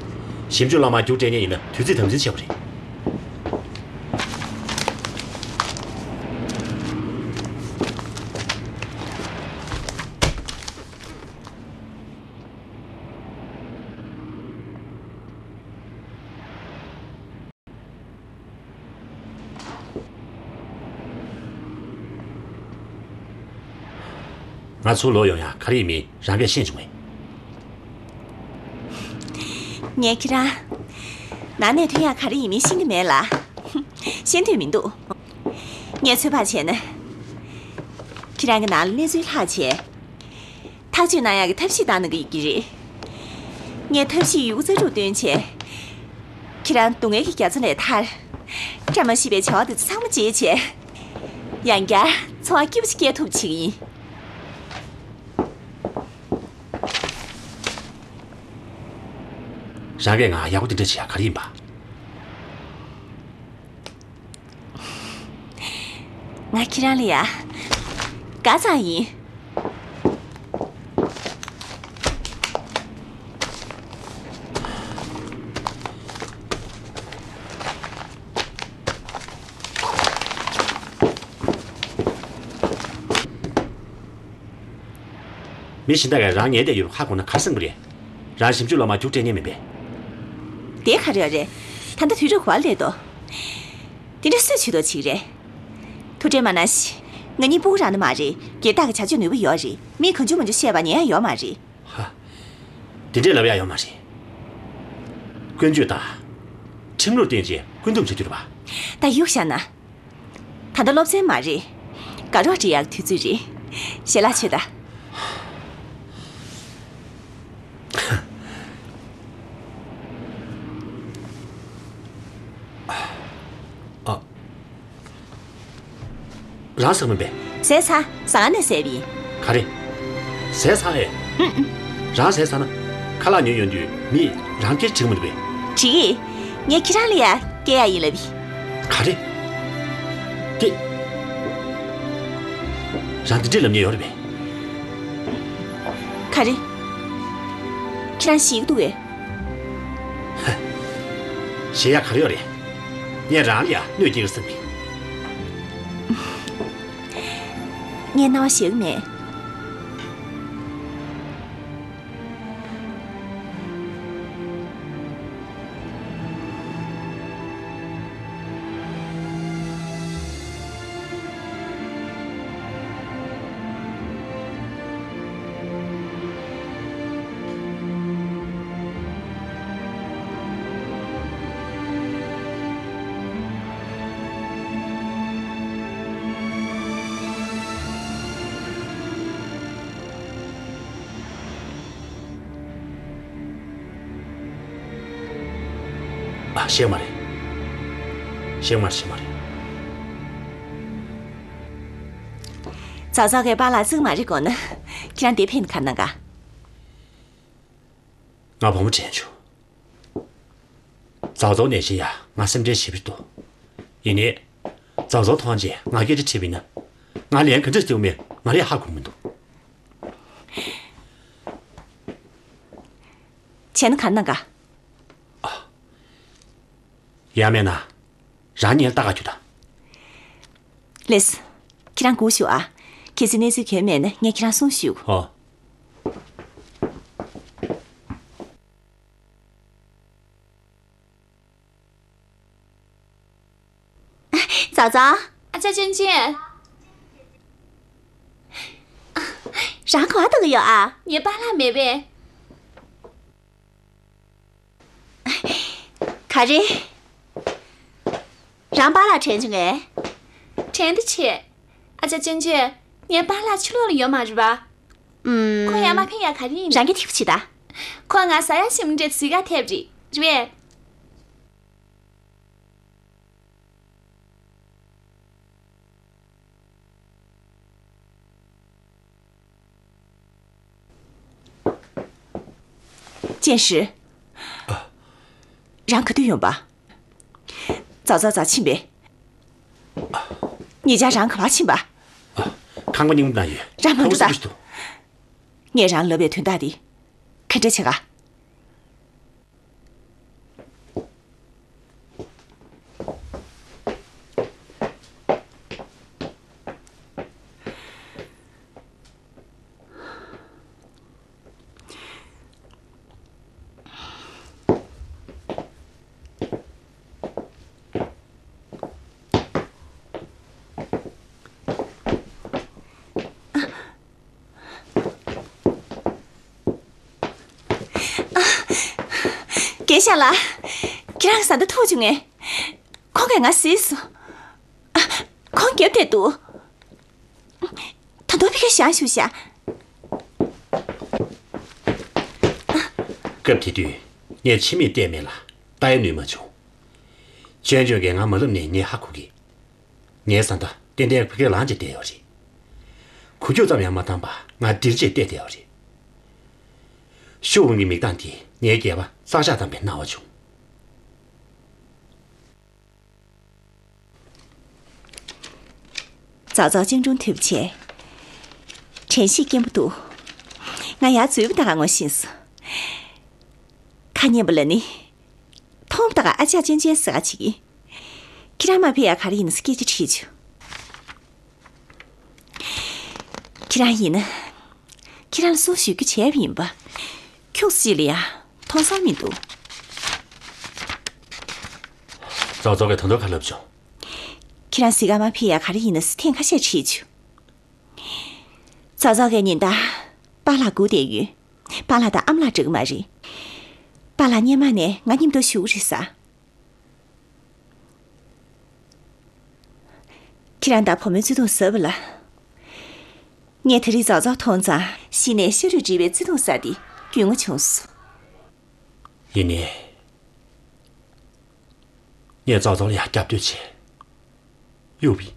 ཞིབ་འཇུག་སློབ་མ་རྒྱུགས་སྤྲད་མཁན་ཡིན་ན་དུས་ཚོད་དམ་འཛིན་བྱས་པ་རེད། ང་ཚུར་ལོག་ཡོང་ཡ་ག་རེ་ཡིན་མིན་རང་པས་ཤེས་བྱུང་ངས། ངས་ཁྱེད་རང་ནང་ནས་ཐོན་ཡ་ག་རེ་ཡིན་མིན་ཤེས་ཀྱི་མེད་ལ། ཤེས་འདོད་མི་འདུག། ངས་ཚོད་དཔག་བྱས་ན། ཁྱེད་རང་གི་ནང་ལ་གནས་ཚུལ་ལྷག་བྱས། ཐག་གཅོད་གནང་ཡག་གི་ཐབས་ཤེས་བཏང་གནང་གི་ཡོད་ཀྱི་རེད། ངས་ཐབས་ཤེས་ཡོད་རྒུ་རྩལ་སྤྲུགས་བཏོན་བྱས། ཁྱེད་རང་སྡུག་བསྔལ་གྱི་རྒྱ་མཚོ་ལས་ཐར། བཀྲ་མ་ཤིས་པའི་བྱ་བ་དེ་ཚོ་ཚང་མ་བརྗེད་བྱས། ཡང་བསྐྱར་འཚོ་བ་སྐྱིད་པོ་ཞིག་སྐྱེལ་ཐུབ་པ་བྱེད་ཀྱི་ཡིན། རང་གིས་ང་ཡག་པོ་དེ་འདྲ་བྱེད་ཡག་ག་རེ་ཡིན་པ། ང་ཁྱེད་རང་ལ་ཡ་དགའ་ཙང་ཡིན། མི་གཞན་དག་གིས་རང་ཉལ་བསྡད་ཡོད་པ་ཧ་གོ་ན་ག་རེ་བསམ་གི་རེད། རང་ཞིབ་འཇུག་སློབ་མ་རྒྱུགས་སྤྲད་མཁན་མིན་པས། དེ་ག་རེ་ཡོད་རེད། ད་ལྟ་དུས་རབས་ག་པར་སླེབས་འདུག། དེ་འདྲ་སུས་བྱེད་དོ་བྱེད་ཀྱི་རེད། ཐུགས་ཁྲལ་མ་གནང་ཞིག། ང་གཉིས་སྤུ་གུ་རང་ད་མ་རེད། སྒེར་བདག་གི་བྱ་སྤྱོད་ནུས་པ་ཡོད་རེད། མི་གང་བྱུང་མང་བྱུང་བཤད་པ་ཉན་ཡ་ཡོད་མ་རེད། ཧ། དེ་འདྲས་ལབ་ཡ་ཡོད་མ་རེད། ཀུན་སྤྱོད་དང་། ཁྲིམས་ལུགས་སྟེང་བཅས་བཀོད་འདོམས་བྱ་རྒྱུ་རེད་པ། ད་གཡུག་བཞག་ན། ད་ལྟ་སློབ་ཚན་མ་རེད། དགའ་རོགས་འགྲིག་ཡག་དུས་ཚོད་རེད། ཞལ་ལག་མཆོད་ད། ཨ། རང་ཟ་མིན་པས། ཟས་ཟ། ཟ་ཁང་ནས་ཟས་པ་ཡིན། ག་རེ། ཟས་ཟ་ཨེ། ཨུ་ཨུ། རང་ཟས་ཟ་ན། ཁ་ལག་ཉོས་ཡོང་དུས་མིས་རང་སྐད་ཆ་དྲི་གི་མི་འདུག་པས། དྲིས། ངས་ཁྱེད་རང་ལ་ཡ་སྐད་ཡག་ཡིན་ལབ་ཡིན། ག་རེ། དེ། རང་འདི་འདྲས་ལབ་མཁན་ཡོད་རེད་པས། ག་རེ། ཁྱེད་རང་ཞེད་ཀྱི་འདུག་གས། ཧ། ཞེད་ཡག་ག་རེ་ཡོད་རེད། ངས་རང་ལ་ཡ་གནོད་སྐྱེལ་གྱི་བསམ་གི། ངས་སྣང་བ་ཞེ་གི་མེད། ཨ། ཤེས་མ་རེད། ཤེས་མ་རེད། ཤེས་མ་རེད། ཙག་ཙག་གི་པཱ་ལགས་བརྩི་གི་མ་རེད་དགོངས་ན། ཁྱེད་རང་འདིར་ཕེབས་ནས་ག་རེ་གནང་ག། ང་བུ་མོ་དྲན་བྱུང་། ཙག་ཙོག་ནང་བཞིན་ཡ་ང་སེམས་ཁྲལ་ཞེ་པོ་འདུག། ཡིན་ནའི། ཙག་ཙོག་མཐོང་རྗེས་ང་སྐད་ཆ་དྲིས་པ་ཡིན་ན། ང་ལན་ག་འདྲ་ཞིག་འདེབས་དགོས་མིན་ང་རང་ཧ་གོ་གི་མི་འདུག། བྱས་ན་ག་རེ་གནང་ག། ཡང་མེད་ན། རང་ཉལ་ལྟ་ག་རྒྱུགས་དང་། ལགས་སོ། ཁྱེད་རང་སྒུག་ཞོག་ཨ། གལ་སྲིད་གནས་ཚུལ་གང་ཡང་མེད་ན་ངས་ཁྱེད་རང་སྲུང་ཞུ། ཨོ། ཙག་ཙག། ཨ་ཅག་ཅན་ཅན། རང་ག་པར་ལྟ་གི་ཡོད་ཨ། ངའི་པཱ་ལགས་མེད་པས། ག་རེ། རང་པཱ་ལགས་དྲན་བྱུང་ངས། དྲན་ད་བྱས། ཨ་ཅག་ཅན་ཅན། ངའི་པཱ་ལགས་ཕྱི་ལོགས་ལ་ཡོད་མ་རེད་པ། ཨུམ། ཁོ་ཡར་མར་ཕེབས་ཡག་ག་རེ་ཡིན། རང་གིས་ཐིག་པ་བྱེད་ད། ཁོ་ང་ཟ་ཡག་ཞིམ་འདྲ་གཟིགས་ག་ཐེབས་རེད། རེད་པས། ཅན་ཧྲི། ཨ། རང་ག་དུས་ཡོང་པ། ཙག་ཙག་ཙག་ཕྱིན་པས། ཉེ་ཆར་རང་ག་པར་ཕྱིན་པ། ཨ། ཁང་པ་རྙིང་པ་ན་ཡོད། རང་མ་ཁང་པ་འགྲོ་ད། སེ་འགྲོ་ཞིག་འདུག། ངས་རང་ལབ་པའི་དོན་དག་འདི། ག་འདྲ་བྱེད་ག། ཏཱ་ལ། ཁྱེད་རང་གི་བཟའ་ཟླ་ཐུག་བྱུང་ངས། ཁོང་གིས་ང་བཟས་སོང་། ཨ། ཁོང་རྒྱབ་བསྡད་འདུག་ད་དུང་ཕ་གིར་བཞག་བཞུགས་ཤག་སྐབས་དེ་དུས་ངས་ཕྱི་མིག་བལྟས་མེད་ལ་ལྟ་ཡང་ནུས་མ་བྱུང་། ཅོན་ཅོན་གྱིས་ང་མ་ལབ་ནས་ངས་ཧ་གོ་གི། ངའི་བཟའ་ཟླ་ཏན་ཏན་ཕ་གིར་ལངས་བྱས་བསྡད་ཡོད་རེད། འགུལ་སྐྱོད་ཙམ་ཡང་མ་བཏང་བར་ང་འདྲིར་བྱས་བསྡད་བསྡད་ཡོད་རེད། ཤུ་ཝུན་གྱི་མིག་མདངས་དེས་ངའི་སྐེད་པ་སྲེག་བཞག་བཏང་བའི་སྣང་བ་བྱུང་། ཙའོ་ཙའོ་སྤྱང་གྲུང་ཐུབ་བྱས། དྲན་ཤེས་སྐྱེན་པོ་འདུག་ང་ཡར་འཛུལ་བ་ད་ག་ངོ་ཤེས་སོང་། ཁ་སྙན་པོ་ལ་ནི། མཐོང་བ་ད་ག་ཨ་ཅག་ཅན་ཅན་ཟེར་ག་བྱེད་ཀྱི། ཁྱེད་རང་མ་ཕེབས་ཡ་ག་རེ་ཡིན་ཟེར་སྐད་ཆ་དྲིས་བྱུང་། ཁྱེད་རང་ཡིན་ན། ཁྱེད་རང་ལ་སུ་ཞུ་རྒྱུ་བྱས་པ་ཡིན་པ། ཁྱུག་ཙམ་ལ་ཡ་མཐོང་སོང་མི་འདུག་ཙའོ་ཙའོ་གིས་ད་དུང་ག་ལབ་བྱུང་། ཁྱེད་རང་གཟིགས་ག་མ་ཕེབས་ཡ་ག་རེ་ཡིན་ན་ཟེར་ཐེངས་ཁ་ཤས་དྲིས་བྱུང་། ཙའོ་ཙའོ་གིས་ཉིན་ལྟར་པཱ་ལགས་སྒུག་བསྡད་ཡོད། པཱ་ལགས་དང་ཨ་མ་ལགས་འདྲ་གི་མ་རེད། པཱ་ལགས་སྔོན་མ་ནས་ང་མཉམ་དུ་བཞུགས་རེད་ཟེར། ཁྱེད་རང་དང་བུ་མོའི་བརྩེ་དུང་ཟབ་པ་ལ། ངས་དེ་རིང་ཙའོ་ཙའོ་མཐོང་ཙང་གཞི་ནས་ཤ་རུས་འདྲེས་པའི་བརྩེ་དུང་ཟབ་སྟེ་རྒྱུས་མངའ་བྱུང་སོང་། ཡིན་ནའི། ངས་ཙའོ་ཙའོ་ལ་ཡང་རྒྱབ་གཏོད་བྱས། གཡུགས་པས།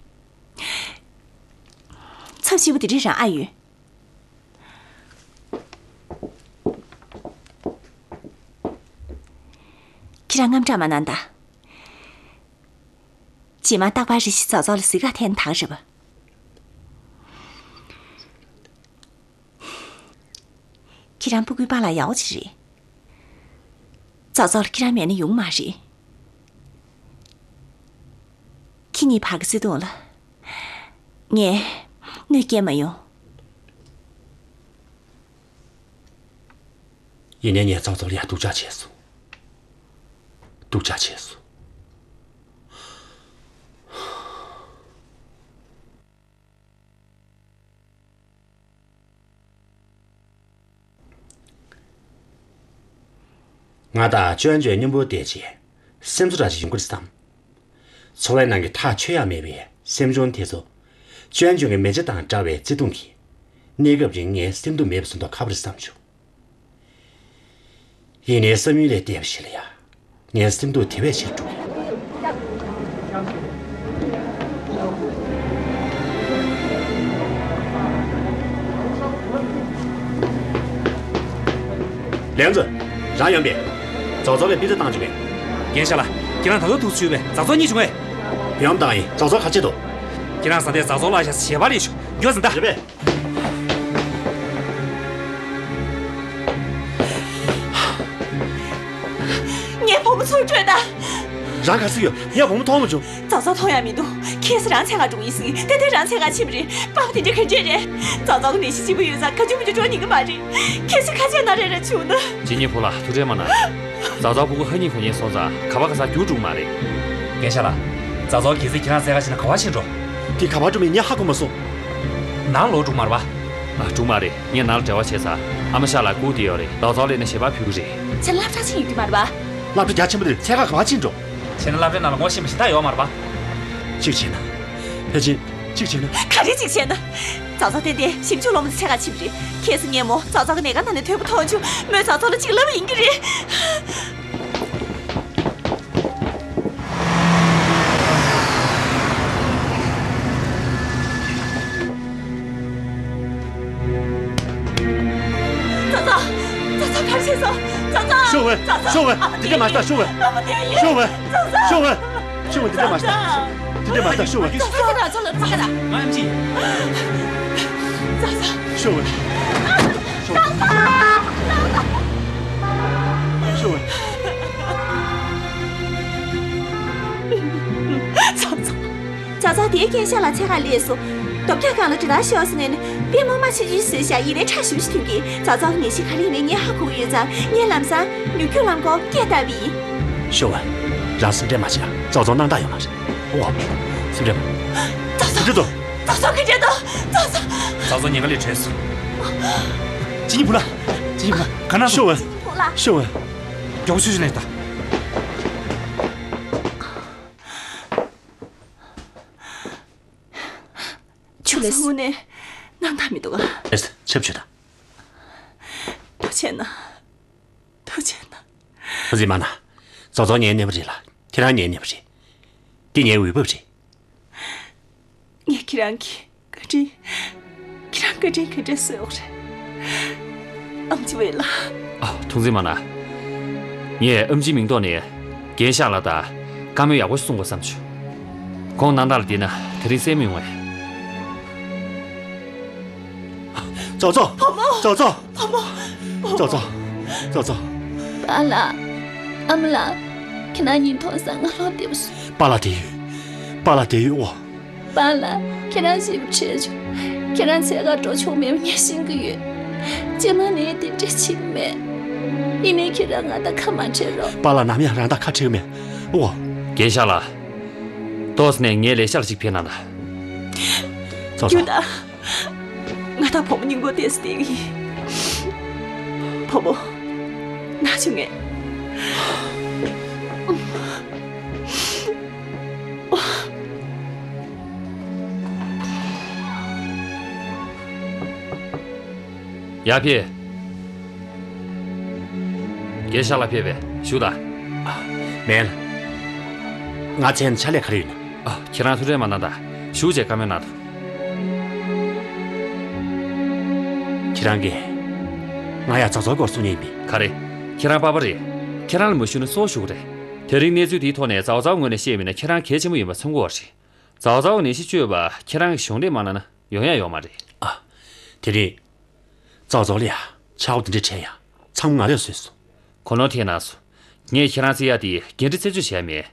མཚམས་ཆེན་པོ་འདི་འདྲས་རང་ཨ་ཡོད། ཁྱེད་རང་དངངས་སྐྲག་མ་གནང་དང་། རྗེས་མ་རྟག་པར་རེ་ཞིག་ཙའོ་ཙའོ་ལ་གཟིགས་ག་ཐད་ན་ད་ག་རེད་པ། ཁྱེད་རང་སྤུ་གུའི་པཱ་ལགས་ཡག་པོ་ཅིག་རེད། ཙའོ་ཙའོ་ལ་ཁྱེད་རང་མེད་ན་ཡོང་མ་རེད། ཁྱེད་གཉིས་བར་གྱི་བརྩེ་དུང་ལ་ངས་གནོད་སྐྱེལ་མ་ཡོང་། ཡིན་ནའི་ངས་ཙའོ་ཙའོ་ལ་ཡང་སྡུག་ཅག་བྱས་སོང་། སྡུག་ཅག་བྱས་སོང་། ང་དང་ཅོན་ཅོན་མཉམ་པོ་བསྡད་རྗེས་སེམས་གསོ་འདྲ་ཞིག་ཡོང་གི་རེད་བསམ། འཚོ་བའི་ནང་གི་ཐག་ཆོད་ཡ་མེད་པའི་སེམས་བྱུང་དེ་ཚོ། ཅོན་ཅོན་གྱི་མེ་ལྕེ་དང་འདྲ་བའི་བརྩེ་དུང་གིས་གནས་སྐབས་རིང་ངའི་སེམས་སྡུག་མེད་པ་བཟོ་མདོག་ཁ་པོ་རེད་བསམ་བྱུང་། ཡིན་ནའི་བསམ་ཡུལ་ལས་འདས་པ་ཞིག་ལ་ཡ། ངའི་སེམས་སྡུག་དེ་བས་ཆེར་འགྲོ་གི། ལན་ཙི། རང་ཡོང་པས། ཙའོ་ཙའོ་ལ་པི་ཙ་བཏང་བྱུང་བས། རྒན་ཤ་ལགས། ཁྱེད་རང་ད་དུང་འདུག་ཚུད་པས། ཙའོ་ཙའོ་རྙེད་བྱུང་བས། ཡོང་བཏང་ཡིན། ཙའོ་ཙའོ་ག་བྱེད་དོ། ཁྱེད་རང་བཟའ་ཟླས་ཙའོ་ཙའོ་བརླགས་ཤག་ཟེར་ཞལ་པར་རེ་ཞུ། མགྱོགས་ཙམ་ད། རེད་པས། ངའི་བུ་མོ་ཚུར་སྤྲོད་དང་། རང་ག་ཚོད་ཡོད། ངས་བུ་མོ་མཐོང་མ་བྱུང་། ཙའོ་ཙའོ་མཐོང་ཡ་མི་འདུག་ཁྱེད་ཚོ་རང་འཚོལ་ག་འགྲོ་གི་ཡིན་ཟེར། ཏན་ཏན་རང་འཚོལ་ག་ཕྱིན་པ་རེད། པགས་པ་དེ་འདྲ་ག་འདྲས་རེད། ཙའོ་ཙའོ་གི་ནད་གཞི་ལྗིད་པོ་ཡོད་ཙང་ག་འཇུ་མི་འཇུ་འགྲོ་ཉན་གི་མ་རེད། ཁྱེད་ཚོས་ཁ་ཆད་སྣ་རལ་རལ་བྱུང་ན། ཇི་ཉི་བུ་ལ་ཐུགས་ཁྲལ་མ་གནང་། ཙའོ་ཙའོ་སྤུ་གུ་ཧ་ཉིག་གོ་ཉན་སོང་ཙང་ག་པ་ག་ས་རྒྱུགས་འགྲོ་གི་མ་རེད། རྒན་ཤ་ལགས། ཙའོ་ཙའོ་གལ་སྲིད་ཁྱེད་རང་འཚོལ་ག་ཕྱིན་ན་ག་པར་ཕྱིན་འགྲོ། དེ་ག་པར་འགྲོ་མིན་ངས་ཧ་གོ་མ་སོང་། ནང་ལོག་འགྲོ་མ་རེད་པ། ཨ། འགྲོ་མ་རེད། ངས་ནང་ལ་འབྲེལ་བ་བྱས་ཚར། ཨ་མ་ཤ་ལགས་སྒུག་བསྡད་ཡོད་རེད། ཙའོ་ཙའོ་སླེབས་ན་ཞལ་པར་ཕུལ་གི་རེད། ཁྱེད་སློབ་གྲྭ་ཕྱིན་ཡོད་རྒྱུ་མ་རེད་པ། སློབ་གྲྭ་རྒྱ་ཆེན་པོ་དེར་འཚོལ་ག་ག་པར་ཕྱིན་འགྲོ། བྱས་ན་སློབ་གྲྭའི་ནང་ལ་ངོ་ཤེས་པ་གཞན་དག་ཡོད་མ་རེད་པ། གཅིག་བྱས་ན། ཕལ་ཆེར། གཅིག་བྱས་ན། ག་རེ་གཅིག་བྱས་ན། ཙའོ་ཙའོ་ཏན་ཏན་ཞིབ་འཇུག་སློབ་མ་ཚོ་འཚོལ་ག་ཕྱིན་པ་རེད། ཁྱེད་ཚོ་ངས་མོ་ཙའོ་ཙའོ་གི་ནམ་མཁའ་ནང་ནས་ཐོན་པ་མཐོང་བྱུང་། མོས་ཙའོ་ཙའོ་ལ་གཅིག་ལབ་པ་ཡིན་གྱི་རེད། ཙའོ་ཙའོ། ཙའོ་ཙའོ་ག་རེ་བྱས་སོང་། ཙའོ་ཙའོ། ཤོ་ཝུན། ཙའོ་ཙའོ། ཤོ་ཝུན། ཨ་མ། འདི་འདྲ་མ་བྱེད། ཤོ་ཝུན། ཨ་མ། འདི་ཡིན། ཤོ་ཝུན། ཙའོ་ཙའོ། ཤོ་ཝུན། ཤོ་ཝུན། འདི་འདྲ་མ་བྱེད། འདི་འདྲ་མ་བྱེད། ཤོ་ཝུན། ཙའོ་ཙའོ། ང་ཡང་ཅི། ཙའོ་ཙའོ། ཤོ་ཝུན། ཤོ་ཝུན། ཤོ་ཝུན། ཙའོ་ཙའོ། ཙའོ་ཙའོ་དེའི་རྒན་ཤ་ལགས་འཚོལ་ག་སླེབས་སོང་། རྡོ་བཀྱག་སྒང་ལ་འདྲེ་ལྟར་ཤོར་སོང་ངས་ནི། པུས་མོ་རྨ་ཆུ་ཆུ་བཟོས་ཤག་ཡིན་ནའི་ཁྲག་ཞེ་པོ་ཞིག་ཐོན་གྱི། ཙའོ་ཙའོ་གི་ནད་གཞི་ག་རེ་ཡིན་མིན་ངས་ཧ་གོ་གི་ཡོད་ཙང་། ངས་ལམ་སང་ནུབ་རྒྱུད་ལམ་སྐོར་སྐད་བཏང་བ་ཡིན། ཤོ་ཝུན། རང་སེམས་ཁྲལ་མ་བྱེད་ཨ། ཙའོ་ཙའོ་སྣང་དག་ཡོད་མ་རེད། ཨོ། སེམས་ཁྲལ་མ། ཙའོ་ཙའོ། ཙའོ་ཙའོ་ག་འདྲས་འདུག་ཙའོ་ཙའོ། ཙའོ་ཙའོ་ཉེན་ཁ་ལས་གྲོལ་སོང་། ཅི་ཉི་བུ་ལ། ཅི་ཉི་བུ་ལ། ག་ན། ཤོ་ཝུན། ཤོ་ཝུན། མགྱོགས་པོ་ཆུ་ཆུ་ལེན་ད། ལགས། ཚང་མ་ནས་སྣང་དག་མི་འདུག་ག། ལགས། ཆབ་ཆུ་དང་། ཐུགས་རྗེ་གནང་། ཐུགས་རྗེ་གནང་། ཟི་མ་ན། ཙོ་ཙོ་ངའི་གནས་པ་རེད་ལ། ཁྱེད་རང་ངའི་གནས་པ་རེད། འདི་ངའི་འོས་བབ་རེད། ངས་ཁྱེད་རང་གི་བཀའ་དྲིན། ཁྱེད་རང་བཀའ་དྲིན་ག་འདྲ་གསོ་ཡོང་རེད། ཨམ་ཆི་ཝེ་ལགས། ཨ། ཐུགས་རྗེ་མ་གནང་། ངས་ཨམ་ཆིའི་མིང་ཐོག་ནས་རྒན་ཤག་ལགས་དང་བཀའ་མོལ་ཡག་པོ་ཞིག་གསུང་དགོས་བསམ་བྱུང་། ཁོང་སྣང་དག་ལ་བལྟས་ན་དེ་རིང་སད་མི་ཡོང་བས། ཙོ་ཙོ། བུ་མོ། ཙོ་ཙོ། བུ་མོ། ཙོ་ཙོ། ཙོ་ཙོ། པཱ་ལགས། ཨ་མ་ལགས། ཁྱེད་རང་གཉིས་མཐོང་སང་ང་ལོག་བདེ་པོ་སོང་། པཱ་ལགས་བསྡད་ཡོད། པཱ་ལགས་བསྡད་ཡོད་འོ། པཱ་ལགས། ཁྱེད་རང་ཞེ་པོ་ཁྲེལ་བྱུང་། ཁྱེད་རང་འཚོལ་གར་འགྲོ་ཆོག་མེད་པ་ངས་ཤེས་ཀྱི་ཡོད། རྗེས་མ་ནས་དེ་འདྲ་བྱེད་ཀྱི་མེད། ཡིན་ནའི་ཁྱེད་རང་ང་དང་ཁ་མ་བྲལ་རོགས། པཱ་ལགས་ནམ་ཡང་རང་དང་ཁ་བྲལ་གྱི་མེད། འོ། རྒན་ཤག་ལགས། ཏོག་ཙམ་ནས་ངའི་ལས་ཤག་ལ་ཅིག་ཕེབས་གནང་དང་། ཙོ་ཙོ། ཡོད་ད། ང་དང་བུ་མོ་སྙིང་པོ་བལྟས་སུ་བསྡད་ཀྱི་ཡིན། བུ་མོ། ན་ཆུང་ངས། ཡར་ཕེབས། རྒན་ཤག་ལགས་ཕེབས་པས་བཞུགས་དང་། ཨ། མེད་ལགས། ང་མཚན་ཕྱག་ལས་ག་རེ་ཡོད་ན། ཨ། ཁྱེད་རང་ཐུགས་ཁྲལ་མ་གནང་དང་། བཞུགས་བྱས་བཀའ་མོལ་གནང་དང་། ཁྱེད་རང་གིས་ང་ཡ་ཙོ་ཙོའི་སྐོར་གསུང་མཁན་ཡིན་པས། ག་རེ། ཁྱེད་རང་པ་ཕ་རེད། ཁྱེད་རང་ལ་མ་ཞུས་ན་སུ་ཞུ་གི་རེད། དེ་རིང་གནས་ཚུལ་འདིའི་ཐོག་ནས་ཙོ་ཙོའི་ངོས་ནས་བཤད་མིན་ན་ཁྱེད་རང་གལ་ཆེན་པོ་ཡིན་པ་མཚོན་གྱི་ཡོད་རེད། ཙོ་ཙོ་ནད་གཞི་བཅོས་པ་ཁྱེད་རང་གིས་གཞོགས་འདེགས་མ་གནང་ན་ཡོང་ཡ་ཡོད་མ་རེད། ཨ། དེ་རེད། ཙོ་ཙོ་ལ་ཡ་ཆག་སྒོ་དེ་འདྲ་འཕྲད་ཡ་ཚང་མ་ང་རས་བཟོས་སོང་། གོ་ནོར་ཐེབས་གནང་སོང་། ངས་ཁྱེད་རང་བརྩི་ཡ་དེ་འགན་འཁྲི་རྩད་གཅོད་བྱས་མེད།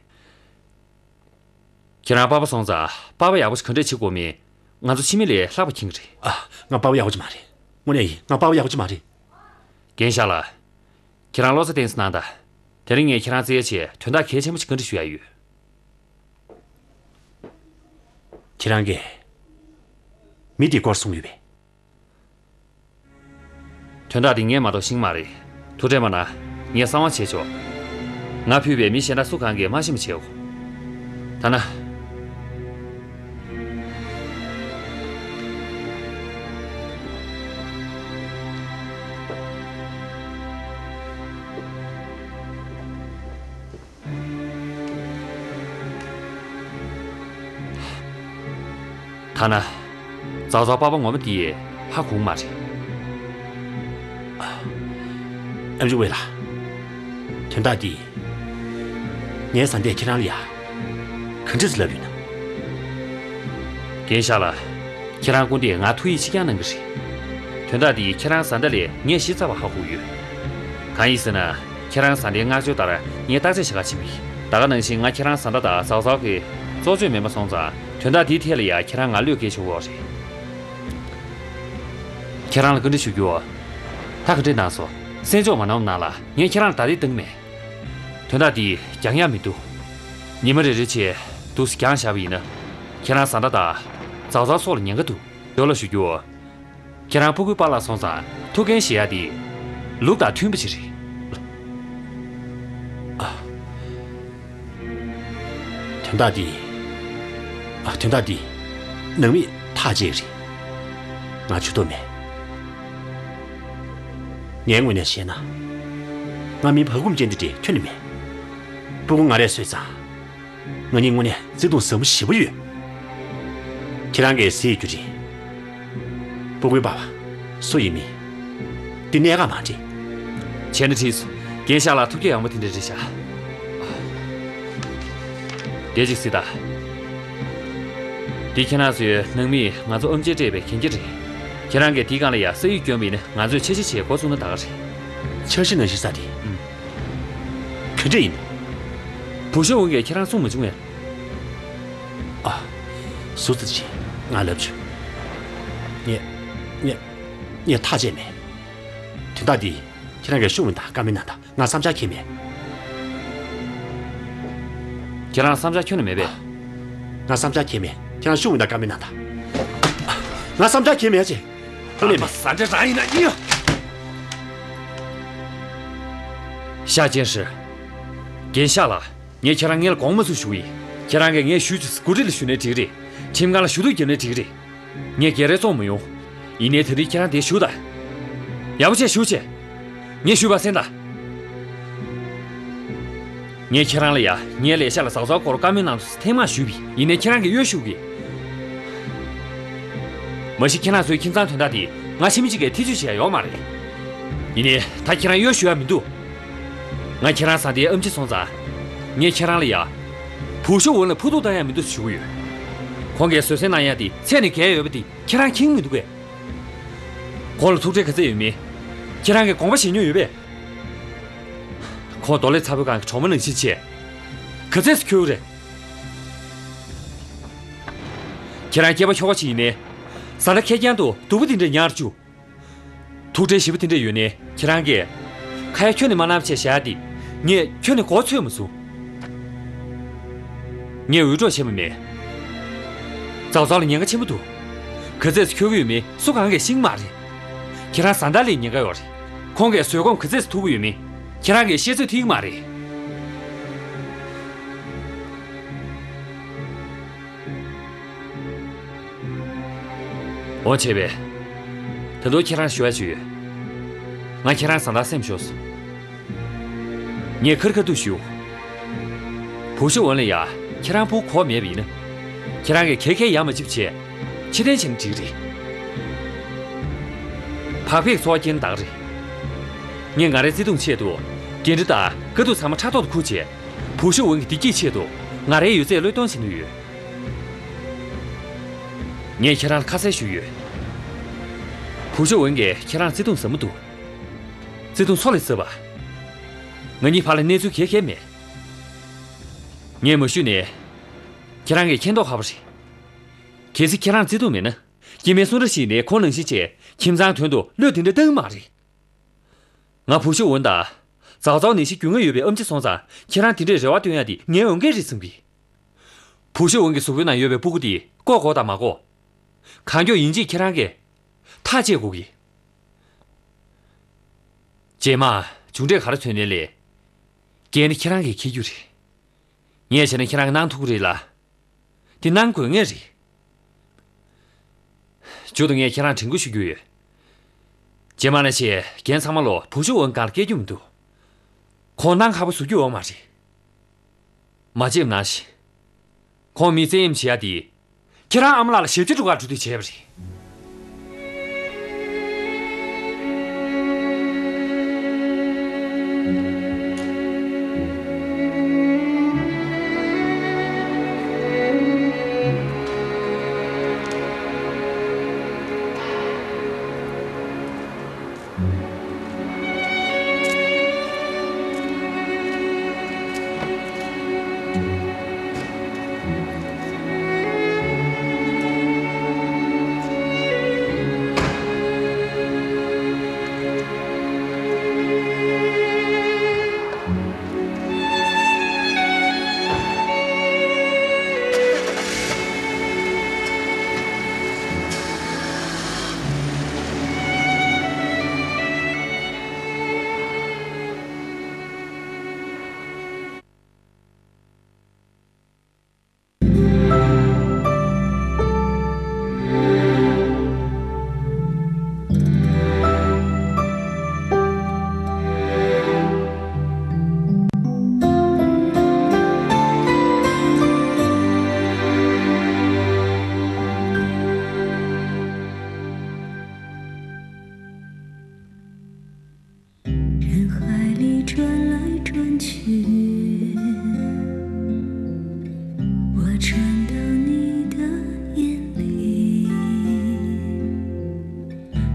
ཁྱེད་རང་པ་ཕ་སོང་ཙང་པ་ཕ་ཡག་པོ་ཞིག་ག་འདྲས་བྱེད་དགོས་མིན་ང་ཚོ་ཕྱི་མི་ལས་ལྷག་པ་མཁྱེན་གྱི་རེད། ཨ། ང་པ་ཕ་ཡག་པོ་ཅིག་མ་རེད། དངོས་གནས་ཡིན། ང་པ་ཕ་ཡག་པོ་ཅིག་མ་རེད། རྒན་ཤག་ལགས། ཁྱེད་རང་བློ་རྩ་བརྟན་ཙམ་གནང་དང་། དེ་རིང་ངས་ཁྱེད་རང་བརྩི་ཡ་ཆེད་དོན་དག་གལ་ཆེན་པོ་ཞིག་བཀའ་འདྲི་ཞུ་ཡ་ཡོད། ཁྱེད་རང་གིས་མི་དེའི་སྐོར་གསུངས་ཡོད་པས། དོན་དག་འདི་ངས་མ་གཏོགས་ཤེས་ཀྱི་མ་རེད། ཐུགས་ཁྲལ་མ་གནང་། ངས་གསང་བ་བྱས་ཆོག་ང་ཕུད་པའི་མི་གཞན་དག་སུ་གང་གིས་མ་ཤེས་པ་བྱེད་དགོས། ཐ་ན། ཐ་ན། ཙོ་ཙོའི་པ་ཕ་ངོ་མ་དེ་ཧ་གོ་གི་མ་རེད། ཨམ་ཆི་ཝེ་ལགས། དོན་དག་འདི། ངའི་བཟའ་ཟླས་ཁྱེད་རང་ལ་ཡ། ག་འདྲས་ལབ་ཡོད་ན། རྒན་ཤག་ལགས། ཁྱེད་རང་སྐུ་ཟླས་ང་ཐུགས་ཡིད་ཆེས་རྐྱང་གནང་གི་རེད། དོན་དག་འདི་ཁྱེད་རང་བཟའ་ཟླ་ལས་ངས་ཞིབ་ཚགས་པ་ཧ་གོ་ཡོད། གང་ཡིན་ཟེར་ན། ཁྱེད་རང་བཟའ་ཟླའི་མངགས་བཅོལ་ལྟར་ངས་བརྟག་དཔྱད་བྱེད་གར་ཕྱིན་པ་ཡིན། ད་ག་ནང་བཞིན་ང་ཁྱེད་རང་བཟའ་ཟླ་དང་ཙོ་ཙོ་གི་གཙོ་ཆེ་མེད་པ་སོང་ཙང་། དོན་དག་འདིའི་ཐད་ལ་ཡ་ཁྱེད་རང་ང་བློས་འགེལ་ཆོག་གི་ཡོད་རེད། ཁྱེད་རང་ལ་བཀའ་འདྲི་ཞུ་རྒྱུ། ད་ག་འདྲས་གནང་སོང་། གསན་འཇོག་མ་གནང་བ་ནང་ལ་ངས་ཁྱེད་རང་ལ་ད་ལྟའི་བཏང་མེད། དོན་དག་འདི་འགྱངས་ཡ་མི་འདུག་ཉི་མ་རེ་རེ་བྱས་འདུག་སེ་འགྱངས་བཞག་པ་ཡིན་ན། ཁྱེད་རང་བཟའ་ཟླ་དང་ཙོ་ཙོ་སོགས་ལ་ཉེན་ཁ་འདུག་ཡོ་ལ་ཞུ་རྒྱུ། ཁྱེད་རང་སྤུ་གུའི་པཱ་ལགས་སོང་ཙང་ཐུགས་འགན་བཞེས་ཡ་དེ་ལུགས་དང་མཐུན་པ་ཞིག་རེད། ཨ། དོན་དག་འདི། ཨ། དོན་དག་འདི་ནང་མི་ཐག་བཅད་རེད། ང་ཆུ་ཐོག་མེད། ངའི་ངོས་ནས་བཤད་ན། ང་མི་བག་འཁུམ་ཅན་དེ་འདྲས་ཁྱོན་ནས་མེད། སྤུ་གུ་ང་རས་གསོས་ཙང་། ང་གཉིས་དངོས་གནས་བརྩེ་དུང་ཟབ་མོ་ཞེ་པོ་ཡོད། ཁྱེད་རང་གིས་ཟེར་རྒྱུ་རེད། སྤུ་གུའི་པཱ་ཕ་སུ་ཡིན་མིན། འདི་གནད་འགག་མ་རེད། བྱས་ན་འགྲིག་སོང་། རྒན་ཤག་ལགས་ཐུགས་བསྐྱེད་ཡངས་པོ་དེ་འདྲ་རེད་ཤག་བདེ་ཅིག་གཟིགས་དང་། འདི་ཁྱེད་རང་ཚོའི་ནང་མིས་ང་ཚོ་ཨམ་ཆིར་སྤྲད་པའི་གན་རྒྱ་རེད། ཁྱེད་རང་གིས་འདིའི་སྒང་ལ་ཡ་ས་ཡིག་བསྐྱོན་པ་ཡིན་ན་ང་ཚོས་འཆར་གཞི་བྱས་འགོ་བཙུགས་ན་ད་ག་རེད། འཆར་གཞི་ནང་བཞིན་ས་རེད། ཨུམ། ག་འདྲ་ཡིན། བུ་ཤོ་ཝུན་གྱིས་ཁྱེད་རང་གསུང་མ་བྱུང་ངས། ཨ། ཟུར་ཙམ་བྱས་ང་ལབ་བྱུང་། ངས། ངས། ངས་ཐག་བཅད་མེད། དོན་དག་འདི་ཁྱེད་རང་གིས་ཤོ་ཝུན་དང་བཀའ་མོལ་གནང་དང་། ང་བསམ་འཆར་འཁྱེར་མེད། ཁྱེད་རང་བསམ་འཆར་ཁྱོན་ནས་མེད་པས། ང་བསམ་འཆར་འཁྱེར་མེད། ཁྱེད་རང་ཤོ་ཝུན་དང་བཀའ་མོལ་གནང་དང་། ང་བསམ་འཆར་འཁྱེར་མེད་ཅེས། ཁྱོན་ནས་མེད། བཟའ་འདྲེ་རང་ཡིན་ན་ཡིན། ཤ་ཅན་ཧྲི། རྒན་ཤག་ལགས། ངས་ཁྱེད་རང་སྔོན་ལ་དགོངས་མ་ཚུགས་ཞུ་གི་ཡིན། ཁྱེད་རང་གིས་ངས་ཞུ་རྒྱུ་འགོ་ཁྲིད་ལ་ཞུས་ནའི་འགྲིག་རེད། ཁྲིམས་ཁང་ལ་ཞུ་གཏུག་བརྒྱབ་ནའི་འགྲིག་རེད། ངས་སྒེར་རེ་བཙོང་མི་ཡོང་། ཡིན་ནའི་ད་རེས་ཁྱེད་རང་འདིར་བཞུགས་དང་། ཡག་པོ་བྱས་བཞུགས་བྱས། ངས་ཞུས་པ་གསན་དང་། ངས་ཁྱེད་རང་ལ་ཡ་ངའི་ལས་ཤག་ལ་ཟའོ་ཙའོ་སྐོར་བཀའ་མོལ་གནང་དུས་ཐེངས་མང་ཞུས་པ་ཡིན། ཡིན་ནའི་ཁྱེད་རང་གིས་གཡོལ་ཞུ་གི། མ་གཞི་ཁྱེད་རང་ཚོའི་ཁྱིམ་ཚང་དོན་དག་དེ་ང་ཕྱི་མི་གཅིག་གིས་ཐེ་བྱུས་བྱས་ཡོད་མ་རེད། ཡིན་ནའི་ད་ཁྱེད་རང་གཡོལ་ཞུ་ཡ་མི་འདུག། ང་ཁྱེད་རང་བཟའ་ཟླའི་ཨེམ་ཆི་སོང་ཙང་། ངས་ཁྱེད་རང་ལ་ཡ། བུ་ཤོ་ཝུན་ལ་ཕུ་ཐུག་བཏང་ཡ་མི་འདུག་ཞུ་གི་ཡོད། ཁོང་གིས་བཟོད་བསྲན་གནང་ཡ་དེ་ཚད་ནས་བརྒལ་ཡོད་པ་དེ་ཁྱེད་རང་མཁྱེན་མི་འདུག་གས། ཁོང་ལ་ཐུག་འཕྲད་ག་ཚད་ཡོད་མེད། ཁྱེད་རང་གིས་དགོངས་པ་བཞེས་མྱོང་ཡོད་པས། ཁོང་རྡོ་ལེབ་ཚ་པོའི་སྒང་གི་གྲོག་མ་ནང་བཞིན་བྱས། ག་ཚད་སུ་འཁྱོལ་རེད། ཁྱེད་རང་སྐྱེས་པ་ཁྱོ་ག་ཅིག་ཡིན་ནའི། བཟའ་ཟླ་ཁེར་རྐྱང་དུ་སྡུག་པོ་དེ་འདྲ་མྱངས་ར་བཅུག། ཐུག་འཕྲད་ཞེ་པོ་དེ་འདྲ་ཡོད་ནའི་ཁྱེད་རང་གིས། ཁ་ཡ་ཁྱོན་ནས་མ་གནང་བྱས་བཞག་ཡ་དེ། ངས་ཁྱོན་ནས་མགོ་ཚོས་མ་སོང་། ངས་འུད་སྒྲོག་བྱས་པ་མེད། ཙའོ་ཙའོ་ལ་ཉེན་ཁ་ཆེན་པོ་འདུག། ག་ཚད་སུ་འཁྱོལ་གི་ཡོད་མེད་སུ་གང་གིས་ཤེས་ཀྱི་མ་རེད། ཁྱེད་རང་བཟའ་ཟླ་ལ་ཉེན་ཁ་ཡོད་རེད། ཁོང་གིས་བཟོད་སྒོམ་ག་ཚད་སུ་ཐུབ་ཀྱི་ཡོད་མེད་ཁྱེད་རང་གིས་ཤེས་ཚོད་ཐིག་གི་མ་རེད། འོ་བྱས་པས། ད་དུང་ཁྱེད་རང་ཞུ་བ་ཅིག་ཡོད། ང་ཁྱེད་རང་བཟའ་ཟླ་སེམས་ཤོར་སོང་། ངས་ཁ་རི་ཁ་ཐུག་ཞུ། བུ་ཤོ་ཝུན་ལ་ཡ་ཁྱེད་རང་བུ་གོ་མེད་པ་ཡིན་ན། ཁྱེད་རང་གིས་ག་གེ་ཡ་མ་བྱེད་པ་བྱས། ཕྱིར་འཐེན་བྱས་ན་འགྲིག་རེད། བག་ཕེབས་ཀྱི་འཚོ་བ་སྐྱེལ་ན་འདང་རེད། ངས་ང་རའི་བརྩེ་དུང་ཆེད་དུ། འགན་འཁྲི་དང་དཀའ་སྡུག་ཚང་མ་ཕྲག་ཐོག་ཏུ་འཁུར་བྱས། བུ་ཤོ་ཝུན་གྱི་བདེ་སྐྱིད་ཆེད་དུ། ང་རའི་ཡོད་ཚད་བློས་གཏོང་བྱེད་འདོད་ཡོད། ངས་ཁྱེད་རང་ལ་ཁ་གསལ་ཞུས་ཡོད། བུ་ཤོ་ཝུན་གྱིས་ཁྱེད་རང་བརྩེ་དུང་ཟབ་མོ་འདུག། བརྩེ་དུང་མཚོ་ལས་ཟབ་པ། ང་གཉིས་བར་ལ་གནས་ཚུལ་ག་གེ་མེད། ངས་མ་ཞུས་ནས། ཁྱེད་རང་གིས་མཁྱེན་མདོག་ཁ་པོ་རེད། གལ་སྲིད་ཁྱེད་རང་བརྩེ་དུང་མེད་ན། སྐྱེ་དམན་སུ་འདྲ་ཞིག་ནས་ཁོང་ནང་བཞིན་བྱས་ཁྱིམ་ཚང་དོན་དུ་བློས་དེ་འདྲ་གཏོང་གི་མ་རེད། ང་བུ་ཤོ་ཝུན་དང་། ཙའོ་ཙའོ་ནད་གཞི་རྒྱུས་མངའ་ཡོད་པའི་ཨེམ་ཆི་སོང་ཙང་ཁྱེད་རང་དེ་འདྲའི་རེ་བ་བཏོན་ཡ་དེ་ངའི་འོས་འགན་རེད་བསམ་གི། བུ་ཤོ་ཝུན་གྱི་གཟུགས་པོའི་ནང་ཡོད་པའི་ཕྲུ་གུ་དེ་བཀོག་དགོས་དང་མ་བཀོག། གང་མགྱོགས་ཡིན་གཅིག་ཁྱེད་རང་གིས་ཐག་བཅད་དགོས་གི། རྗེས་མ་མཇུག་འབྲས་ག་རེ་ཐོན་ནའི་ལས། འགན་ནི་ཁྱེད་རང་གིས་འཁྱེར་རྒྱུ་རེད། ངས་བྱས་ན་ཁྱེད་རང་གིས་གནང་ཐུབ་ཀྱི་རེད་ལ། དེ་གནང་དགོས་ངེས་རེད། མཇུག་ཏུ་ངས་ཁྱེད་རང་དྲན་སྐུལ་ཞུ་རྒྱུ་ཡོད། རྗེས་མ་ནས་བྱས་འགན་ཚང་མ་ལོ་བུ་ཤོ་ཝུན་སྒང་ལ་བསྐྱལ་རྒྱུ་མི་འདུག། ཁོང་གནང་ཁག་པོ་བཟོ་རྒྱུ་ཡོད་མ་རེད། མ་བརྗེད་པ་ནང་བཞིན། ཁོང་མི་བཙན་གཡེམ་བྱེད་ཡ་དེ། ཁྱེད་རང་ཨ་མ་ལགས་ལ་ཞབས་ཕྱི་སྒྲུབ་གར་འགྲོ་དུས་བྱས་པ་རེད།人海里转来转去，我转到你的眼里。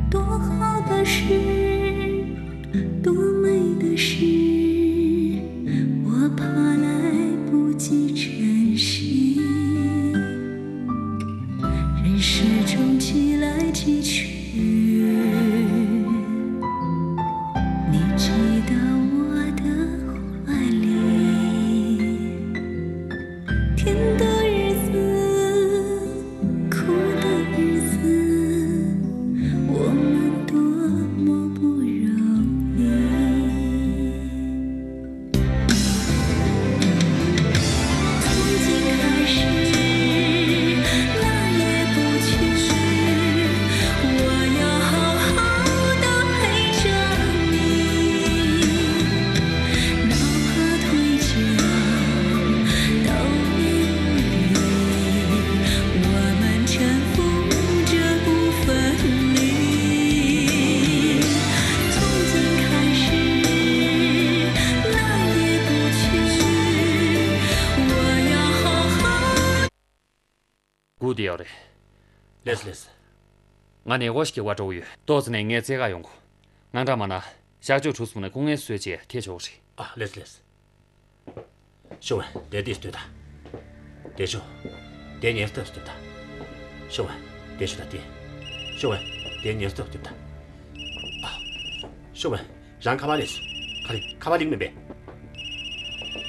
多好的事，多美的事，我怕来不及珍惜。人世中寄来寄去，你寄到我的怀里。དེ་ཡོད་རེད། ལེས་ལེས། ང་ནི་ཨོ་ཤི་གི་བ་འགྲོ་གི་ཡོད། ཏོག་ཙམ་ནས་ངའི་རྩེད་ག་ཡོང་གོ། དངངས་སྐྲག་མ་ན། གཤག་བཅོས་གྲུབ་སོང་ན་སྐུ་ངལ་གསོས་བྱས་ཐད་ཆོག་གི་རེད། ཨ་ལེས་ལེས། ཤོ་ཝན། དེ་དེ་ལྟོས་དང་། དེ་ཤོ། དེ་ཉེར་སྟབས་ལྟོས་དང་། ཤོ་ཝན། དེ་ཤོ་དང་དེ། ཤོ་ཝན། དེ་ཉེར་སྟབས་ལྟོས་དང་། ཨ། ཤོ་ཝན། རང་ཁ་པར་ལེན་སོང་། ག་རེ། ཁ་པར་ལེན་མེད་པས།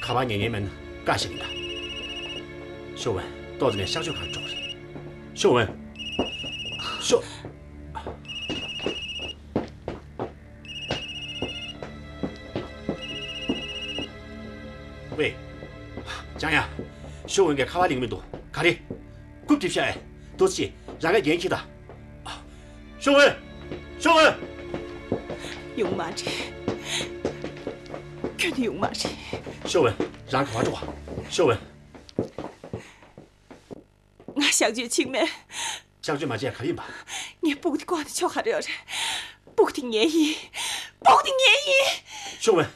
ཁ་པར་ཉན་ཉན་མེད་ན་བཀག་ཤེས་ཡིན་ད། ཤོ་ཝན། ཏོག་ཙམ་ནས་གཤག་བཅོས་ཁང་འགྲོ་གི་རེད། ཤོ་ཝན། ཤོ། ཝེ། ཅང་ཡ། ཤོ་ཝན་གྱིས་ཁ་པར་ལེན་མི་འདུག་ག་རེ། རྐུབ་རྡིབ་ཤག་ཨེ། འདུག་སེ་རང་གིས་འགན་འཁྱེར་ད། ཤོ་ཝན། ཤོ་ཝན། ཡོང་མ་རེད། ཁྱོན་ནས་ཡོང་མ་རེད། ཤོ་ཝན། རང་ག་པར་འགྲོ་བ། ཤོ་ཝན། ང་གཤག་བཅོས་བྱེད་མེད། གཤག་བཅོས་མ་བྱས་ག་རེ་ཡིན་པ། ངས་སྤུ་གུ་དེ་བཀོག་ནས་ཆོག་ག་རེ་ཡོད་རེད། སྤུ་གུ་དེ་ངའི་ཡིན། སྤུ་གུ་དེ་ངའི་ཡིན། ཤོ་ཝན།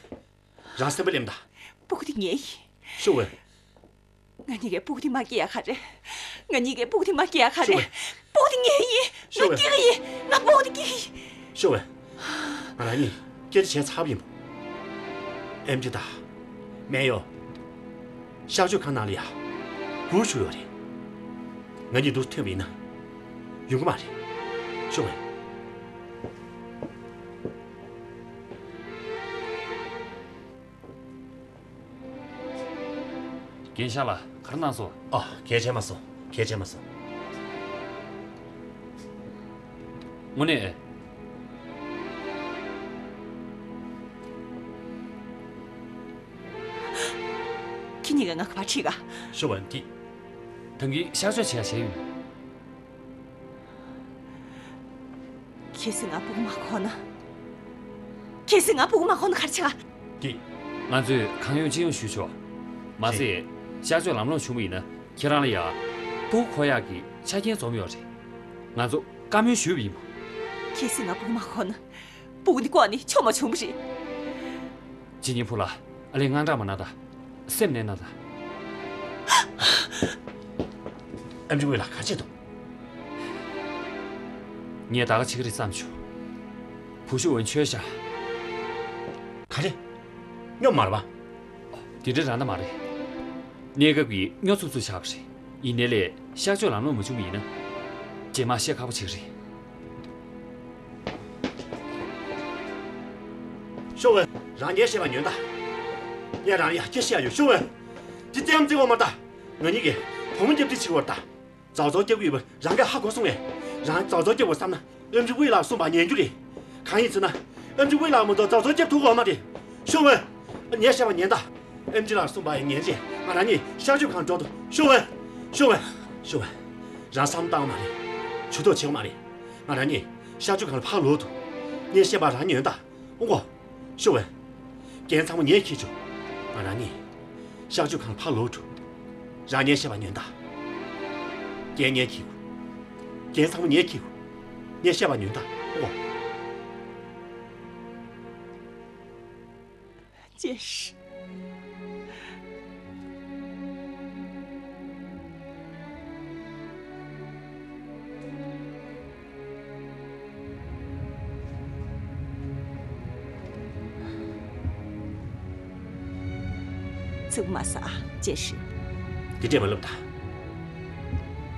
རང་སེམས་པ་ལེམ་ད། སྤུ་གུ་དེ་ངའི་ཡིན། ཤོ་ཝན། ང་གཉིས་ཀས་སྤུ་གུ་དེ་མ་སྐྱེ་ཡ་ག་རེད། ང་གཉིས་ཀས་སྤུ་གུ་དེ་མ་སྐྱེ་ཡ་ག་ཤོ་རེད། ཝན། སྤུ་གུ་དེ་ངའི་ཡིན། ཤོ་ང་ཝན། སྐྱེ་གི་ཡིན། ང་སྤུ་གུ་དེ་སྐྱེ་གི་ཡིན། ཤོ་ཝན། ང་རང་གཉིས་སྐད་ཆ་བྱས་ཚར་བ་ཡིན་པ། ཨེམ་ཆི་དང་། མེ་ཡོ། གཤག་བཅོས་ཁང་ནང་ལ་ཡ། སྒུར་བཞུགས་ཡོད་རེད། ང་གཉིས་འདུག་ཐོན་པ་ཡིན་ན། ཡོང་གི་མ་རེད། ཤོ་ཝན། རྒན་ཤག་ལགས། ག་རེ་གནང་སོང་། ཨ། གལ་ཆེ་མ་སོང་། གལ་ཆེ་མ་སོང་། དངོས་གནས། ཁྱེད་གཉིས་ཀས་ང་ག་པར་ཁྲིད་ག་ཤོ་ཝན། དེ། ད་གིན་གཤག་བཅོས་བྱས་བྱས་ཡོད་མེད། གལ་སྲིད་ང་སྤུ་གུ་མ་གོན་ན། གལ་སྲིད་ང་སྤུ་གུ་མ་གོན་ན་ག་རེ་བྱེད་ག་དེ། ང་ཚོས་གང་ཡོང་ཅི་ཡོང་ཞུས་ཆོག་མ་ཟད། གཤག་བཅོས་ལམ་ལྷོང་བྱུང་བ་ཡིན་ན་ཁྱེད་རང་ལ་ཡ། སྤུ་གུ་འཁོར་ཡག་གི་ཆ་རྐྱེན་འཛོམས་ཡོད་རེད། ང་ཚོ་བཀའ་མོལ་ཞུས་པ་ཡིན་པ། གལ་སྲིད་ང་སྤུ་གུ་མ་གོན་ན། སྤུ་གུ་འདི་བཀོག་ནས་ཆོག་མ་བྱུང་བ་རེད། ཇི་ཉིན་ཕུ་ལ། ཨ་ལས་དངངས་སྐྲག་མ་གནང་དང་། སེམས་ནད་གནང་དང་། ཨེམ་ཆི་ཝེ་ལགས། ག་བྱེད་དོ། ངས་ད་ག་བྱེད་ཀྱི་རེད་བསམ་བྱུང་། བུ་ཤོ་ཝན་འཆོལ་ཤག་ག་རེ། སྨྱོ་མ་རེད་པ། དེ་འདྲ་རང་ད་མ་རེད། གནས་སྐབས་ཀྱི་སྨྱོ་འཚུབ་འཚུབ་ཆགས་པ་རེད། ཡིན་ནའི་ལས་གཤག་བཅོས་ལམ་ལྷོང་མ་བྱུང་བ་ཡིན་ན། རྗེས་མ་བཤད་ཁག་པོ་ཆགས་ཀྱི་རེད། ཤོ་ཝན། རང་ངས་བཤད་པ་ཉོན་དང་། ངས་རང་ལ་ཡ་སྐད་བཤད་ཡ་ཡོད། ཤོ་ཝན། འདི་ཙམ་བརྩི་དགོས་མ་ད། ང་གཉིས་ཀས་བུ་མོ་རྒྱབ་རྩིས་བྱེད་དགོས་ད། ཙོག་ཙོག་རྒྱབ་ཀྱི་ཡོད་པ་རང་གིས་ཧ་གོ་སོང་ངས། རང་ཙོག་ཙོག་རྒྱབ་དགོས་བསམ་ན་ཨེམ་ཆི་ཝེ་ལགས་གསུངས་པ་ཉན་རྒྱུ་རེད། གང་ཡིན་ཟེར་ན། ཨེམ་ཆི་ཝེ་ལགས་མ་གཏོགས་ཙོག་ཙོག་རྒྱབ་ཐུབ་ཀྱི་ཡོད་མ་རེད། ཤོ་ཝན། ངས་བཤད་པ་ཉན་དང་། ཨེམ་ཆི་ལགས་གསུངས་པ་ཉན་རྗེས་ང་རང་གཉིས་གཤག་བཅོས་ཁང་འགྲོ་འདུག་ཤོ་ཝན། ཤོ་ཝན། ཤོ་ཝན། རང་བསམ་བཏང་མ་རེད། ཇུས་གཏོགས་བྱེད་དགོས་མ་རེད། ང་རང་གཉིས་གཤག་བཅོས་ཁང་ལ་ཕར་ལོག་འདུག་ངས་བཤད་པ་རང་ཉོན་དང་། ཨོ་གོ། ཤོ་ཝན། འགན་ཚང་མ་ངས་འཁྱེར་བཅུག་ང་རང་གཉིས་གཤག་བཅོས་ཁང་ལ་ཕར་ལོག་འགྲོ། རང་ངས་བཤད་པ་ཉོན་དང་། འགན་ངས་འཁྱེར་དགོས། འགན་ཚང་མ་ངས་འཁྱེར་དགོས། ངས་བཤད་པ་ཉོན་དང་། ཨོ་གོ། ཅེས། ཚིག་མ་ཟ། ཅེས་ཤི། འདི་འདྲས་མ་ལབ་ད།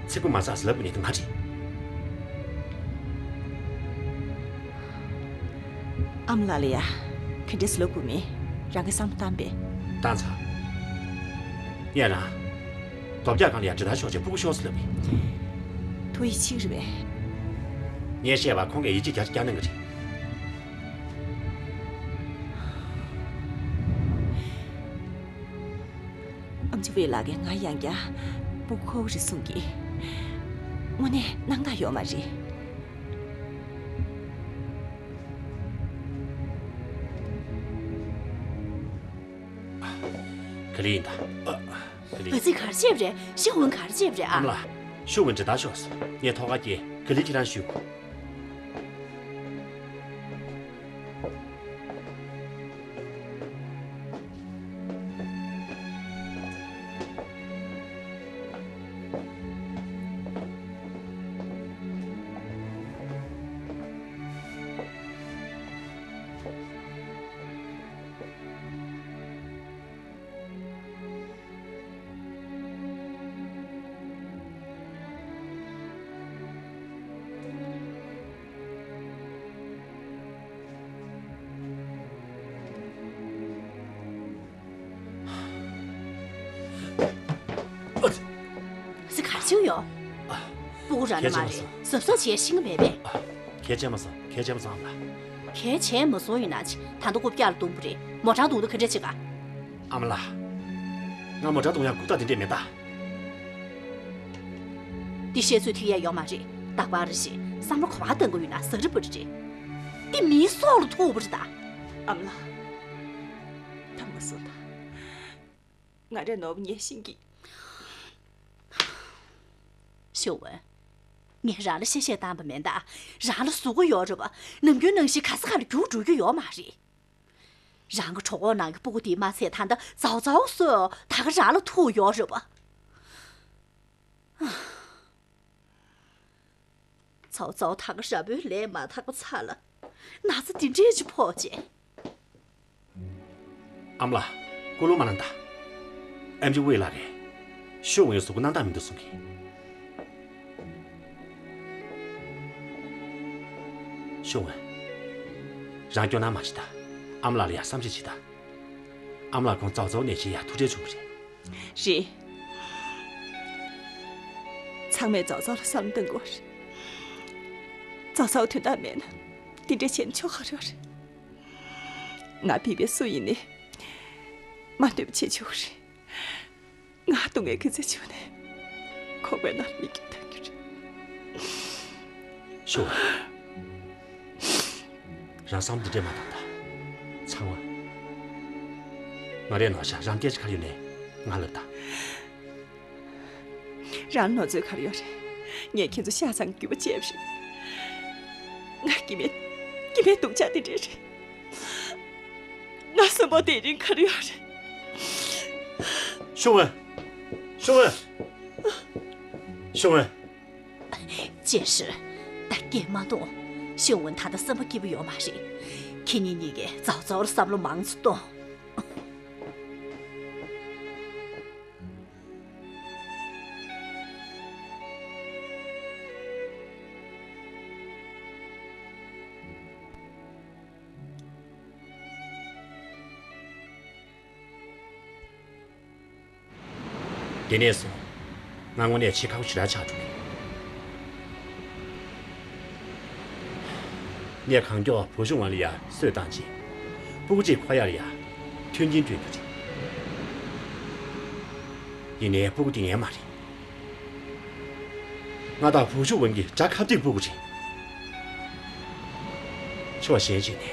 ཚིག་པ་མ་ཟ་ཟེར་ལབ་དགོས་ནི་དེ་ང་རེད། ཨ་མ་ལགས་ལ་ཡ། ག་འདྲས་ལབ་དགོས་མིན། རང་གིས་བསམ་བློ་བཏང་པས། བཏང་ཚར། ངས་རང་། རྡོ་བཀྱག་སྒང་ལ་ཡ་འདྲེ་ལྟར་ཤོག་ཅེས་སྤུ་གུ་ཤོར་ཟེར་ལབ་པས། ཐུགས་ཡིད་ཆེས་རེད་པས། ངས་བཤད་པ་ཁོང་གིས་ཡིད་ཆེས་རྒྱ་ཆེ་རྒྱག་གནང་གི་རེད། ཨམ་ཆི་ཝེ་ལགས་ཀྱིས་ང་ཡང་བསྐྱར་སྤུ་གུ་འཁོར་བ་རེད་གསུང་གི། དངོས་གནས་སྣང་དག་ཡོད་མ་རེད། ག་ལེ་ཡིན་ད། ཨ། ག་ལེ། བ་ཙི་ག་རེ་བྱས་པ་རེད། ཤི་ཧོན་ག་རེ་བྱས་པ་རེད་ཨ། ཨ་མ་ལགས། ཤུ་ཝུན་འདྲེ་ལྟར་ཤོར་སོང་། ངས་ཐོག་ཁར་སྐྱེལ། ག་ལེ་ཁྱེད་རང་བཞུགས། ཡོད། ཨ། སྤུ་གུ་ར་ན་གལ་ཆེན་མ་མ་རེད། རེད། གཟབ་གཟབ་བྱས་ཤེས་ཀྱི་མེད་པས། ཨ། གལ་ཆེན་མ་སོང་། གལ་ཆེན་མ་སོང་། ཨ་མ་ལགས། གལ་ཆེན་མ་སོང་ཡིན་ན་ཅི། ད་ལྟ་རྐུབ་བཀྱག་ལ་བརྡུངས་པ་རེད། མོ་གྲངས་བརྡུངས་དུས་ག་འདྲ་བྱེད་ག། ཨ་མ་ལགས། ང་མོ་གྲངས་བརྡུངས་ཡག་རྐུབ་སྟེགས་དེ་འདྲས་མེད་ད། འདི་བཤད་ཚོད་ཐིག་ཡ་ཡོད་མ་རེད། རྟག་པར་རེ་ཞིག་བསམ་བློ་ག་པར་གཏང་དགོས་ཡོད་ན་ཟ་རི་པ་རི་རེད། འདི་མིའི་སྲོག་ལ་ཐུག་པ་རེད་ད། ཨ་མ་ལགས། ད་མ་གསུང་ད། ང་རས་ནོར་བུ་ཉེས་ཤིང་གི། ཤོ་ཝན། ངས་རང་ལ་གཤེ་གཤེ་བཏང་པ་མིན་ད། རང་ལ་གཟུགས་པོ་ཡོད་རེད་པ། ནམ་རྒྱུན་ནང་བཞིན་ག་ས་ག་ལ་རྒྱུགས་འགྲོ་རྒྱུ་ཡོད་མ་རེད། རང་གི་གྲོད་ཁོག་ནང་གི་སྤུ་གུ་དེ་མ་ཚད་ད་ལྟ་ཙའོ་ཙའོ་སོགས་ད་ག་རང་ལ་ཐུག་ཡོད་རེད་པ། ཙའོ་ཙའོ་ད་ག་ར་བོའི་ལས་མ་དག་པ་ཚ་ལ། ན་ཚ་འདི་འདྲས་ཅིག་ཕོག་རྗེས། ཨ་མ་ལགས། སྐུ་རླུང་མ་ལངས་ད། ཨེམ་ཆི་ཝེ་ལགས་རེད། ཤོ་ཝན་གཟུགས་པོ་སྣང་དག་མི་འདུག་གསུང་གི། ཤོ་ཝན། རང་སྐྱོ་སྣང་མ་བྱེད་ད། ཨ་མ་ལགས་ལ་ཡ་བསམ་ཤེས་བྱེད་ད། ཨ་མ་ལགས་ཁོང་ཙའོ་ཙའོ་ནད་ཆེ་ཡ་ཐུག་འཕྲད་བྱུང་བ་རེད། རེད། ཚང་མས་ཙའོ་ཙའོ་ལ་བསམ་བློ་གཏང་དགོས་རེད། ཙའོ་ཙའོ་དོན་དག་མེད་ན་འདི་འདྲས་བྱས་ན་ཆོག་ག་རེད་པ། རེད། ང་བི་བའི་སུ་ཡིན་ནའི་མ་འདོད་པ་བྱེད་ཆོག་གི་རེད། ང་སྡུག་བསྔལ་གྱི་རྩེ་ཆུ་ནས་ཁོག་པའི་ནང་མིག་གིས་ལྟ་གི་རེད། ཤོ་ཝན། རང་བསམ་འདི་འདྲས་མ་བཏང་ད། ཚང་མ། ང་རས་ནོར་ཤག་རང་སྐད་ཆ་ག་རེ་ཡོད་ནའི་ང་ལབ་ད། རང་ནོར་འཛོལ་ག་རེ་ཡོད་རེད། ངས་ཁྱེད་ཚོ་ཤ་ཚ་གི་རྒྱུ་བ་བྱས་པ་རེད། ང་སྐྱེ་དམན། སྐྱེ་དམན་སྡུག་ཅག་དེ་འདྲས་རེད། ང་གསོན་པོ་དེ་རིང་ག་རེ་ཡོད་རེད། ཤོ་ཝན། ཤོ་ཝན། ཤོ་ཝན། ཅན་ཧྲི། ད་སྐད་མ་གཏོང་། ཤོ་ཝན་ད་ལྟ་སེམས་པ་སྐྱིད་པོ་ཡོད་མ་རེད། ཁྱེད་གཉིས་གཉིས་ཀས་ཙའོ་ཙའོ་ལ་བསམ་བློ་མང་ཙམ་གཏོང་། དེ་ནས་བཟུང་། ང་དངོས་གནས་ཆེས་ཁག་པོ་ཞེ་དྲག་ཆགས་འགྲོ་གི། ངས་གང་མགྱོགས་བུ་ཆུང་བ་ལ་ཡ་གསོས་བཏང་རྗེས། སྤུ་གུ་གཅིག་ཁོ་ཡ་ལ་ཡ་མཐུན་རྐྱེན་བསྐྲུན་རྒྱུ་རེད། ཡིན་ནའི་སྤུ་གུ་དེ་ངའི་མ་རེད། ང་དང་བུ་ཆུང་བ་གཉིས་དགྲ་ཁ་གཏད་སྤུ་གུ་རེད། ཕྱོགས་གཞན་ཞིག་ནས་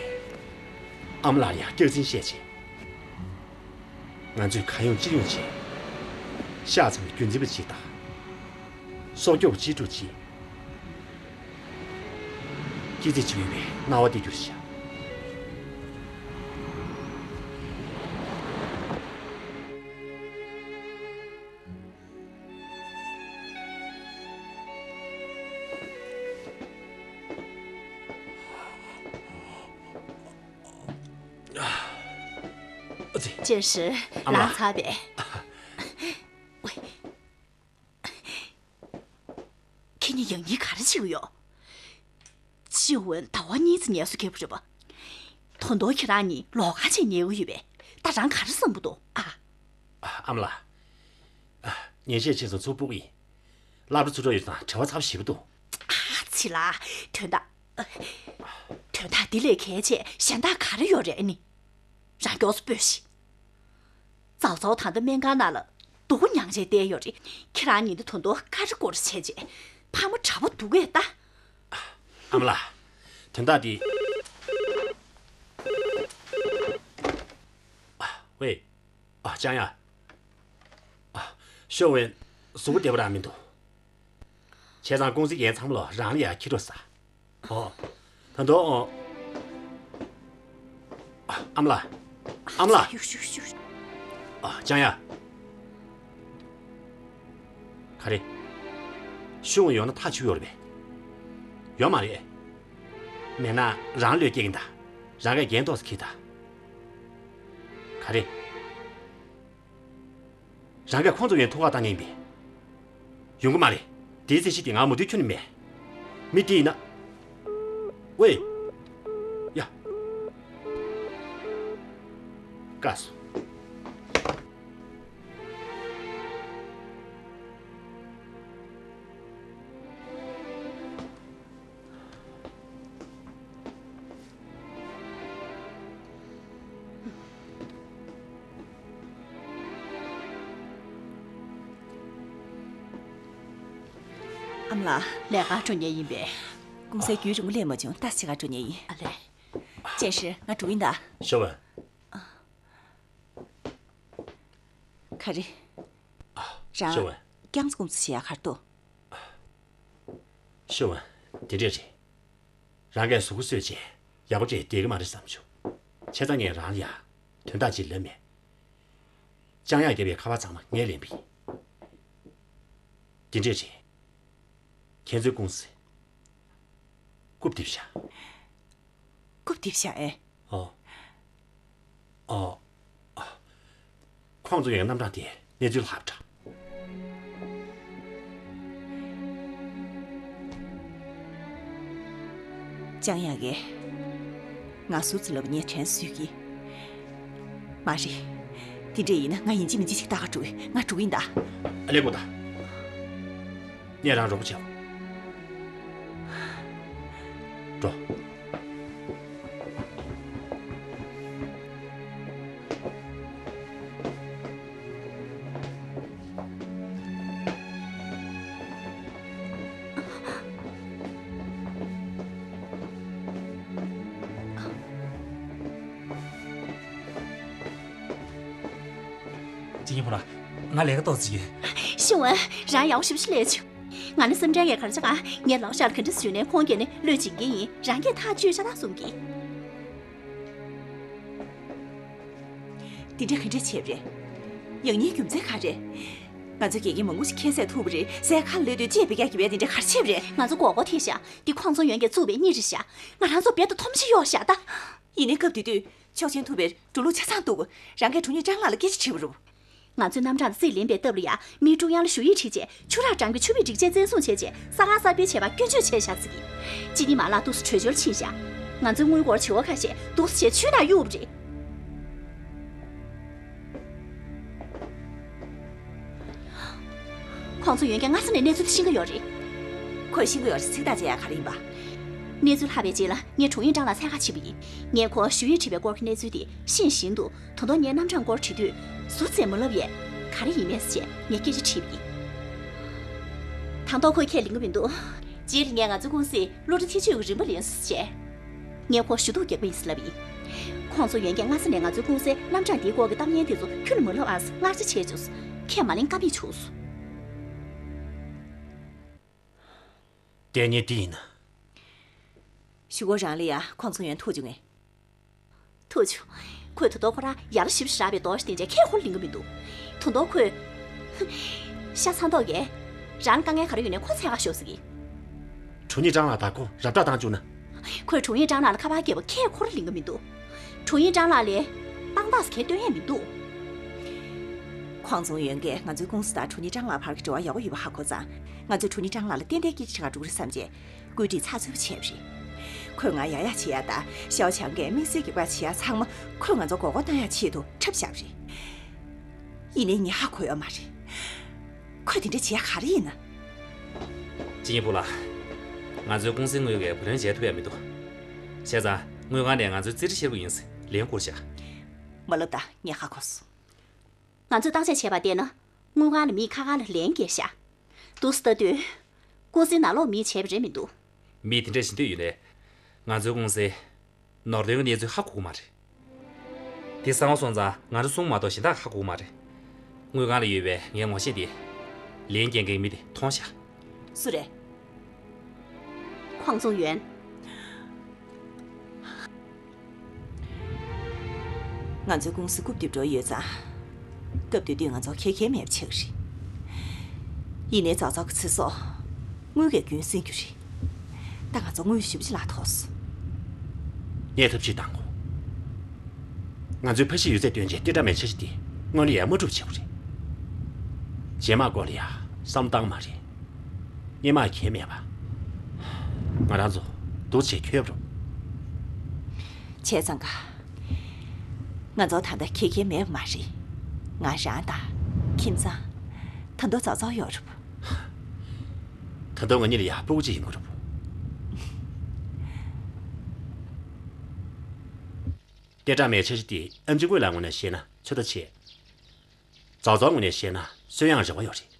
ཨ་མ་ལགས་ལ་ཡ་སྐྱག་རྫུན་བཤད་རྗེས། ང་ཚོས་གང་ཡོང་ཅི་ཡོང་བྱས། ཤ་ཚ་བའི་རྒྱུན་འཛིན་པ་ཅིག་དང་། སྲོག་སྐྱོབ་ཅིག་སྒྲུབ་ཅིག། སྐྱིད་ཚིག་ཅིག་ཡོད་པའི་སྣང་བ་དེ་གྱུར་ཤག། ཨ་ཙི། ཅན་ཧྲི། ཨ་མ། ལངས་ཚར་བས། ཝེ། ཁྱེད་གཉིས་ཡང་སྙིང་ག་རེ་བྱེད་ཀྱི་ཡོད། ཅིའུ་ཝེན་ཟླ་བ་གཉིས་ཙམ་ངལ་གསོ་རྒྱག་པ་རེད་པ། ད་དུང་ཁྱེད་རང་གཉིས་ལོགས་ཀ་བྱས་ཉལ་གྱི་ཡོད་པས། ད་རང་ག་རེ་བསམ་གྱི་འདུག་ཨ། ཨ་མ་ལགས། ཨ། ཉིན་ཤས་ཕྱིན་སོང་ཚུར་སྤུ་གུ་ཡིན། སློབ་གྲྭ་ཚུར་འགྲོ་ཡོད་དང་བྲེལ་བ་ཚ་པོ་ཞེ་པོ་འདུག། ཨ་ཙི་ལགས། དོན་དག། དོན་དག་འདི་ལས་གལ་ཆེ་གཞན་དག་ག་རེ་ཡོད་རེད་ཨ་ནི། རང་མགྱོགས་སུ་སྤོས་ཤིག། ཙའོ་ཙའོ་ད་ལྟ་སྨན་ཁང་ནང་ལ་སྡུག་མྱངས་བྱས་བསྡད་ཡོད་རེད། ཁྱེད་རང་གཉིས་ད་དུང་དཀའ་རེ་དཀོར་རེ་བྱས་རྗེས་ཕ་མ་དྲག་པོ་འདུག་གས་ད། ཨ་མ་ལགས། དོན་དག་འདི། ཝེ། ཨ། ཅང་ཡ། ཨ། ཤོ་ཝེན་གཟུགས་པོ་བདེ་པོ་རང་མི་འདུག། བྱས་ཙང་ཀུང་སིའི་འགན་ཚང་མ་ལོ་རང་ལ་ཡ་འཁྱེར་རོགས་ཟེར། ཨོ། ད་དུང་། ཨ། ཨ་མ་ལགས། ཨ་མ་ལགས། ཡུ་ཤུ་ཤུ། ཨ། ཅང་ཡ། ག་རེ། ཤོ་ཝེན་ཡོང་ན་ཐག་ཆོད་ཡོད་རེད་པས། ཡོད་མ་རེད། མེད་ན་རང་བློས་སྐྱེལ་གྱིན་གདའ། རང་གིས་འགན་ཐོག་སེ་འཁྱེར་གདའ། ག་རེ། རང་གིས་ཁོང་ཚོ་ཡོང་ཐུག་ག་བཏང་ནི་ཡིན་པས། ཡོང་གི་མ་རེད། དེའི་ཚད་གཞི་དེ་ང་མོས་མཐུན་ཁྱོན་ནས་མེད། མི་དེ་ཡིན་ན། ཝེ། ཡ། བཀག་སོང་། ལ་ལས་ཀར་འགྲོ་མཁན་ཡིན་པས། ཀུང་སི་རྒྱུན་རིང་པོ་སླེབས་མ་བྱུང་། ཏ་སི་ཁ་འགྲོ་མཁན་ཡིན། ཨ་ལས། ཅན་ཧྲི། ང་འགྲོ་ཡིན་ད། ཤོ་ཝན། ག་རེ། རང་། ཤོ་ཝན། རྐྱང་ཚ་ཀུང་ཚ་བྱེད་ཡ་གར་འདུག་ཤོ་ཝན། དེ་འདྲས་རེད། རང་གིས་གཟུགས་པོ་གསོས་བྱས་ཡག་པོ་བྱས་བསྡད་ཀྱི་མ་རེད་བསམ་བྱུང་། བྱས་ཙང་ངས་རང་ལ་ཡ་དོན་དག་ཅིག་ལབ་མེད། ལྕང་ཡག་བརྒྱབ་པའི་ཁ་པར་ཚང་མ་ངས་ལེན་པ་ཡིན། དེ་འདྲས་རེད། ཁྱེད་ཚོའི་ཀུང་སི་རྐུབ་རྡིབ་བཞག་རྐུབ་རྡིབ་བཞག་ཨེ། ཨོ། ཨོ། ཁོང་ཚོ་ཡང་རྣམ་གྲངས་དེ་གནས་ཚུལ་ལྷག་དྲགས། ལྕང་ཡག་གིས་ང་ཟུར་ཙམ་ལབ་པ་ངས་དྲན་གསོས་ཀྱི། མ་རེད། དེ་འདྲས་ཡིན་ན་ང་ཡིན་གཅིག་མིན་གཅིག་ཅིག་ལྟ་ག་འགྲོ། ང་འགྲོ་གི་ཡིན་ད། ཨ་ལས་གོ་ད། ངས་རང་རོགས་པ་བྱེད། འགྲོ། ཅི་ཡིན་ཕོ་ལགས། ང་ལས་ཀ་ཏོག་ཙམ་ཡོད། ཤིང་ཝན། རང་ཡག་པོ་ཞེ་པོ་ཅིག་ལས་བྱུང་། ང་ནི་སེམས་ཁྲལ་ཡང་ག་རེ་བྱེད་ག་ངས་ལའོ་ཞའོ་ལ་ག་འདྲ་ཞུས་ནའི་ཁོང་གིས་ནི་བློས་འཇིགས་ཀྱི་ཡིན། རང་གིས་ཐག་གཅོད་ཤ་སྟག་གསུང་གི། དེ་འདྲ་ག་འདྲ་བྱས་པ་རེད། ཡང་སྙིང་རྒྱུ་མཚན་ག་རེ། ང་ཚོ་དགེ་རྒན་མང་པོ་ཞིག་ཁྱད་བསད་ཐུབ་པ་རེད། ཟས་ཁ་ལ་སླེབས་དུས་ལྕེ་བེ་རྒྱག་གི་བས། དེ་འདྲ་ག་རེ་བྱས་པ་རེད། ང་ཚོ་མགོ་སྐོར་ཐེབས་ཤག་འདི་ཁོང་ཚོ་ཡོན་གྱིས་བཙུགས་པའི་གཉེར་སྒྲིག་ཤག་ང་རང་ཚོ་རྦད་དེ་མཐོ་མ་ཞིག་གཡོགས་ཤག་ད། ཡིན་ནའི་སྐབས་དེ་དུས་ཆོག་མཆན་ཐུབ་པའི་འགྲོ་ལུགས་ཆ་ཚང་འདུག་རང་གིས་དྲུང་ཡིག་ཀྲང་ལགས་ལ་སྐད་ཆ་དྲིས་པ་རེད། ང་ཚོའི་རྣམ་གྲངས་རྩིས་ལེན་པའི་སྟབས་ལ་ཡ། མི་ཀྲུང་དབྱང་ལ་ཞུ་ཡིག་བྲིས་རྗེས། ཆུ་རགས་འགྲམ་གྱི་ཆུ་བེད་སྒྲིག་ཆས་བཙན་བཟུང་བྱས་རྗེས། ས་ཁང་གསར་སྤེལ་བྱས་པར་སྐྱོན་བརྗོད་བྱས་བཞག་ཟེར་གི། སྤྱི་བདེ་མ་ལག་འདུག་སེ་བྲོས་བྱོལ་ཕྱིན་བཞག་ང་ཚོའི་དངུལ་སྒོར་བྱེ་བ་ཁ་ཤས་འདུག་སེ་བྱས་ཆུའི་ནང་གཡུགས་པ་རེད། ཁོང་ཚོ་ཡོན་གྱིས་སྔ་ས་ནས་གནས་ཚུལ་དེ་ཤེས་ཀྱི་ཡོད་རེད། ཁོས་ཤེས་ཀྱི་ཡོད་རེད་ཟེར་ཚིག་ཐག་བཅད་ཡ་ག་རེ་ཡིན་པ། གནས་ཚུལ་ལྷག་པའི་རྗེས་ལ་ངས་དྲུང་ཡིག་ཀྲང་ལགས་འཚོལ་ག་ཕྱིན་པ་ཡིན། ངས་ཁོར་ཞུ་ཡིག་བྲིས་པའི་སྐོར་གྱི་གནས་ཚུལ་དེ་ཤེས་བཞིན་དུ། ད་དུང་ངའི་རྣམ་གྲངས་སྐོར་དྲི་དུས་ཟུར་ཙམ་མ་ལབ་ཡས། ག་རེ་ཡིན་མིན་ཟེར་ངས་སྐད་ཆ་དྲིས་པ་ཡིན། དང་ཐོག་ཁོས་ཁས་ལེན་གྱི་མི་འདུག་རྗེས་ལ་ངས་ང་ཚོའི་ཀུང་སིས་གློག་འཕྲིན་ཐེ་ཇུས་ཀྱི་རིན་པ་ལེན་སོང་ཟེར། ངས་ཁོར་ཞུ་གཏུག་རྒྱག་པ་ཡིན་ཟེར་ལབ་པ་ཡིན། ཁོང་ཚོ་ཡོན་གྱིས་སྔ་ས་ནས་ང་ཚོའི་ཀུང་སིའི་རྣམ་གྲངས་འདིའི་སྐོར་གྱི་གཏམ་ངན་དེ་ཚོ་ཁྱོན་ནས་མ་ལབ་ཨ་ཟེར་མངགས་ཆ་བྱས་བྱུང་། ཁས་མ་ལེན་ཀ་མེད་བྱུང་སོང་། ལྟས་ངན་འདི་ཡིན་ན། ཞུ་གོ་རང་ལ་ཡ་ཁོང་ཚོ་ཡོན་ཐུག་བྱུང་ངས། ཐུག་བྱུང་། ཁོས་ད་དུང་ཁོ་རང་ཡ་རབས་ཞེ་པོ་ཞིག་རག་པའི་མདོག་ཞིག་བསྟན་བྱས་ཁས་ཁོ་རང་ལེན་གྱི་མི་འདུག་ད་དུང་ཁོས། ཤ་ཚ་མདོག་གིས། རང་ལ་དཀའ་ངལ་ག་རེ་ཡོད་ནའི་ཁོ་འཚོལ་ག་ཤོག་ཟེར་གི། དྲུང་ཡིག་ཀྲང་ལགས་དང་ཁོ་རབ་བཏགས་བཏང་བཅུག་ན། ཁོས་དྲུང་ཡིག་ཀྲང་ལགས་ལ་ཁ་པར་བརྒྱབ་པ་ཁས་ཁོ་རང་ལེན་གྱི་མི་འདུག་དྲུང་ཡིག་ཀྲང་ལགས་ལ་ཏག་ཏག་ཟེར་ཁས་སྟོན་ཡས་མི་འདུག་ཁོང་ཚོ་ཡོན་གྱིས་ང་ཚོའི་ཀུང་སི་དང་དྲུང་ཡིག་ཀྲང་ལགས་བར་གྱི་འབྲེལ་བ་ཡག་པོ་ཡོད་པ་ཧ་གོ་ཙང་། ང་ཚོས་དྲུང་ཡིག་ཀྲང་ལགས་ལ་ཏན་ཏན་སྐད་ཆ་དྲི་ག་འགྲོ་གི་རེད་བསམ་བྱས། བཀོད་སྒྲིག་ཚགས་ཚུད་པོ་བྱས་པ་རེད། ཁོས་ང་ཡག་ཡག་བྱེད་ཡ་དང་ཤའོ་ཆང་གིས་དམིགས་བསལ་གྱི་བཀའ་བྱེད་ཡ་ཚང་མ་ཁོས་ང་ཚོ་མགོ་སྐོར་བཏང་ཡ་ཆེད་དུ་འཁྲབ་བཞག་པ་རེད། ཡིན་ནའི་ངས་ཧ་གོ་ཡོད་མ་རེད། ཁོས་དེ་འདྲ་བྱེད་ཡ་ག་རེ་ཡིན་ན། ཅི་ཡིན་ཕུ་ལགས། ང་ཚོའི་ཀུང་སིའི་དངུལ་གྱིས་བུ་ལོན་འཇལ་ཐུབ་ཡ་མི་འདུག་བྱས་ཙང་དངུལ་ཁང་ནས་ང་ཚོའི་རྩིས་ཁྲ་བཤེར་དགོས་ཡིན་ཟེར་ལན་བསྐུར་བཞག་མ་ལབ་ད། ངས་ཧ་གོ་སོང་། ང་ཚོས་བརྟག་དཔྱད་བྱས་པར་བལྟས་ན། དངུལ་ཁང་ལ་མིས་ཁ་ཁ་ལ་ལན་བསྐྱལ་ཤག་འདུག་སེ་ལྟ་དུས། ཀུང་སིའི་ནང་ལོགས་མིས་བྱས་པ་རེད་མི་འདུག་མིས་དེ་འདྲ་བྱེད་འདོད་ཡོད་ནའི། ང་ཚོའི་ཀུང་སིའི་ནོར་དོན་གྱི་གནས་ཚུལ་ཧ་གོ་གི་མ་རེད། དེ་གསང་བ་སོང་ཙང་ང་ཚོ་གསུམ་མ་གཏོགས་གཞན་དག་ཧ་གོ་གི་མ་རེད། དངུལ་ཁང་ལ་ཡོད་པའི་ངའི་ངོ་ཤེས་དེ། ལན་འགན་འཁྱེར་མི་དེ་མཐོང་ཤག་སུ་རེད། ཁོང་ཚོ་ཡོན། ང་ཚོའི་ཀུང་སི་རྐུབ་རྡིབ་འགྲོ་ཡོད་ཙང་། སྐབས་དེ་དུས་ང་ཚོ་ཁེ་ཁེ་མེད་པ་ཆགས་ཀྱི་རེད། ཡིན་ནའི་ཙའོ་ཙའོ་གི་ཚེ་སྲོག་དངུལ་གྱིས་རྒྱུན་སྲིང་རྒྱུ་རེད། ད་ང་ཚོ་དངུལ་ཞེ་པོ་ཅིག་བརླག་ཐོགས་སོང་། ངས་ཐབས་ཤེས་གཏང་དགོས། ང་ཚོའི་ཕ་གཞིས་ཡོད་ཚད་འདོན་ཆེད་ལྟེ་ཁྲག་མའི་འཆར་གཞི་དེ་སྔོན་ལ་ཡར་མ་འགྲུབ་བྱེད་དགོས་རེད། རྗེས་མ་སྐོར་ལ་ཡ་བསམ་བཏང་མ་རེད། སྔོན་མ་གལ་མེད་པ། ང་རང་ཚོ་འདུག་བྱས་འཁྱོལ་རོགས། བྱས་ཙང་ག་ང་ཚོ་ད་ལྟ་ཁེ་ཁེ་མེད་པ་མ་རེད། ང་རང་དང་ཁྱིམ་ཚང་། ད་དུང་ཙའོ་ཙའོ་ཡོད་རེད་པ། ད་དུང་ང་གཉིས་ལ་ཡ་སྤུ་གུ་གཅིག་ཡིན་དགོས་རེད་པ། ལྟེ་ཁྲག་མའི་འཆར་གཞི་དེ་ཨེམ་ཆི་ཀུའེ་ལགས་ངོས་ནས་བཤད་ན་ཚོད་ལྟ་ཆེ། ཙའོ་ཙའོ་ངོས་ནས་བཤད་ན་གསོན་ཡག་རེ་བ་ཡོད་རེད།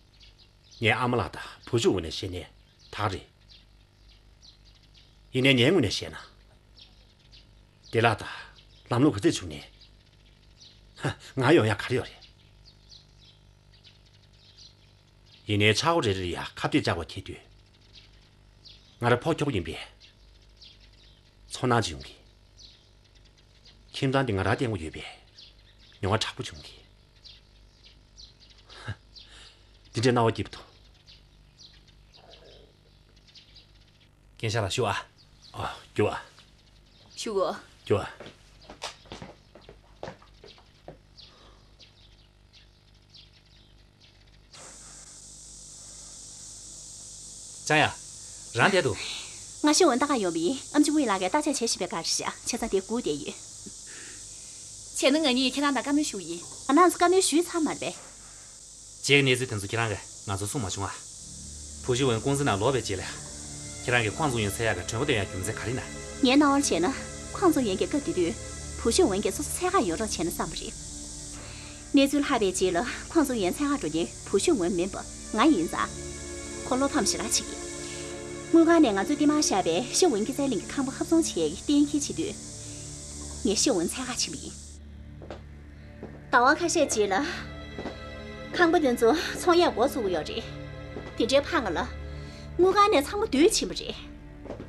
ངའི་ཨ་མ་ལགས་དང་བུ་ཕྲུག་ངོས་ནས་བཤད་ནས། ད་རེད། ཡིན་ནའི་ངའི་ངོས་ནས་བཤད་ན། བདེ་བླག་དང་ལམ་ལུགས་ག་ཚོད་བྱུང་ནའི། ཧ། ང་ཡོང་ཡ་ག་རེ་ཡོད་རེད། ཡིན་ནའི་ཆག་སྒོ་རེ་རེ་ལ་ཡ་ཁ་གཏད་བཅག་པ་ཁྱེར་དུས། ང་རང་ཕོ་ཁྱོ་ག་ཡིན་པས། ཚོར་སྣང་ཅིག་ཡོང་གི། ཁྱིམ་ཚང་འདི་ང་རང་བརྟེན་དགོས་ཡོད་པས། མྱོང་བ་དྲག་པོ་བྱུང་གི། ཧ། འདི་འདྲའི་སྣང་བ་སྐྱིད་པོ་འདུག། རྒན་ཤག་ལགས་བཞུགས་ཨ། ཨ། རྒྱུགས་ཨ། བཞུགས་གོ། རྒྱུགས་ཨ། ཅང་ཡ། རང་བསྡད་འདུག། ང་ཤེས་འོན་ལྟ་ག་ཡོང་བ་ཡིན། ཨམ་ཆི་ཝེ་ལགས་ཀྱིས་བརྟག་དཔྱད་བྱེད་བཞིན་པའི་སྐབས་རེད་ཤག། བྱས་ཙང་དེར་སྒུག་བསྡད་ཡོད། བྱས་ན་ང་གཉིས་ཁྱེད་རང་དང་བཀའ་མོལ་ཞུ་གི་ཡིན། ང་རང་ཚོ་བཀའ་མོལ་ཞུས་ཚར་མ་རེད་པས། བྱས་གནས་ཚུལ་དེ་ཚོ་ཁྱེད་རང་གིས་ང་ཚོར་གསུངས་མ་བྱུང་ཨ། བུ་ཤི་ཝུན་ཀུང་ཟི་ནང་ལོག་པའི་རྗེས་ལ། ཁྱེད་རང་གིས་ཁོང་ཙུང་ཡོན་འཚོལ་ཡག་གི་གྲོས་འགོ་འདོན་ཡག་རྒྱུ་མཚན་ག་རེ་ཡིན་ན། ངའི་སྣང་བར་བྱས་ན། ཁོང་ཙུང་ཡོན་གྱིས་སྐབས་དེ་དུས་བུ་ཤི་ཝུན་གྱིས་སོ་སོ་འཚོལ་ག་ཡོང་རོགས་བྱས་ན་བསམ་པ་རེད། གནས་ཚུལ་ལྷག་པའི་རྗེས་ལ་ཁོང་ཙུང་ཡོན་འཚོལ་ག་འགྲོ་མཁན་བུ་ཤི་ཝུན་མིན་པ་ང་ཡིན་ཙང་། ཁོ་བློ་ཕམ་ཞེ་དྲག་བྱེད་ཀྱི། དངུལ་ཁང་ནས་ང་ཚོའི་རྟིང་མ་བཞག་པའི་ཤི་ཝུན་སྐྱེད་ཚལ་གླིང་གི་ཁང་པ་ཧབ་ཚོང་བྱེད་ཡག་གི་གཏན་འཁེལ་བྱེད་དུས། ངས་ཤི་ཝུན་འཚོལ་ག་ཕྱིན་པ་ཡིན། ཟླ་བ་ཁ་ཤས་རྗེས་ལ། ཁང་པ་དེ་ཚོ་ཚོང་ཡག་འགོ་ཚུགས་ཀྱི་ཡོད་རེད། དེ་འདྲའི་ཕར་ང་ལ། དངུལ་ཁང་ནས་ཚང་མ་བསྡུས་ཕྱིན་པ་རེད།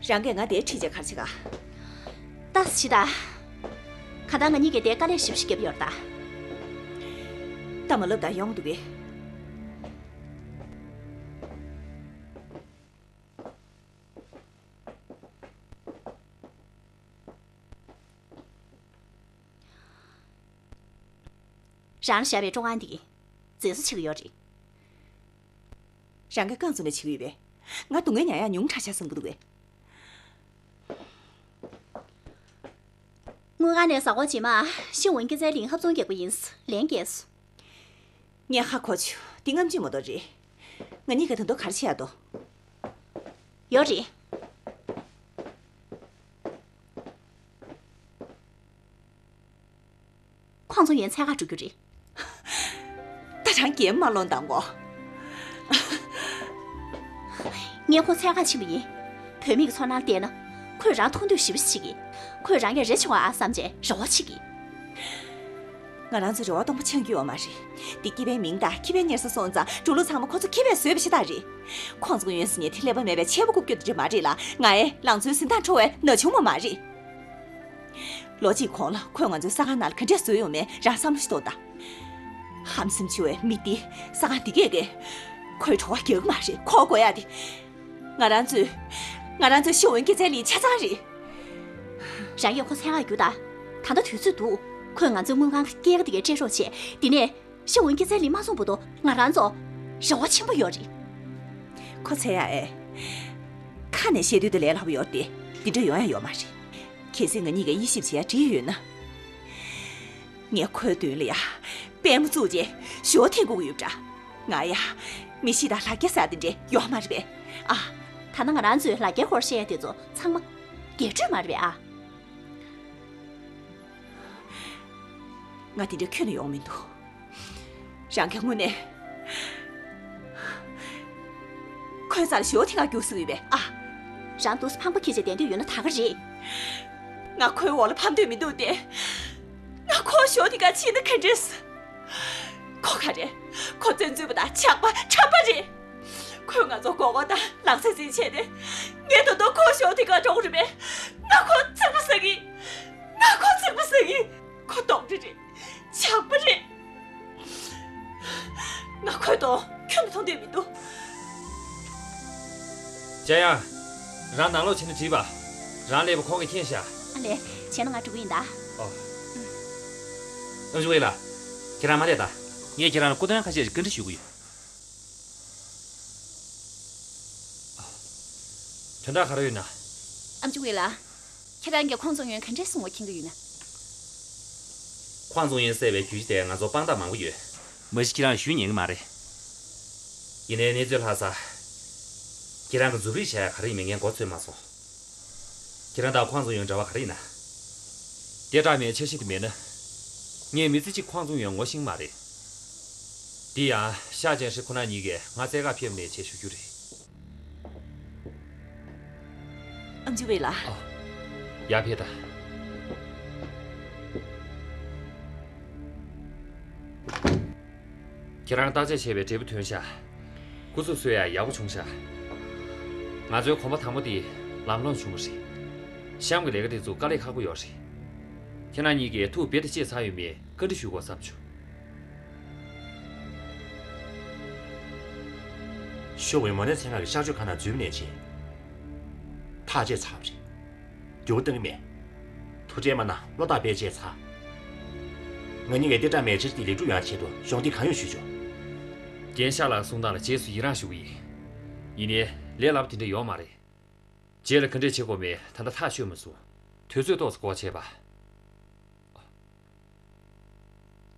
རང་གིས་ང་དེར་ཁྲིད་བྱས་ག་རེ་བྱེད་ག། ལྟ་ཞིག་ད། གང་ལྟར་ང་གཉིས་ཀྱིས་དེར་དཀའ་ལས་ཞེ་པོ་ཞིག་བརྒྱབ་ཡོད་རེད་ད། སྟབས་མ་ལེགས་པ་ད་ཡོང་འདུག་གས། རང་ལ་བཞག་པའི་སྤྲོ་ཁང་འདི་མཛེས་བཟོ་བྱེད་ཀྱི་ཡོད་རེད། རང་གིས་རྐང་བཙུགས་ནས་བྱེད་ཀྱི་ཡོད་པས། ང་སྡུག་བསྔལ་མྱངས་ཡག་ཉུང་དྲགས་ཤག་བསམ་གྱི་འདུག་གས། དངུལ་ཁང་ནས་གཟའ་འཁོར་རྗེས་མ་ཤི་ཝུན་སྐྱེད་ཚལ་གླིང་ཧབ་ཚོང་རྒྱག་གི་ཡིན། ལན་བརྒྱབ་སོང་། ངས་ཧ་གོ་བྱུང་། འདི་རྔམ་བརྗིད་མ་གཏོགས་རེད། ང་གཉིས་ཀ་ད་དུང་ག་རེ་བྱེད་ཡག་འདུག། ཡོད་རེད། ཁོང་ཚོ་ཡོན་འཚོལ་ག་འགྲོ་རྒྱུ་རེད། ད་རང་གིས་མ་བློ་བཏང་གོ། ངས་ཁོ་འཚོལ་ག་ཕྱིན་པ་ཡིན། བུད་མེད་ཀྱི་ཚོར་སྣང་བལྟས་ན། ཁོས་རང་མཐོང་འདོད་ཞེ་པོ་ཞིག་བྱེད་ཀྱི། ཁོས་རང་གིས་རེ་བྱུང་ཨ་བསམ་བྱས་རེ་བ་བྱེད་ཀྱི། ང་རང་ཚོས་རེ་བ་སྟོང་པ་འཆང་རྒྱུ་ཡོད་མ་རེད། འདི་སྐྱེས་པའི་མིང་དང་ཁེ་ཕན་གཉེར་ས་སོང་ཙང་འགྲོ་ལུགས་ཚང་མ་ཁོ་ཚོ་ཁེ་ཕན་བཟོས་པ་ཞིག་ད་རེད། ཁོང་ཚོ་ཡོན་ཟེར་མཁན་དེ་ཀླད་པ་མེད་པའི་འཆལ་པོ་རྐུབ་ཀྱོག་དེ་འདྲ་མ་རེད་ལ། ང་ཨེ་ལང་ཚོའི་གཟི་མདངས་འཕྲོ་བའི་ན་ཆུང་མ་མ་རེད། ལོ་གཅིག་གོང་ལ་ཁོས་ང་ཚོའི་ས་ཁང་ནང་ལ་ག་འདྲས་བཟོས་ཡོང་མིན་རང་བསམ་བློ་ཞིག་གཏོང་དང་། ཧམ་སེམས་ཆེ་བའི་མི་དེས་ས་ཁང་དེ་གས་གས་ཁོའི་བྲོ་བ་རྒྱག་གི་མ་རེད། ཁོ་དགོས་ཡ་དེ། ང་རང་ཚོས། ང་རང་ཚོའི་ཤི་ཝུན་སྐྱེད་ཚལ་གླིང་ཆ་ཚང་རེད། རང་གིས་ཁོ་འཚོལ་ག་རྒྱུགས་དང་། ད་ལྟ་དུས་ཚོད་འདུག། ཁོས་ང་ཚོའི་དངུལ་ཁང་སྐྱེལ་ག་དེ་གས་སྤྲད་རོགས་བྱས། དེ་ནས་ཤི་ཝུན་སྐྱེད་ཚལ་གླིང་མ་བཙོངས་བར་དུ་ང་རང་ཚོ་རེ་བ་ཆེན་པོ་ཡོད་རེད། ཁོ་འཚོལ་ཡ་ཨེ། ཁ་ནས་བཤད་དུས་དེ་ལས་སླ་པོ་ཡོད་དེ། འདི་འདྲ་ཡོང་ཡ་ཡོད་མ་རེད། གལ་སྲིད་ང་གཉིས་ཀས་དབྱེ་ཞིབ་བྱས་བྲིས་ཡོད་ན། ངས་ཁོའི་མདུན་ལ་ཡ་པད་མོ་བཙུགས་རྗེས་ཞོ་འཐེན་དགོས་ཀྱི་ཡོད་པ་འདྲ། ང་ཡ་མི་གཤིས་དང་ལ་རྒྱ་ཟེར་དེ་འདྲས་ཡོད་མ་རེད་པས། ཨ། ད་ནང་ང་རང་ཚོའི་ལ་རྒྱའི་སྐོར་བཤད་ཡ་དེ་ཚོ་ཚང་མ་རྒྱས་སྤྲོས་མ་རེད་པས། ཨ། ང་དེ་འདྲ་ཁྱོན་ནས་ཡོང་མི་འདུག། རང་གིས་དངོས་གནས་ཁོའི་རྩར་ཞོ་འཐེན་ག་རྒྱུགས་སྲིད་ཡོད་པས། ཨ། རང་འདུག་སེ་ཕངས་པ་འཁྱེར་བྱས་བསྡད་འདོད་ཡོད་ན་ད་ག་རེད། ང་ཁོའི་འོག་ལ་ཕམ་འདོད་མི་འདུག་སྟེ། ང་ཁོའི་ཞོ་འཐེན་ག་ཕྱིན་ན་ག་འདྲས། ཁོ་ག་རེ། ཁོ་བཙན་འཛུལ་པ་དང་ཇག་པ་ཁྲམ་པ་རེད། ཁོས་ང་ཚོ་མགོ་སྐོར་དང་ལག་ཆ་རྩིས་བྱས་ཏེ། ངས་ད་དུང་ཁོའི་ཞོ་འཐེན་ག་འགྲོ་གི་རེད་པས། ང་ཁོ་ཚིག་པ་ཟ་གི། ང་ཁོ་ཚིག་པ་ཟ་གི། ཁོ་གདོན་འདྲེ་རེད། ཇག་པ་རེད། ང་ཁོའི་གདོང་ཁྱོན་ནས་མཐོང་འདོད་མི་འདུག། ཅ་ཡང་། རང་ནང་ལོགས་ཕྱིན་ན་འགྲིག་པ། རང་ཀླད་པ་ཁོང་གིས་མཁྱེན་ཤག། ཨ་ལས། བྱས་ན་ང་འགྲོ་གི་ཡིན་ད། ཨོ། ཨམ་ཆི་ཝེ་ལགས། ཁྱེད་རང་མ་བསྡད་ད། ངས་ཁྱེད་རང་ལ་སྐུ་དོན་ཁ་ཤས་ཤིག་བཀའ་འདྲི་ཞུ་གི་ཡོད། དོན་དག་ག་རེ་ཡོད་ན། ཨམ་ཆི་ཝེ་ལགས། ཁྱེད་རང་གིས་ཁོང་ཙུང་ཡོན་ག་འདྲས་སོང་བ་མཁྱེན་གྱི་ཡོད་ན། ཁོང་ཙུང་ཡོན་བསད་པའི་རྒྱུ་གཞི་དེ་ང་ཚོར་དཔང་རྟགས་མང་པོ་ཡོད། མ་གཞི་ཁྱེད་རང་ཞུ་ཉན་གྱི་མ་རེད། ཡིན་ནའི་གནས་ཚུལ་ལྷག་ས། ཁྱེད་རང་གིས་མཛུབ་རིས་བྱ་ཡག་ག་རེ་ཡིན་མིན་ངས་མགོ་ཚོད་མ་སོང་། ཁྱེད་རང་དང་ཁོང་ཙུང་ཡོན་འབྲེལ་བ་ག་རེ་ཡིན་ན། དེ་འདྲ་མིན་འཆར་གཞི་དེ་མེད་ན། ངས་མི་ཚེ་གཅིག་ཁོང་ཙུང་ཡོན་ངོ་ཤེས་ཀྱི་མ་རེད། དེ་ཡང་ཤ་ཅན་ཧྲི་ཁོ་ན་གཉིས་ཀས་ང་རྩེད་གར་ཕེབས་ནས་བྱས་ཞུ་རྒྱུ་རེད། ཨམ་ཆི་ཝེ་ལགས། ཨ། ཡར་ཕེབས་དང་། ཁྱེད་རང་བརྟག་དཔྱད་བྱས་པའི་འབྲས་བུ་ཐོན་ཤག་སྐུ་གཟུགས་གསོ་ཡག་ཡག་པོ་བྱུང་ཤག་ང་ཚོའི་གོམ་པ་དང་པོ་དེ་ལམ་ལྷོང་བྱུང་བ་རེད། གཤམ་གྱི་ལས་ཀ་དེ་ཚོ་དཀའ་ལས་ཁག་པོ་ཡོད་རེད། ཁྱེད་རང་གཉིས་ཀྱིས་ཐུགས་རྦད་དེ་གཅེས་ཚར་ཡོད་མེད་བཀའ་འདྲི་ཞུ་དགོས་བསམ་བྱུང་། ཤོག་བུའི་མོ་ནའི་ཚེ་སྔ་གི་གཤག་བཅོས་ཁང་ནང་འཛུལ་ནས་བྱས། ཐག་བཅད་ཚར་བ་རེད། འགྱུར་བ་གཏང་གི་མེད། ཐུགས་ཁྲལ་མ་གནང་། བློ་ཐག་རྦད་བཅད་ཚར། ང་གཉིས་ཀྱིས་ལྟེ་ཁྲག་མེ་ལྕེ་དེ་ལེགས་གྲུབ་ཡོང་ཡག་ཆེད་དུ་གཞོགས་འདེགས་གང་ཡོང་ཞུས་ཆོག་རྒན་ཤཱཀ་ལགས་གསུང་སྟངས་ལ་རྗེས་སུ་ཡི་རངས་ཞུ་གི་ཡིན། ཡིན་ནའི་ལས་སླ་པོ་དེ་འདྲ་ཡོད་མ་རེད། རྗེས་ལ་ག་འདྲས་བྱེད་དགོས་མེད་ད་ལྟ་ཐག་ཆོད་མ་སོང་། དུས་ཚོད་ཏོག་ཙམ་འགོར་བ་བྱས་པ།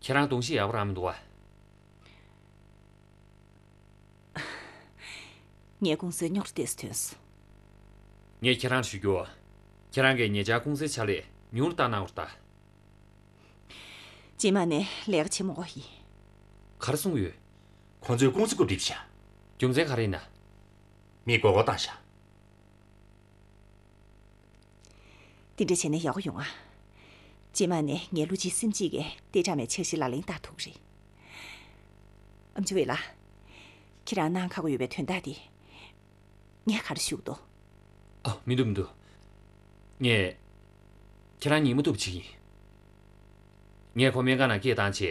ཁྱེད་རང་གདོང་གཤིས་ཡག་པོ་རང་མི་འདུག་ཨ། ངའི་ཀུང་སིའི་རྙོག་དྲ་དེ་ཚོ་ཐོན་སོང་། ངས་ཁྱེད་རང་ལ་ཞུ་རྒྱུ། ཁྱེད་རང་གིས་ཉེ་ཆར་ཀུང་སིའི་ཕྱག་ལས་ཉུང་རུ་བཏང་གནང་བར་གདའ། རྗེས་མ་ནས་ལས་ཀ་བྱེད་མི་དགོས་ཡིན། ག་རེ་གསུངས་ཡོད། ཁོང་ཚོས་ཀུང་སི་བཀོད་སྒྲིག་བྱ། རྒྱུ་མཚན་ག་རེ་ཡིན་ན། མི་མགོ་སྐོར་བཏང་བཞག་དེ་འདྲ་བྱས་ན་ཡག་པོ་ཡོང་ཨ། རྗེས་མ་ནས་ངའི་བློ་གཅིག་སེམས་གཅིག་གིས་ལྟེ་ཁྲག་མའི་འཆར་གཞི་ལག་ལེན་བསྟར་ཐུབ་ཀྱི་རེད། ཨམ་ཆི་ཝེ་ལགས། ཁྱེད་རང་གནང་ཁག་པོ་ཡོད་པའི་དོན་དག་དེ། ངས་ག་རེ་ཞུ་གི་འདུག་ཨ། མི་འདུག་མི་འདུག་ངས་ཁྱེད་རང་ཉན་མ་ཐུབ་པ་བྱེད་ཀྱི་ཡིན། ངས་ཁོ་སྨན་ཁང་ནང་སྐད་བཏང་བྱས་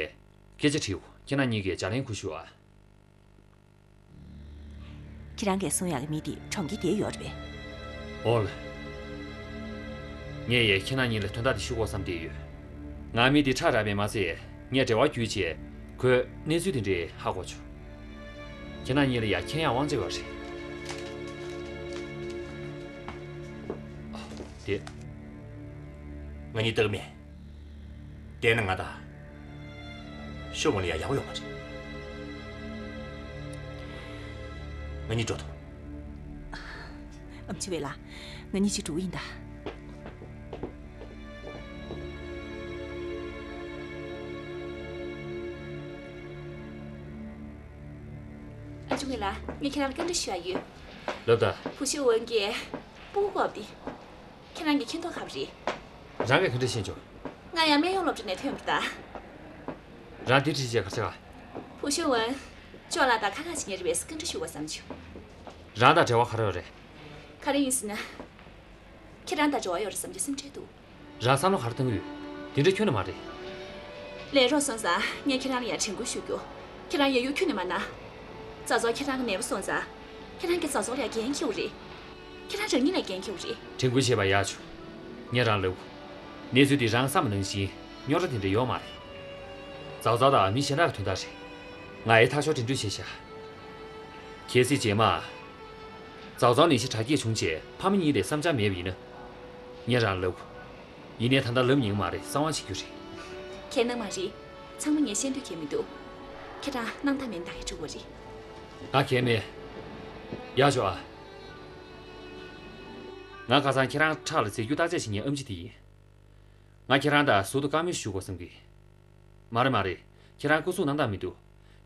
སྐད་ཆ་དྲིས། ཁྱེད་རང་གཉིས་ཀྱིས་ལྗགས་ལན་ཁུར་ཤོག་ཨ། ཁྱེད་རང་གིས་གསུང་ཡག་གི་མི་དེ་གྲོང་ཁྱེར་འདིར་ཡོད་རེད་པས། འོ་ལེ། ངས་ཡང་ཁྱེད་རང་གཉིས་ལ་དོན་དག་དེ་ཞུ་དགོས་བསམ་བསྡད་ཡོད། ང་མི་དེ་ཁྲག་རག་པས་མ་ཚད་ངས་འབྲེལ་བ་བརྒྱུད་བྱས་ཁོའི་གནས་ཚུལ་དེ་འདྲ་ཧ་གོ་བྱུང་། ཁྱེད་རང་གཉིས་ལ་ཡང་མཁྱེན་ཡག་དབང་ཆ་ཡོད་རེད། ཨ། དེ། ང་གཉིས་ལྟ་གི་མེད། བལྟས་ན་ང་དང་ཤོ་ཝུན་ལ་ཡང་ཡག་པོ་ཡོད་མ་རེད། ང་གཉིས་འགྲོ་ཐུབ། ཨམ་ཆི་ཝེ་ལགས། ང་གཉིས་གཅིག་འགྲོ་གི་ཡིན་ད། ཨམ་ཆི་ཝེ་ལགས། ངས་ཁྱེད་རང་ལ་བཀའ་འདྲི་ཞུ་ཡག་ཡོད། ལབ་དང་། བུ་ཤོ་ཝུན་གྱི་སྤུ་གུ་བཀོག་པ་དེ། ཁྱེད་རང་གིས་མཁྱེན་མདོག་ཁ་པོ་རེད། རང་གིས་ག་འདྲ་ཤེས་བྱུང་། ང་ཡང་སྨན་གཡོག་སློབ་གྲྭ་ནས་ཐོན་པ་རེད་ད། རང་འདིར་ཁྲིད་བྱས་ག་རེ་བྱེད་ག་བུ་ཤོ་ཝུན། ཅོ་ལགས་དང་ཁ་ཁ་བྱེད་མཁན་རེད་པས་བཀའ་འདྲི་ཞུ་དགོས་བསམ་བྱུང་། རང་དང་འབྲེལ་བ་ག་རེ་ཡོད་རེད། ག་རེ་ཡིན་ཟེར་ན། ཁྱེད་རང་དང་འབྲེལ་བ་ཡོད་རེད་བསམ་གྱི་སེམས་ཁྲལ་འདུག་རང་བསམ་བློ་ག་རེ་གཏོང་གི་ཡོད། དེ་འདྲ་ཁྱོན་ནས་མ་རེད། ལེན་རོགས་སོང་ཙང་ངས་ཁྱེད་རང་ལ་ཡང་དྲན་སྐུལ་ཞུ་རྒྱུ། ཁྱེད་རང་ཡ་ཡོ་ཁྱོན་ནས་མ་གནང་། ཙའོ་ཙའོ་ཁྱེད་རང་གི་ནད་པ་སོང་ཙང་། ཁྱེད་རང་གིས་ཙའོ་ཙའོ་ལ་ཡང་འགན་འཁྱེར་དགོས་རེད། ཁྱེད་རང་རང་ཉིད་ལ་འགན་འཁྱེར་དགོས་རེད། དྲན་སྐུལ་བྱས་པ་ཡག་བྱུང་། ངས་རང་ལབ། གནས་ཚུལ་འདི་རང་བསམ་པ་ནང་བཞིན་རྙོག་དྲ་དེ་འདྲ་ཡོད་མ་རེད། ཙའོ་ཙའོ་དང་མི་གཞན་དག་གི་དོན་དག་རེད། ང་ཡི་ཐག་གཅོད་དེ་འདྲ་བྱས་ཤག་གལ་སྲིད་རྗེས་མ། ཙའོ་ཙའོ་ནད་གཞི་དྲག་སྐྱེད་བྱུང་རྗེས་ཕ་མ་གཉིས་ལས་བསམ་འཆར་མེད་པ་ཡིན་ན། ངས་རང་ལབ། ཡིན་ནའི་ད་ལྟ་ལབ་ཉན་གི་མ་རེད། གསང་བ་བྱེད་རྒྱུ་རེད། གལ་གནང་མ་རེད། ཚང་མ་ངས་ཤེས་འདོད་གལ་མི་འདུག་ཁྱེད་རང་སྣང་དག་མེད་ན་ད་གས་འགྲོ་དགོས་རེད། ང་གལ་མེད། ཡག་ཤོག་ཨ། ང་ཁ་སང་ཁྱེད་རང་ཁྲག་ལ་རྫས་འགྱུར་བརྟག་དཔྱད་བྱེད་མཁན་ཨེམ་ཆི་དེ་ཡིན། ང་ཁྱེད་རང་དང་ཟུར་དུ་བཀའ་མོལ་ཞུ་དགོས་བསམ་གི། མ་རེད་མ་རེད། ཁྱེད་རང་སྐུ་གཟུགས་སྣང་དག་མི་འདུག་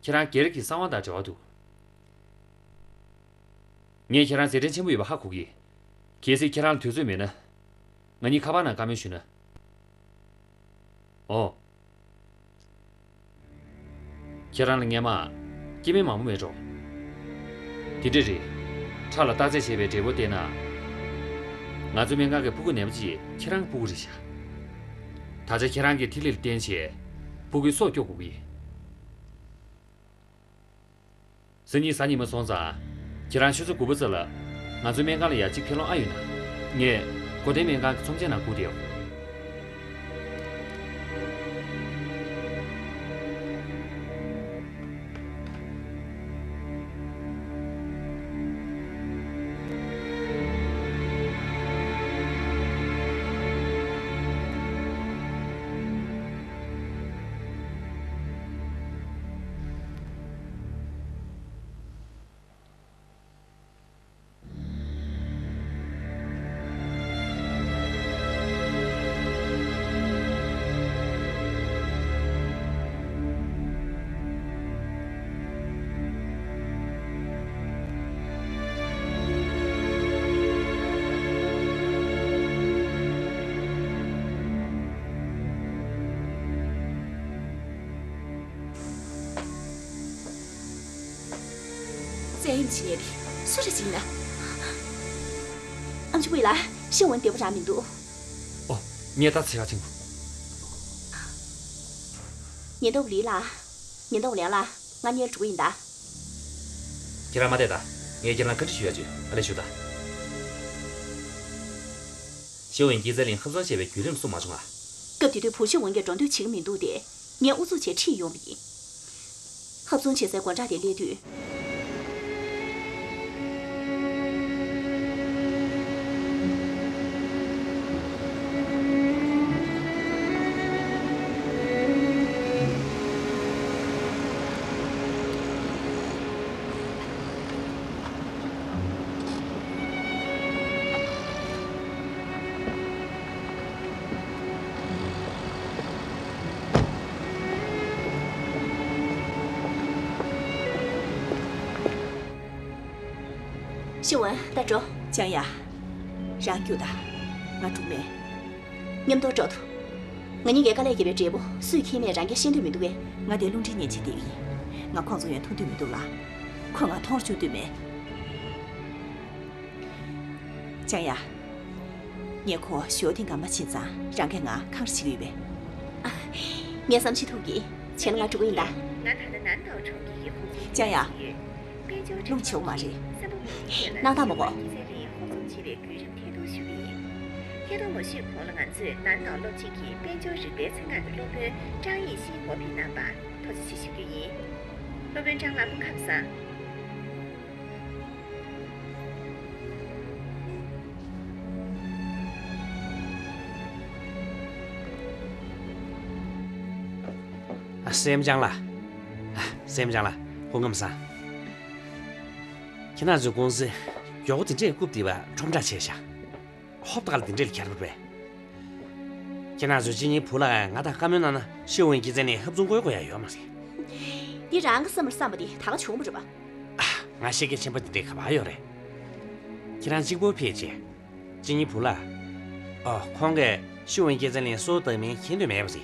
ཁྱེད་རང་སྒེར་གྱི་གསང་བ་དང་འབྲེལ་བ་འདུག་ངས་ཁྱེད་རང་མཛད་འཕྲིན་ཆེན་པོ་ཡོད་པ་ཧ་གོ་གི། གལ་སྲིད་ཁྱེད་རང་ལ་དུས་ཚོད་མེད་ན། ང་གཉིས་ཁ་པར་ནང་བཀའ་མོལ་ཞུས་ན། ཨོ། ཁྱེད་རང་ལ་སྔན་མ་སྐྱེ་དམན་མང་པོ་མེད་འགྲོ། དེ་འདྲ་རེད། ཁྲག་ལ་བརྟག་དཔྱད་བྱས་པའི་འབྲས་བུ་བལྟས་ན། ང་ཚོའི་སྨན་ཁང་གི་སྤུ་གུ་ནད་པ་ཅིག་ཁྱེད་རང་གི་སྤུ་གུ་རེད་ཤག་ད་ཆ་ཁྱེད་རང་གིས་ཐིག་ལེ་ལ་བརྟེན་བྱས་སྤུ་གུའི་སྲོག་སྐྱོབ་དགོས་ཀྱི་ཡིན། སང་ཉིན་གཟའ་ཉི་མ་སོང་ཙང་། ཁྱེད་རང་ཆུ་ཚོད་དགུ་པ་ཙམ་ལ་ང་ཚོའི་སྨན་ཁང་ལ་ཡར་གཅིག་ཕེབས་ལོང་ཨ། ཡོད་ན། ངས་སྒོ་བསྟེན་སྨན་ཁང་གི་ཚོམས་ཆེན་ནང་སྒུག་བསྡད་ཡོད། བཙན་གཡེམ་བྱེད་མཁན་དེ་སུ་རེད་ཟེར་ན། ཨམ་ཆི་ཝེ་ལགས། ཤེས་ཝུན་བདེ་པོ་རང་མི་འདུག། ཨོ། ངས་ད་ཚིག་ཁ་ཆེན་པོ། ཉེན་རྟོག་པ་ལི་ལགས། ཉེན་རྟོག་པ་ལིའང་ལགས། ང་གཉིས་འགྲོ་གི་ཡིན་ད། ཁྱེད་རང་མ་བསྡད་ད། ངས་ཁྱེད་རང་བཀའ་འདྲི་ཞུ་ཡ་བྱོས། ཨ་ལས་ཞུ་ད། ཤེས་ཝུན་གྱིས་ཙེ་ལིན་ཧབ་བཙོང་བྱས་པའི་བརྒྱུད་རིམ་གསུངས་མ་བྱུང་ང་། སྐབས་དེ་དུས་བུ་ཤེས་ཝུན་གྱིས་འགྲོ་འདོད་བྱེད་ཀྱི་མི་འདུག་སྟེ། ངས་ཨུ་ཚུགས་བྱས་ཁྲིད་ཡོང་བ་ཡིན། ཧབ་བཙོང་བྱེད་སའི་སྒོ་འགྲམ་དེར་སླེབས་དུས། ཤེས་ཝུན། ད་འགྲོ། ཅང་ཡ། རང་རྒྱུགས་ད། ང་འགྲོ་མེད། མཉམ་དུ་འགྲོ་ཐུབ། ང་གཉིས་ཀའི་དཀའ་ལས་བརྒྱབ་པའི་འབྲས་བུ་སུས་འཁྱེར་མེད་རང་གིས་ཤེས་འདོད་མི་འདུག་གས། ང་དེ་རླུང་འཕྲིན་ཉན་བྱེད་བསྡད་ཡིན། ང་ཁོང་ཚོ་ཡོང་ཐུག་འདོད་མི་འདུག་ལ། ཁོས་ང་མཐོང་རུ་བཅུག་འདོད་མེད། ཅང་ཡ། ངས་ཁོ་ཞོ་ཐེངས་གང་མ་ཕྱིན་ཙང་རང་གིས་ང་ཁག་རེ་བྱེད་ཀྱི་ཡོད་པས། ཨ། ངས་བསམ་ཤེས་ཐུབ་ཀྱི། བྱས་ན་ང་འགྲོ་གི་ཡིན་ད། ཅང་ཡ། རླུང་ཆེ་བོ་མ་རེད། སྣང་དག་མ་གོ། ཐད་གཏོང་མ་ཞུས་གོང་ལ་ང་ཚོས་ནན་ཏང་སློབ་ཆེན་གྱི་དཔལ་འབྱོར་རིག་པའི་ཚན་ཁག་གི་སློབ་དཔོན་ཀྲང་ཡེ་ཤིན་འབོ་ཕིན་གནང་བར་ཐུགས་རྗེ་ཆེ་ཞུ་རྒྱུ་ཡིན། སློབ་དཔོན་ཀྲང་ལགས་སྐུ་ཁམས་བཟང་། ཨ། སྲས་མོ་ལྕང་ལགས། ཨ། སྲས་མོ་ལྕང་ལགས། སྐུ་ཁམས་བཟང་། ཁྱེད་རང་ཚོའི་ཀུང་སི་མགྱོགས་པོ་དེ་འདྲས་རྐུབ་རྡིབ་པ་ཁྲོམ་བསྒྲགས་བྱས་ཤག། ཧོབ་ཏེ་ག་ལ་དེ་འདྲས་ལ་གྱར་བ་རེད། ཁྱེད་རང་ཚོས་ཅི་ཉིན་བུ་ལ་ང་དང་བཀའ་མོལ་གནང་ན་ཤེས་ཝུན་གྱིས་ཙེ་ལིན་ཧབ་བཙོང་དགོས་དགོས་ཡ་ཡོད་མ་རེད། འདི་རང་གི་བསམ་པར་བསམ་པ་དེ་ད་ག་བྱུང་བ་རེད་པ། ཨ། ང་ཤེས་ཀྱི་ཆེན་པོ་དེ་འདྲའི་ག་པར་ཡོད་རེད། ཁྱེད་རང་གཅིག་པོ་ཕེབས་རྗེས། ཅི་ཉིན་བུ་ལ། ཨོ། ཁོང་གིས་ཤེས་ཝུན་གྱིས་ཙེ་ལིན་སུ་བདག་མིན་མཁྱེན་འདོད་མེད་པ་རེད།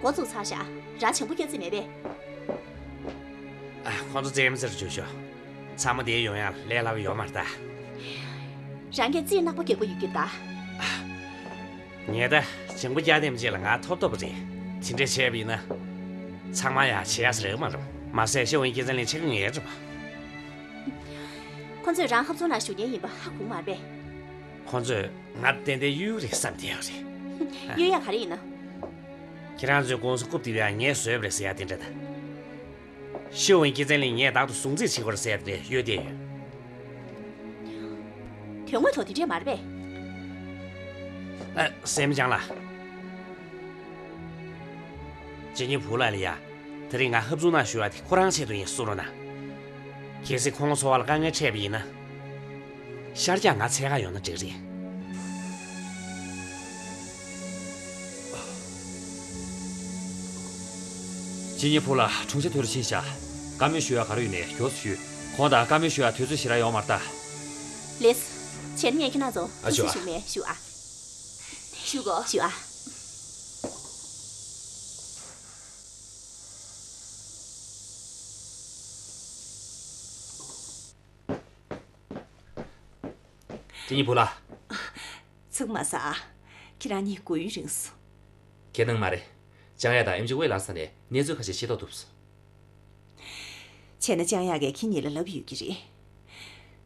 འགོ་བཙུགས་ཚར་ཤག། རང་བྱང་བུ་སྐྱེལ་རྩིས་མེད་པས། ཨ། ཁོང་ཚོ་རྩེད་མོ་རྩེ་རུ་འཇུག་ཤོག། ཚང་མ་དེར་ཡོང་ཡག་ལས་སླ་པོ་ཡོད་མ་རེད་ད། རང་གིས་རྩིས་ནག་པོ་རྒྱག་པ་ཡོད་ཀྱི་ད། ངས་ད་ལྗང་གུ་རྒྱག་དེམ་ཅིག་ལ་ང་ཐོབ་ཐོབ་པ་རེད། དེ་འདྲ་བྱས་པ་ཡིན་ན། ཚང་མ་ཡང་བྱེད་ཡག་ཟེར་གི་མ་རེད། མ་ཟད་ཤེས་ཝུན་གྱིས་ཙེ་ལིན་ཆེ་གི་ངེས་རེད་པ། ཁོ་ཚོས་རང་ཧབ་བཙོང་ནང་ཞུགས་མཁན་ཡིན་པ་ཧ་གོ་མ་རེད་པས། ཁོ་ཚོས་ང་ཏན་ཏན་གཡོལ་གྱི་རེད་བསམ་བསྡད་ཡོད་རེད། གཡོལ་ཡག་ག་རེ་ཡིན་ན། ཁྱེད་རང་ཚོའི་ཀུང་སི་རྐུབ་རྡིབ་ཡག་ངས་བཟོས་པ་རེད་ཟེར་ཡག་དེ་འདྲ་ད། ཤེས་ཝུན་གྱིས་ཙེ་ལིན་ངས་རྟག་ཏུ་སྲུང་བརྩི་བྱེད་དགོས་རེད་ཟེར་ཡག་དེ་འདྲ་གཡོལ་བསྡད་ཡོད། དོན་དངོས་ཐོག་དེ་འདྲས་མ་རེད་པས། ཨ། སྲས་མོ་ལྕང་ལགས། ཅི་ཉིན་བུ་ལ་ལ་ཡ། དེ་རིང་ང་ཧབ་བཙོང་ནང་ཞུགས་ཡག་དེ་ཁོ་རང་ཆེད་དུ་ཡིན་གསུང་རོགས་གནང་། གལ་སྲིད་ཁོང་ཚོ་བར་ལ་དཀའ་ངལ་འཕྲད་པ་ཡིན་ན། ཤར་རྒྱག་ང་འཚོལ་ག་ཡོང་ན་འགྲིག་རེད། ཅི་ཉིན་བུ་ལ་དྲུང་ཆེ་དེ་རུ་ཕྱིན་ཤག། བཀའ་མོལ་ཞུ་ཡག་ག་རེ་ཡོད་ནའི་མགྱོགས་སུ་ཞུས། ཁོང་དང་བཀའ་མོལ་ཞུ་ཡག་དུས་ཚོད་ཞེ་དྲག་ཡོད་མ་རེད་ད། ལེགས། བྱས་ན་ངས་ཁྱེད་རང་ཚོ། ཨ། ཐུགས་རྗེ་ཆེ་ཞུ་ཨ། ཞུ་མེད་ཞུ་ཨ། ཞུ་གོ་ཞུ་ཨ། ཅི་ཉིན་བུ་ལ། ཚིག་མ་ཟ་ཨ། ཁྱེད་རང་གཉིས་སྒུག་ཡུན་རིང་སོང་། ཁྱད་གནང་མ་རེད། ཅང་ཡ་དང་ཨེམ་ཆི་ཝེ་ལགས་ས་ནས་གནས་ཚུལ་ཁ་ཤས་ཤེས་རྟོགས་ཐུབ་སོང་། བྱས་ན་ཅང་ཡ་གིས་ཁྱེད་གཉིས་ལ་ལབ་ཡོད་ཀྱི་རེད།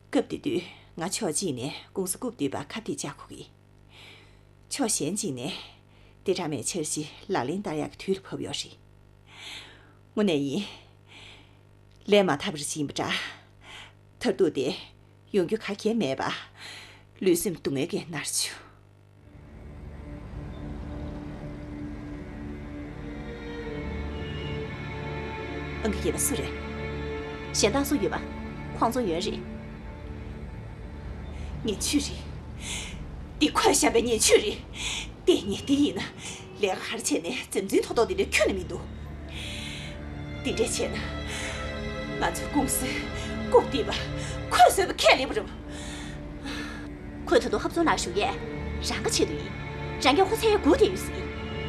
སྐབས་དེ་དུས་ང་ཕྱོགས་གཅིག་ནས་ཀུང་སི་རྐུབ་རྡིབ་པར་ཁ་གཏད་བཅག་དགོས་ཀྱི། ཕྱོགས་གཞན་གཅིག་ནས། དེ་འདྲ་མའི་འཆར་གཞི་ལག་ལེན་བསྟར་ཡག་གི་དུས་ལ་བབ་ཡོད་རེད། དངོས་གནས་ཡིན། ལས་མ་ཐར་བ་རེ་ཞིག་ཡིན་པ་འདྲ། མཐར་ཐུག་དེ་ཡོང་རྒྱུ་ག་གེ་མེད་པ། ལུས་སེམས་སྡུག་བསྔལ་གྱིས་མནར་བྱུང་། ཨང་ཀི་རྒྱལ་པོ་སུ་རེད། གཞན་དག་སུ་ཡོད་པ། ཁོང་ཚོ་ཡོད་རེད། ངན་ཇུས་རེད། འདི་ཁོས་བཤམས་པའི་ངན་ཇུས་རེད། དེ་ངས་འདི་ཡིན་ན། ལས་ཀ་ག་རེ་བྱས་ནས་འཛེམ་འཛིན་ཐོག་ཐོག་འདི་འདྲ་ཁྱོན་ནས་མི་འདུག། འདི་འདྲས་བྱས་ན། ང་ཚོའི་ཀུང་སི་རྐུབ་རྡིབ་པ་ཁོས་བཟོས་པ་ཁས་ལེན་པ་རེད། ཁོས་ད་དུང་ཧབ་བཙོང་ནང་ཞུགས་ཡས། རང་གི་ཆེད་དུ་ཡིན། རང་གིས་ཁོ་འཚོལ་ཡས་སྒུག་བསྡད་ཡོད་ཟེར།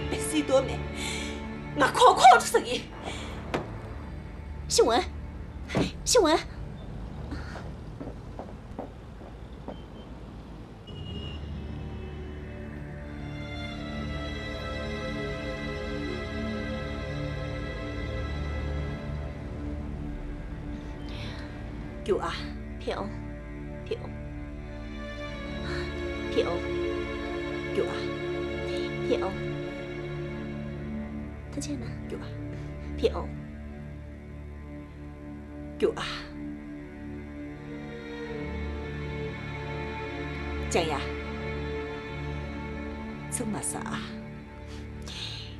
བེ་སི་ཏོ་མེ། ང་ཁོ་ཁོང་ཁྲོ་ཟ་གི། ཤི་ཝུན། ཤིན་ཝུན། རྒྱུགས་ཨ། ཕེབས་འོང་། ཕེབས་འོང་། ཕེབས་འོང་། རྒྱུགས་ཨ། ཕེབས་འོང་། ཐུགས་རྗེ་གནང་། རྒྱུགས་ཨ། ཕེབས་འོང་། རྒྱུགས་ཨ། ཅང་ཡ། ཚུགས་མ་ཟ་ཨ།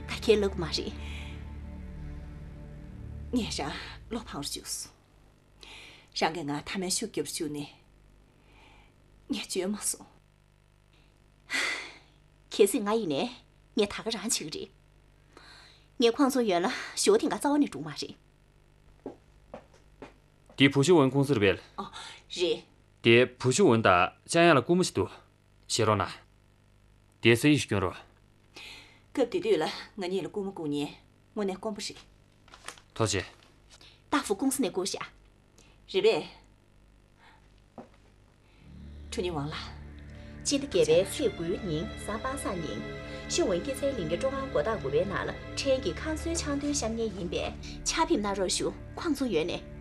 ད་ཁྱེད་ལབ་གི་མ་རེད། ངས་རང་བློ་ཕམ་རུ་བཅུག་སོང་། རང་གིས་ང་ཐ་མལ་ཤུགས་རྒྱབ་རུ་བཅུག་ནས། ངས་འཇོན་མ་སོང་། གལ་སྲིད་ང་ཡིན་ནས་ངས་ད་ག་རང་བྱེད་ཀྱི་རེད། ངས་ཁོང་ཚོ་ཡོན་ལ་ཞོ་དེ་འགའ་རྩ་བ་ནས་སྒྲུང་མ་རེད། དེ་བུ་ཤུ་ཝུན་ཀུང་སི་རེད་པས། ཨ། རེད། དེ་བུ་ཤུ་ཝུན་དང་ཅང་ཡ་ལ་སྐུ་མོ་ཞིག་འདུག་བཞེས་རོགས་གནང་། དེ་ས་ཡིག་ཞིག་སྐྱོན་རོགས། སྐབས་དེ་དུས་ལ་ང་གཉིས་ལ་སྐུ་མོ་བསྐུར་མཁན་དངོས་གནས་དཀོན་པོ་རེད། ཐུགས་རྗེ་ཆེ། ཏཱ་ཧྥུ་ཀུང་སི་ནས་བསྐུར་ཤག་རེད་པས། ཁྲུའུ་ཉིན་ཝང་ལགས། སྤྱི་ཟླ་བརྒྱད་པའི་ཚེས་དགུའི་ཉིན་གཟའ་པ་སངས་ཉིན། ཤུ་ཝུན་སྐྱེད་ཚལ་གླིང་གའི་སྤྲོ་ཁང་སྒོ་ཐག་དགུ་པའི་ནང་ལ་ཁྲེན་གྱི་ཁང་བཟོའི་ཆང་འདོན་བཤམས་མཁན་ཡིན་པས། ཕྱག་ཕེབས་གནང་རོགས་ཞུ། ཁོང་ཚོ་ཡོད་ནས།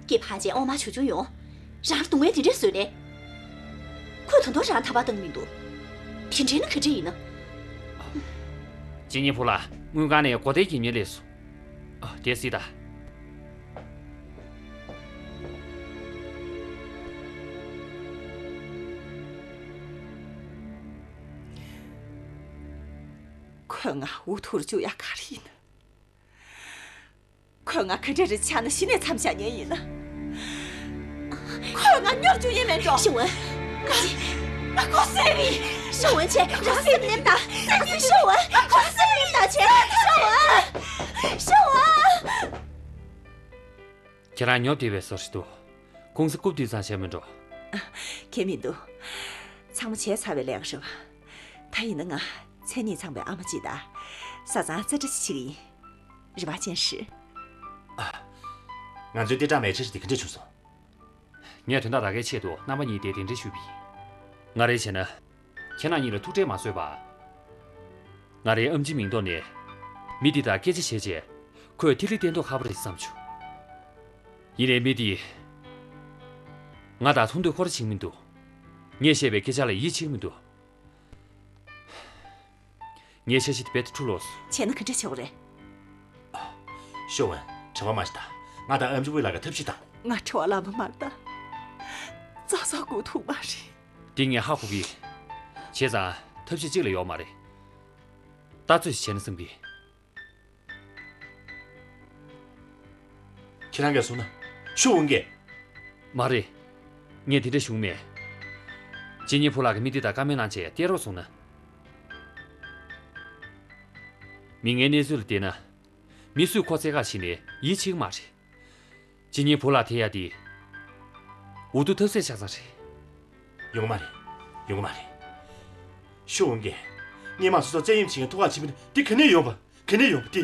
སྐྱེས་ཕ་ཆེན་ཨོ་མ་ཆུང་ཆུང་ཡོང་། རང་ལ་སྡུག་བསྔལ་དེ་འདྲས་བཟོས་ནས། ཁོས་ད་དུང་རང་ཐར་པ་བཏང་མི་འདུག་དེ་འདྲས་ན་ག་འདྲས་ཡིན་ན། ཅི་ཉི་ཕུ་ལ་དངུལ་ཁང་ནས་སྒོ་དེབ་ཀྱི་མྱི་སླེབས་སོང་། ཨ། དེ་སྲིད་ད། ཁོས་ང་འུ་ཐུག་རུ་བཅུག་ཡ་ག་རེ་ཡིན། ཁོས་ང་ག་འདྲ་རེ་ཆགས་ན་གཞི་ནས་མཚམས་བཞག་མཁན་ཡིན་ན། ཁོས་ང་སྨྱོ་རུ་བཅུག་ཡས་མེད་འགྲོ། ཤུ་ཝུན། ང་ང་ཁོ་བསད་པ་ཡིན། ཤུ་ཝུན་ཆེ། རང་སེམས་ནས་ད། ཤུ་ཝུན། རང་སེམས་ནས་ད་ཆེ། ཤུ་ཝུན། ཤུ་ཝུན། ཁྱེད་རང་ཉོབ་བསྡད་པའི་བཟོ་ཞིག་འདུག་ཀུང་སི་རྐུབ་སྟེགས་ཙམ་བྱས་མི་འགྲོ། ཁྱད་མི་འདུག་ཚང་མ་བྱས་ཚར་བའི་ལས་ཀ་རེད་པ། ད་ཡིན་ན་ང་མཚན་ཉིད་ཚང་པའི་ཨ་མ་གཅིག་དང་བཟའ་ཚང་རྩེ་གྲ་གཅིག་བྱེད་ཀྱི་ཡིན། རེ་བ་ཅན་ཧྲི། ང་ཚོའི་ལྟེ་ཁྲག་མའི་འཆར་གཞི་དེ་ག་འདྲས་བྱུང་སོང་། ངས་དོན་དག་རག་གའི་ཆེད་དུ་རྣམ་པ་གཉིས་དེ་གདན་འདྲེན་ཞུས་པ་ཡིན། ང་རེ་བྱས་ན། ཁྱེད་རྣམ་གཉིས་ལ་ཐུགས་ཁྲལ་མ་བཟོས་པ། ང་རའི་ཨེམ་ཆི་མིང་ཐོག་ནས་མི་འདི་དང་སྐད་ཆ་བྱས་རྗེས། ཁོས་ཐིག་ལེ་བསྟན་ཐོག་ཁ་པོ་རེད་བསམ་བྱུང་། ཡིན་ནའི་མི་འདིས་ང་དང་མཐོང་ཐོས་ཁོ་ར་བྱེད་མི་འདུག་ངས་བཤད་པའི་སྐད་ཆ་ལ་ཡིད་ཆེས་མི་འདུག་ངའི་འཆར་གཞི་དེ་རྦད་དེ་འཁྲུག་ལོག་སོང་། བྱས་ན་ག་འདྲ་བྱེད་དགོས་རེད། ཤོ་ཝན། དྲི་བ་མ་བྱེད་ད། ང་དང་ཨེམ་ཆི་ཝེ་ལགས་ཀྱིས་ཐབས་ཤེས་དང་། ང་དྲི་བ་ལབ་པ་མ་རེད་ད། རྩ་ས་དགོས་ཐུག་མ་རེད། འདི་ངས་ཧ་གོ་གི། བྱས་ཙང་ཐབས་ཤེས་གཅིག་ལས་ཡོད་མ་རེད། ད་ཚོད་བྱས་ན་བསམ་གི། ཁྱེད་རང་གིས་གསུངས་ན། ཤོ་ཝུན་གྱིས། མ་རེད། ངས་དེ་འདྲ་ཞུས་མེད། ཅི་ཉི་ཕུ་ལགས་ཀྱིས་མི་འདི་དང་བཀའ་མོལ་གནང་བྱས་བལྟས་རོགས་གསུངས་ན། མི་ངན་གནས་ཚུལ་ལ་བལྟས་ན། མི་སུས་ཁོ་རྩེད་གར་བྱས་ནས་ཡིད་ཆེས་ཀྱི་མ་རེད། ཅི་ཉི་ཕུ་ལགས་དེ་ཡ་དེ། འུ་ཐུག་ཐབས་ཟད་ཆགས་ཚར་རེད། ཡོང་གི་མ་རེད། ཡོང་གི་མ་རེད། ཤོ་ཝུན་གྱིས། སྔས་མ་སོ་སོ་བཙན་གཡེམ་བྱེད་མཁན་ཐུག་གར་བྱེད་མི་འདི་ག་ནས་ཡོང་པ། ག་ནས་ཡོང་པ་དེ།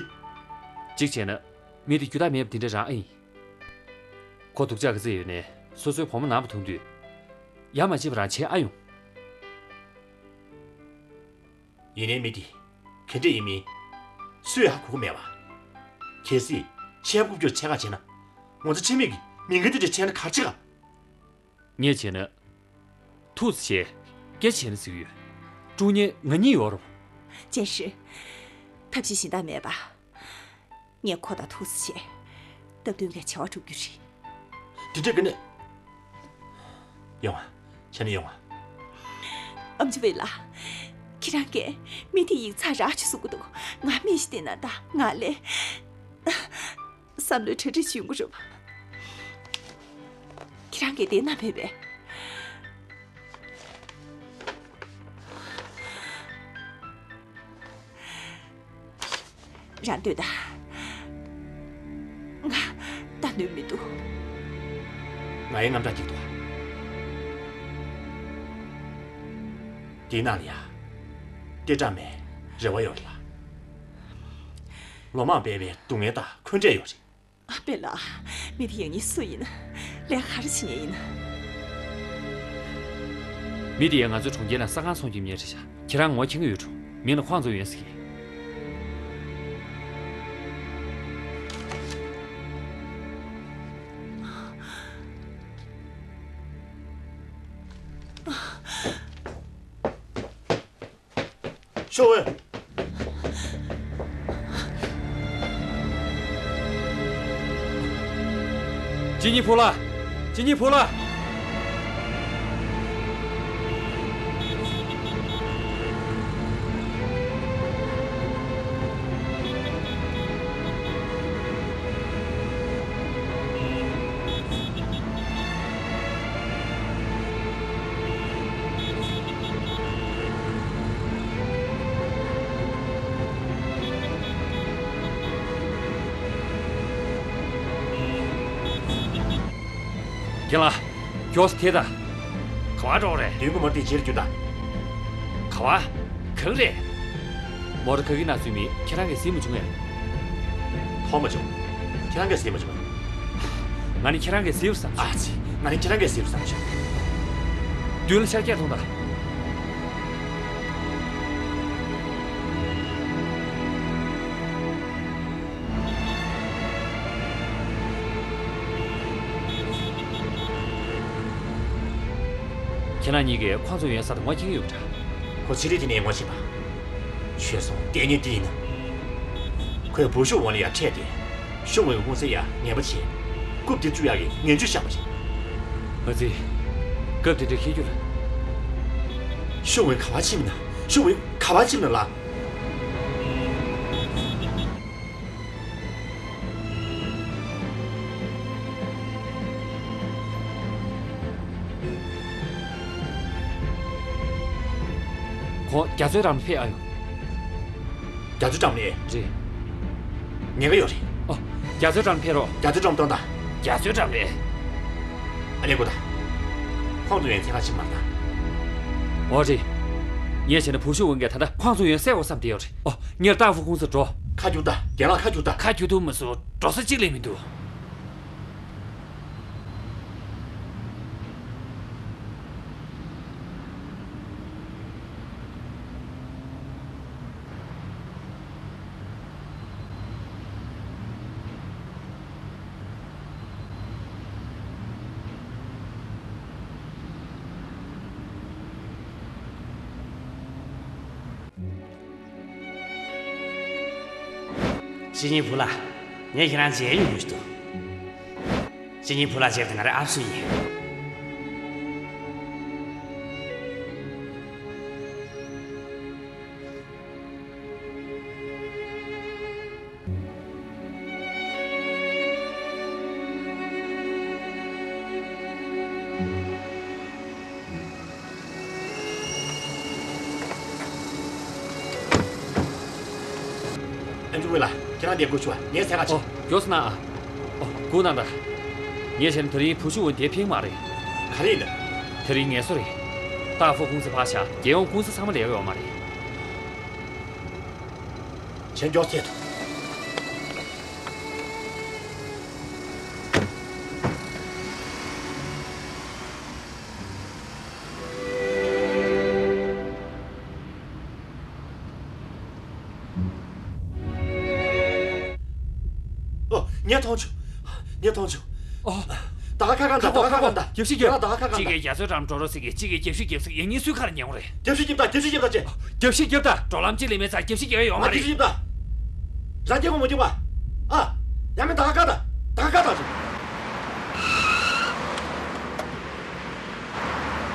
གཅིག་བྱས་ན། མི་དེ་རྒྱུ་དག་མེད་པ་དེ་འདྲ་རང་ཨེ་ཡིན། ཁོ་སྡུག་ཅག་གི་རྩེ་ཡོད་ནས་སོ་སོའི་བུ་མོ་ནང་དུ་མཐོང་དུས། ཡ་མ་བྱེད་པ་རང་བྱེད་ཨ་ཡོང་། ཡིན་ནའི་མི་དེ་ག་འདྲ་ཡིན་མིན་སུས་ཧ་གོ་གི་མེད་པ། གལ་སྲིད་ཆེ་ཡབ་རྐུབ་བཀྱག་ཆེ་ཁག་བྱས་ན། ངོ་ཚ་ཆེ་མེད་ཀྱི་མི་འགའ་དེ་འདྲ་བྱས་ན་ག་རེ་བྱེད་ག་ངས་བྱས་ན། ཐུགས་སུ་ཆེ། སྐད་ཆ་བྱས་ན་ཟེར་གྱི་ཡོད། དཀྲུག་མཁན་ང་གཉིས་ཡོད་རེད། ཅན་ཧྲི། ཐབས་ཤེས་གཞན་དག་མེད་པ། ངས་ཁོ་དང་ཐུགས་སུ་ཆེ། སྟབས་བསྟུན་པའི་བྱ་བ་སྒྲུབ་རྒྱུ་རེད། དེ་འདྲ་ག་ནས། ཡོང་ང་། ཆ་ནས་ཡོང་ང་། ཨེམ་ཆི་ཝེ་ལགས། ཁྱེད་རང་གིས་མི་དེ་ཡིག་ཚགས་རག་བྱུང་གསུང་གི་འདུག་ང་མི་ཞིག་བསྟེན་ན་ད་ང་ལས། བསམ་བློའི་གྲ་སྒྲིག་བྱུང་གི་རེད་པ། ཁྱེད་རང་གིས་བལྟས་ན་མེད་པས། རང་ལྟོས་དང་། ང་ད་ནུས་མི་འདུག་ང་ཡི་རྔམ་སྐྲག་སྐྱེས་འདུག་འདིའི་ནང་ལ་ཡ། ལྟེ་ཁྲག་མའི་རེ་བ་ཡོད་རེད་ལ། ལོ་མང་སྤེལ་བའི་སྡུག་བསྔལ་དང་འཁོན་འགྲས་ཡོད་རེད། ཨ་པེ་ལགས། མི་དེ་ཡང་ཉིད་སུ་ཡིན། ལས་ཀ་ག་རེ་བྱེད་མཁན་ཡིན། མི་དེ་ཡང་ང་ཚོའི་གྲོང་ཁྱེར་ལ་ས་ཁང་སྲུང་སྐྱོབ་མཁན་རེད་ཤག་ཁྱེད་རང་ངོ་མཁྱེན་གྱི་ཡོད་འགྲོ། མིང་ལ་ཁོང་ཚོ་ཡོད་ཟེར་གྱི། ཤོག་ཝེ། ཅི་ཉི་ཕུ་ལ། ཅི་ཉི་ཕུ་ལ། རྒན་ལགས། མགྱོགས་སེ་ཐད་དང་། ག་པར་འགྲོ་རེད། མདུན་གྱི་མོ་ཊ་དེ་བརྗེ་རུ་བསྐྱུར་དང་། ག་པར། གང་རེད། མོ་ཊ་ག་གི་ནང་ཚུད་མེད། ཁྱེད་རང་གིས་གཟིགས་མ་བྱུང་ངས། མཐོང་མ་བྱུང་། ཁྱེད་རང་གིས་གཟིགས་མ་བྱུང་ངས། ང་ནི་ཁྱེད་རང་གིས་གཟིགས་པར་བསམ་བྱུང་། ཨ་ཙི། ང་ནི་ཁྱེད་རང་གིས་གཟིགས་པར་བསམ་བྱུང་། མདུན་ལ་ཤར་རྒྱག་ཐོངས་དང་། ཁྱེད་རང་གཉིས་ཀས་ཁོང་ཚོ་ཡོད་ས་དེ་ངོ་མཁྱེན་གྱི་ཡོད་པ་འདྲ། ཁོ་ཚེ་རིང་དེ་ནས་ངོ་ཤེས་པ། ཆོས་སོང་ལྟས་ངན་དེ་ཡིན་ན། ཁོས་བུ་ཤུག་ཝུན་ལ་ཡ་འཕྲད་དེ། ཤུག་ཝུན་གྱི་ཀུང་སི་ཡ་ངན་པ་བྱས། རྐུབ་དེ་བཅུག་ཡག་གི་ངན་ཇུས་བཤམས་པ་རེད། ཨ་ཙི། སྐབས་དེ་འདྲ་ཁྱེད་རྒྱུ་ལ། ཤུག་ཝུན་ག་པར་ཕྱིན་ན། ཤུག་ཝུན་ག་པར་ཕྱིན་ན་ལགས། ཁོང་རྒྱ་མཚོའི་འགྲམ་ཕེབས་ཨ་ཡོང་། རྒྱ་མཚོའི་འགྲམ་ནས། རེད། ཉེན་ཁ་ཡོད་རེད། ཨོ། རྒྱ་མཚོའི་འགྲམ་ཕེབས་རོགས། རྒྱ་མཚོའི་འགྲམ་གཏོང་དང་། རྒྱ་མཚོའི་འགྲམ་རེད། ཨ་ནེ་གོ་ད། ཁོང་ཚོ་ཡོད་མཚན་ཁ་ཕྱེ་མ་རེད་ད། ཨོ་རེད། ངས་བྱས་ན་བུ་ཤུག་ཝུན་གྱིས་ད་ལྟ་ཁོང་ཚོ་ཡོད་གསལ་བོ་བསམ་བསྡད་ཡོད་རེད། ཨོ། ངས་ཏཱ་ཧྥུ་ཀུང་སི་འགྲོ། ཁ་རྒྱུག་ད། རྒན་ལགས་ཁ་རྒྱུག་ད། ཁ་རྒྱུག་ཐུབ་མ་སོང་། འགྲོ་ས་གཅིག་ལས་མི་འདུག་ཅི་ཉི་ཕུ་ལ། ངས་ཁྱེད་རང་མཇལ་མྱོང་མི་འདུག་ཅི་ཉི་ཕུ་ལ་ཟེར་དེ་ང་རའི་ཨབ་སུ་ཡིན། ཨན་ཀྲུའུ་ཝེ་ལགས། ཁྱེད་རང་འདིར་སྒུག་ཤོག་ངས་ཟས་ཁ་ཕྱེ། ཨོ། མགྱོགས་སེ་གནང་ཨ། ཨོ། སྒུག་གནང་དང་། ངས་བྱས་ན་དེ་རིང་བུ་ཤུག་ཝུན་དེར་ཕེབས་ཀྱི་མ་རེད། ག་རེ་ཡིན་ན། དེ་རིང་ངལ་གསོ་རེད། ཏཱ་ཧྥུ་ཀུང་སི་ཕར་བཞག་རྒྱལ་ཡོངས་ཀུང་སི་ཚང་མ་ལས་ཀ་ཡོད་མ་རེད། གཞན་མགྱོགས་ཐད། ཨོ། ངས་མཐོང་བྱུང་། ངས་མཐོང་བྱུང་། ཨོ། ད་ག་ཁ་གང་ད། ཁ་ཁོ། ད་ག་ཁ་ཁོ། གང་ད། རྒྱབ་ཤིག་རྒྱབ། ད་ག་ཁ་གང་ད། གཅིག་གིས་རྒྱ་མཚོའི་འགྲམ་འགྲོ་རོགས་ཟེར་གི། གཅིག་གིས་རྒྱབ་ཤིག་རྒྱབ་ཟེར་གི། ཡང་སྙིང་སུས་ཁ་ར་ཉན་གི་རེད། རྒྱབ་ཤིག་རྒྱབ་ད། རྒྱབ་ཤིག་རྒྱབ་ད་ཅེ། རྒྱབ་ཤིག་རྒྱབ་ད། འགྲོ་ལམ་གཅིག་ལས་མེད་ཙང་རྒྱབ་ཤིག་རྒྱབ་ཡ་ཡོད་མ་རེད། རྒྱབ་ཤིག་རྒྱབ་ད། རང་སྐྱེ་བོ་མ་རྒྱབ་པ། ཨ། ཡང་མིན་ད་ག་ཁ་ད། ད་ག་ཁ་ད།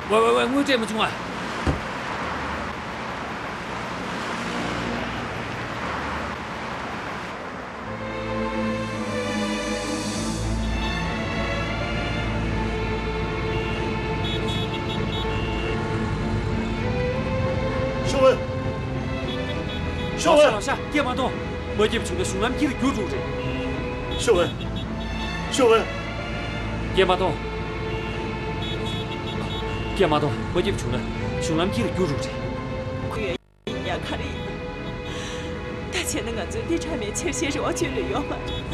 ཝེ་ཝེ་ཝེ། དངུལ་སྤྲད་མ་བྱུང་ཨ། ཤོག་ཝེ། ཤོག་ཝེ། ལགས་ཤག་ལགས་ཤག་སྐད་མ་གཏོང་། མ་རྒྱབ་བྱུང་ན་གཞུང་ལམ་དཀྱིལ་ལ་རྒྱུག་འགྲོ་གི་རེད། ཤོག་ཝེ། ཤོག་ཝེ། སྐད་མ་གཏོང་། སྐད་མ་གཏོང་། མ་རྒྱབ་བྱུང་ན་གཞུང་ལམ་དཀྱིལ་ལ་རྒྱུག་འགྲོ་གི་རེད། བྱས་ན་ང་ཚོའི་འདི་འདྲ་མིན་ཆེར་ཞེ་རེ་བ་ཆུ་ལུས་ཡོད་མ་རེད།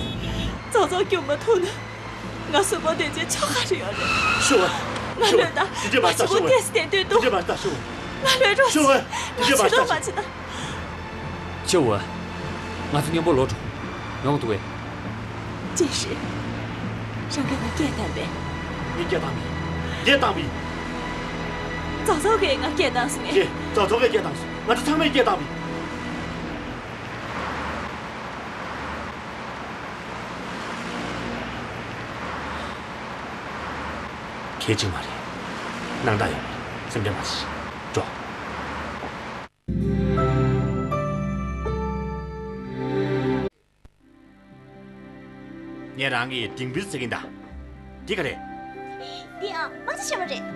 ཙོག་ཙོག་སྐྱོབ་མ་ཐུབ་ན། ང་གཟུགས་པོ་བདེ་ཆེན་ཆོ་ག་རེ་ཡོད་རེད། ཤོག་ཨ། ང་ལོས་དང་། དེ་འདྲས་མ་ང་ཚོ་ལྟ་ཤོག་ཨ། ཏེས་བསྟན་དུས་འདུག་དེ་འདྲས་མ་ལྟ་ཤོག་ཨ། ང་ལོས་རོགས། ཤོག་ཨ། དེ་འདྲས་མ་ང་ལྟ་ཤོག་ཅི་ལྟ་མ་ཅི་ལྟ། ཁྱེད་འུ། ང་ཚོ་མཉམ་པོ་ལོག་འགྲོ། ཡོང་འདུག་གས། ཅི་ཞིག་རང་གིས་ང་སྐད་བཏང་པས། ངས་སྐད་བཏང་མིན། སྐད་བཏང་མིན། ཙོག་ཙོག་གིས་ང་སྐད་བཏང་སོང་ངས། ཀྱེ། ཙོག་ཙོག་གིས་སྐད་བཏང་སོང་། ང་ཚོ་ཚང་མས་སྐད་བཏང་མིན། གལ་ཆེན་མ་རེད། སྣང་དག་ཡོད་མ་རེད། སེམས་ཁྲལ་མ་བྱེད། འགྲོ། ངས་རང་གི་ལྡིང་དཔེ་ཟེར་གྱིན་གདའ། འདི་ག་རེད། འདི་ཨ་དམག་སྤྱི་ཆེན་པོ་རེད།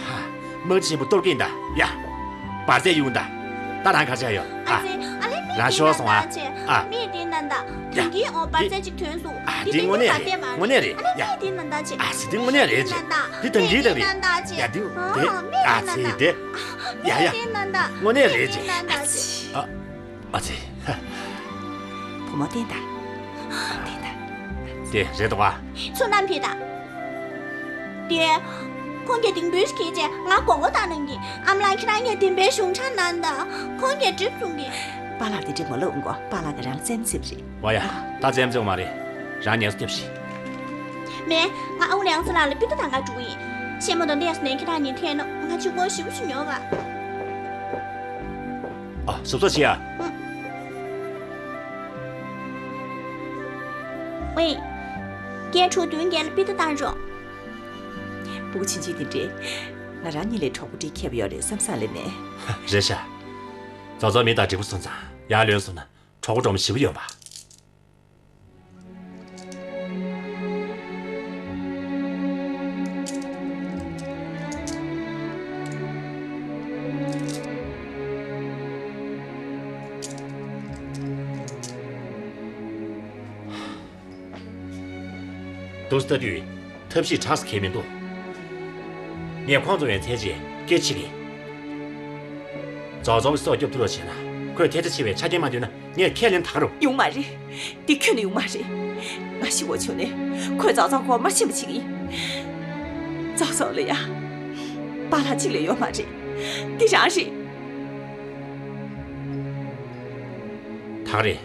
ཧ། དམག་སྤྱི་ཆེན་པོ་གཏོར་གྱིན་གདའ། ཡ། འབར་རྫས་གཡུག་གིན་གདའ། ད་རང་ག་ཆགས་ཡོད། ཨ་ཧ། ཙི། ཨ་ལེ། མི་རང་དེ་ཤོར་སོང་ཨ། ན་ད་ཅེ། ཨ། མི་དེ་ན་ད། ཡ། དེང་གི་ཨོ་འབར་རྫས་ཅིག་ཐོན་སོང་། ཨ། འདི་དེང་གི་དངོས་གནས་རེད། དངོས་གནས་རེད། ཨ་ལེ། ཡ། མི་དེ་ན་ད་ཅེ། ཨ་ཙི། འདི་དངོས་གནས་རེད་ཅེ། འདི་དེང་གི་དེ་རེད། ཡ། འདི་འོ་དེ། ཨ་ཙི། དེ། ཡ་ཡ། དངོས་གནས་རེད་ཅེ། ཨ་ཙི། ཨ་ཙི། བུ་མོ་བསྟན་དང་། བསྟན་དང་། དེ་རེད་དོ། ཚུར་གནང་ཕེབས་དང་། དེ། ཁོང་གིས་ལྡིང་དཔེ་ཞིག་ཁྱེར་རྗེས་ང་དགོངས་པ་བཏང་གནང་གི། ཨ་མ་ལགས། ཁྱེད་རང་གིས་ལྡིང་དཔེ་གཞུང་དྲང་གནང་དང་། ཁོང་གིས་འགྲིག་གསུང་གི། པཱ་ལགས་དེ་འདྲས་མ་ལབ་དགོས། པཱ་ལགས་ཀྱིས་རང་ལ་རྩེད་མོ་རྩེས་པ་རེད། ཨོ་ཡ། ད་རྩེད་མོ་རྩེ་བ་མ་རེད། རང་ཉལ་ས་ཐེབས་ཤིག་མེད། ང་ཨ་ཁུ་ལེགས་མཚོ་ལགས་ལ་དཔེ་ལྟ་གཏང་ག་འགྲོ་གི་ཡིན། ཤེས་མོ་དང་ལྡན་ས་ནས་ཁྱེད་རང་གཉིས་འཐེན་ན་ང་གཅིག་པོ་ཞེ་པོ་ཅིག་ཉོབ་པ། ཨ། གཟབ་གཟབ་བྱེད་ཨ། ཝེ། སྐད་འཕྲོག་བདུན་བརྒྱད་ལ་དཔེ་ལྟ་བཏང་རོགས། སྤུ་གུ་ཆུང་ཆུང་དེ་འདྲས། ང་རང་གཉིས་ལས་གྲོགས་པོ་འདྲ་ཁྱད་པར་ཡོད་རེད་བསམ་བསམ་ལས་མེད། རེད་ཤག་ཙོག་ཙོག་མི་དང་འགྲིག་པོ་སོང་ཙང་ཡར་ལོན་སོང་ན་གྲོགས་པོ་གྲོགས་མོ་ཞེ་པོ་ཡོང་བ། འདུག་སེ་ལྟ་དུས་ཐབས་ཤེས་དྲག་ས་གང་ཡང་མི་འདུག་ངས་ཁོང་ཚོ་ཡང་འཚོལ་རྗེས་སྐད་ཆ་བྱེད་ཀྱི་ཡིན། ཙོག་ཙོག་གི་སྲོག་སྐྱོབ་ཐུབ་རོགས་བྱས་ན། ཁོས་ཐལ་ཆ་ཆེ་བའི་ཆ་རྐྱེན་མ་འདོན་ན་ངས་ཁས་ལེན་ད་ག་རུ། ཡོང་མ་རེད། འདི་ཁྱོན་ནས་ཡོང་མ་རེད། ང་ཤི་བ་བྱུང་ནས་ཁོས་ཙོག་ཙོག་སྐོར་མ་ཕྱིན་པ་བྱེད་ཀྱི་ཡིན། ཙོག་ཙོག་ལ་ཡ། པཱ་ལགས་གཅིག་ལས་ཡོད་མ་རེད། འདི་རང་རེད། ད་ག་རེད།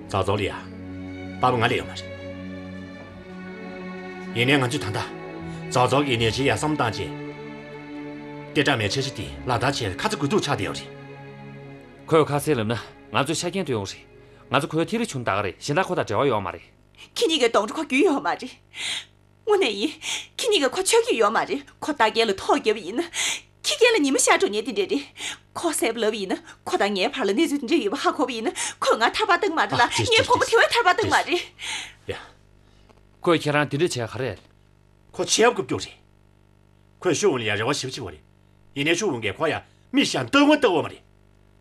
ཙོག་ཙོག་ལ་ཡ། པཱ་ལགས་ང་ལས་ཡོད་མ་རེད། ཡིན་ནའི་ང་ཚོས་ད་ལྟ་ཙོག་ཙོག་གི་ཉེས་ཆད་ཡར་བསམ་བློ་བཏང་རྗེས། ལྟེ་ཁྲག་མའི་འཆར་གཞི་དེ་ལག་བསྟར་བྱེད་ཡ་ཁ་ཚ་དགོས་གཏུགས་ཆགས་བསྡད་ཡོད་རེད། ཁོས་ཁ་གསལ་ལབ་ན་ང་ཚོའི་ཆ་རྐྱེན་བཏོན་ཡོད་རེད། ང་ཚོ་ཁོའི་ཐེ་རི་བྱུང་ད་ག་རེད། གཞན་དག་ཁོ་དང་འབྲེལ་བ་ཡོད་མ་རེད། ཁྱེད་གཉིས་ཀྱི་གདོང་དྲུག་ཁོ་རྒྱུས་ཡོད་མ་རེད། དངོས་གནས་ཡིན། ཁྱེད་གཉིས་ཀྱིས་ཁོ་ཆོས་རྒྱུས་ཡོད་མ་རེད། ཁོ་རྟ་རྒྱལ་ལ་ཐོག་བརྒྱབ་པ་ཡིན་ན། ཁྱི་རྒན་ལ་ཉི་མ་ཤར་འགྲོ་ཉེན་དེ་འདྲས་རེད། ཁོ་གསལ་པོ་ལབ་པ་ཡིན་ན། ཁོ་དང་ངའི་བར་ལ་གནས་ཚུལ་དེ་འདྲས་ཡོད་པ་ཧ་གོ་བ་ཡིན་ན། ཁོས་ང་ཐར་པ་བཏང་མ་རེད་ལ། ཨ། ཅེས། ངའི་བུ་མོ་དེ་བས་ཐར་པ་བཏང་མ་རེད། ཡ། ཁོས་ཁྱེད་རང་དེ་འདྲས་བྱས་ག་རེ། ཁོ་ཆེ་ཡབ་རྐུབ་ཀྱོག་རེད། ཁོས་ཤོ་ཝུན་ལ་ཡང་རེ་བ་ཞེ་པོ་བྱེད་པ་རེད། ཡིན་ནའི་ཤོ་ཝུན་གྱིས་ཁོ་ཡང་མི་ཤ་སྟག་པོ་སྟག་པོ་མ་རེད།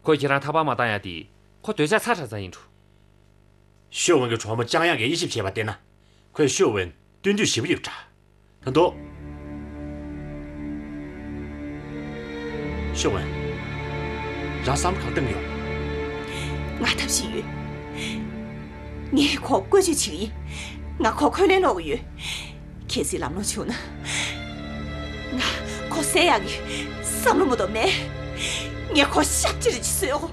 ཁོས་ཁྱེད་རང་ཐར་པ་མ་བཏང་ཡ་དེ་ཁོ་འདོད་ཆགས་ཚ་དྲགས་ཙང་ཡིན་འགྲོ། ཤོ་ཝུན་གྱི་གྲོགས་མོ་ཅང་ཡང་གིས་དབྱེ་ཞིབ་བྱས་པ་བལྟས་ན། ཁོས་ཤོ་ཝུན་བསྟུན་མཐུན་ཞེ་པོ་ཡོད་པ་འདྲ། ད་དུང་། ཤོ་ཝུན། རང་བསམ་བློ་གང་བཏང་ཡོད། ང་ཐབས་ཤེས་ཡོད། ངས་ཁོ་བཀོལ་སྤྱོད་བྱེད་ཀྱི་ཡིན། ང་ཁོ་ཁོ་ལན་སློག་གི་ཡོད། གལ་སྲིད་ལམ་ལྷོང་བྱུང་ན། ང་ཁོ་བསད་ཡག་གི་བསམ་བློ་མ་གཏོགས་མེད། ངས་ཁོ་ཤ་གཅིག་རེ་གཅིག་གསོད་གོ།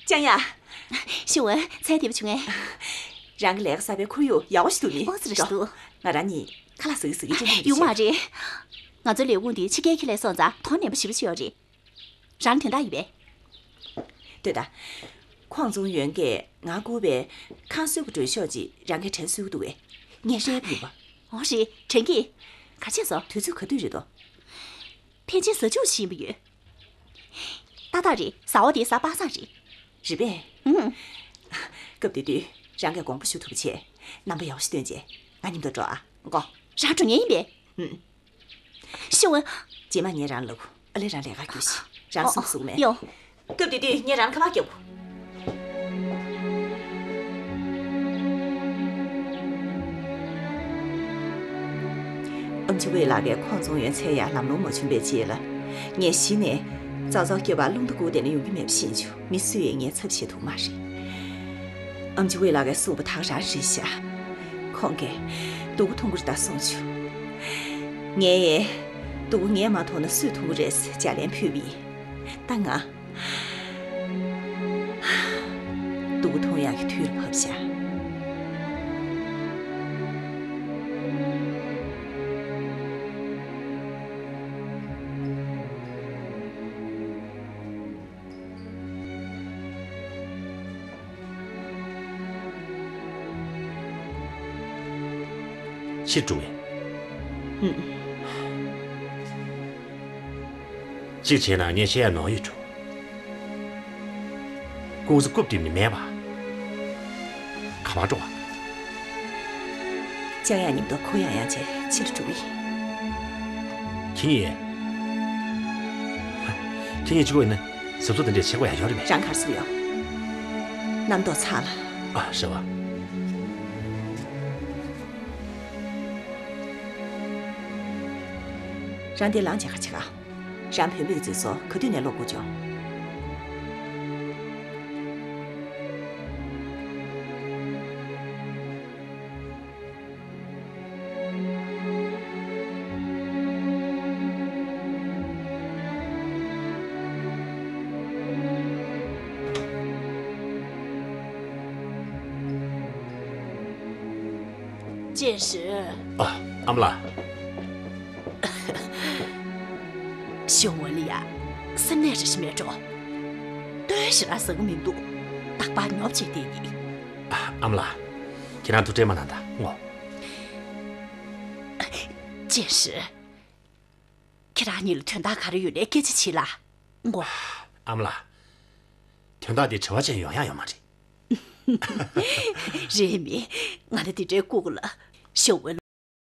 ཅང་ཡ། ཤི་ཝུན། ཚལ་བདེ་པོ་བྱུང་ངས། རང་གི་ལས་ཀ་གསར་པའི་ཁོར་ཡུག་ཡག་པོ་ཞིག་འདུག་ནི། ཨོ་ཙི། རེད་འགྲོ། འདུག་ང་རང་གཉིས་ཁ་ལག་ཟ་གི་ཟ་གི་ཅིག་ཡོང་མ་རེད། ང་ཚོའི་ལས་ཁུངས་འདི་ཕྱི་རྒྱལ་ཁྱེར་སླེབས་སོང་ཙང་དོ་ནན་པོ་ཞེ་པོ་ཅིག་ཡོད་རེད། རང་དོན་དག་ཡིན་པས། ལྟོས་དང་། ཁོང་ཙུང་ཡོན་གྱིས་ང་བསྐུར་བའི་ཁང་གསོལ་གྱི་མགྲོན་ཤོག་ཅིག་རང་གིས་དྲན་གསོས་ཀྱི་འདུག་པས། ངས་སྤྲད་པ་ཡིན་པ། ཨོ་རེད། དྲན་གྱིས། ག་རེ་བྱས་སོང་། དུས་ཚོད་ག་དུས་རེད་དོ། ཕལ་ཆེར་གཟའ་མཇུག་ཤིག་ཡིན་པ་ཡོད། ཏག་ཏག་རེད། གཟའ་འོག་དེ་གཟའ་པ་སངས་རེད། རེད་པས། ཨུམ། སྐབས་དེ་དུས་རང་གིས་དགོངས་པ་ཞུ་ཐུབ་པ་བྱས། རྣམ་པ་ཡག་པོ་ཞིག་སྟོན་བྱས། ང་མཉམ་དུ་འགྲོ་ཨ། འགྲོ། རང་འགྲོ་མཁན་ཡིན་པས། ཨུམ། ཤི་ཝུན། རྗེས་མ་ངས་རང་ལབ་དགོས། ཨ་ལས། རང་ལས་ཀ་སྐྱོད་ཤིག་རང་ཨོ། སུན་པོ་བཟོ་གི་མེད། ཡོ། སྐབས་དེ་དུས་ངས་རང་ལ་ཁ་པར་རྒྱབ་དགོས། ཨམ་ཆི་ཝེ་ལགས་ཀྱིས་ཁོང་ཚོང་ཡོང་ཚར་ཡང་ལམ་ལྷོང་མ་བྱུང་བའི་རྗེས་ལ། ངས་གཞི་ནས་ཙག་ཙག་སྐྱོ་བ་རླུང་རྟ་སྒུག་བསྡད་ན་ཡོང་གི་མེད་པ་ཤེས་བྱུང་། མི་སུས་ཡང་ངའི་ཚབ་བྱེད་ཐུབ་མ་རེད། ཨམ་ཆི་ཝེ་ལགས་ཀྱིས་གསུངས་པ་དག་རང་རེད་ཤག་ཁོང་གིས་སྡུག་པོ་མཐོང་གི་རེད་ད་གསུངས་བྱུང་། ངས་སྡུག་པོ་ངས་མ་མཐོང་ན་སུས་མཐོང་གི་རེད་ཟེར་ལན་ཕུལ་བ་ཡིན། ད་ང་སྡུག་པོ་མཐོང་ཡག་གི་དུས་ལ་བབས་ཤག་ཕྱིར་འགྲོ་གི། ཨུམ། གཅིག་བྱས་ན་ངས་བཤད་ཡ་ནོར་ཡོད་འགྲོ། ཀུང་སི་རྐུབ་བསྒྲིམས་ནས་མེད་པ། ག་པར་འགྲོ་བ། ཅང་ཡང་མཉམ་དུ་ཁོ་ཡང་ཡང་བྱས་ཕྱིར་འགྲོ་གི། ཁྱེད་གཉིས། ཁྱེད་གཉིས་གཅིག་པོ་ཡིན་ན་གཟབ་གཟབ་དེ་འདྲས་བྱེད་དགོས་ཡ་ཡོད་རེད་པས། རང་ག་རེ་ཟེར་ཡོད། རྣམ་རྟོག་ཚ་ལ། ཨ་རེད་པ། རང་འདིར་ལངས་བྱས་ག་རེ་བྱེད་ག། རང་བུད་མེད་ཀྱི་འཛུལ་སོ་ག་དུས་ནས་ལོག་དགོས་བྱུང་། ཅན་ཧྲི། ཨ། ཨ་མ་ལགས། ཞའོ་ཝུན་ལི་ཡ། སེམས་ནད་རེ་ཞིག་མེད་འགྲོ། ལྟོས་ཞེ་དྲག་ཟ་གི་མི་འདུག། རྟག་པར་ཉོབ་བྱས་བསྡད་ཀྱི། ཨ། ཨ་མ་ལགས། ཁྱེད་རང་ཐུགས་ཁྲལ་མ་གནང་དང་ངོ་། ཅན་ཧྲི། ཁྱེད་རང་གཉིས་ལ་དོན་དག་ག་རེ་ཡོད་ནའི་སྐད་ཆ་བྱེད་ལ། ངོ་། ཨ་མ་ལགས། དོན་དག་འདི་དྲི་བ་ཅན་ཡོང་ཡག་ཡོད་མ་རེད། རེད་མི། ང་ལ་འདི་འདྲའི་ལྐུགས་ལ། ཞའོ་ཝུན།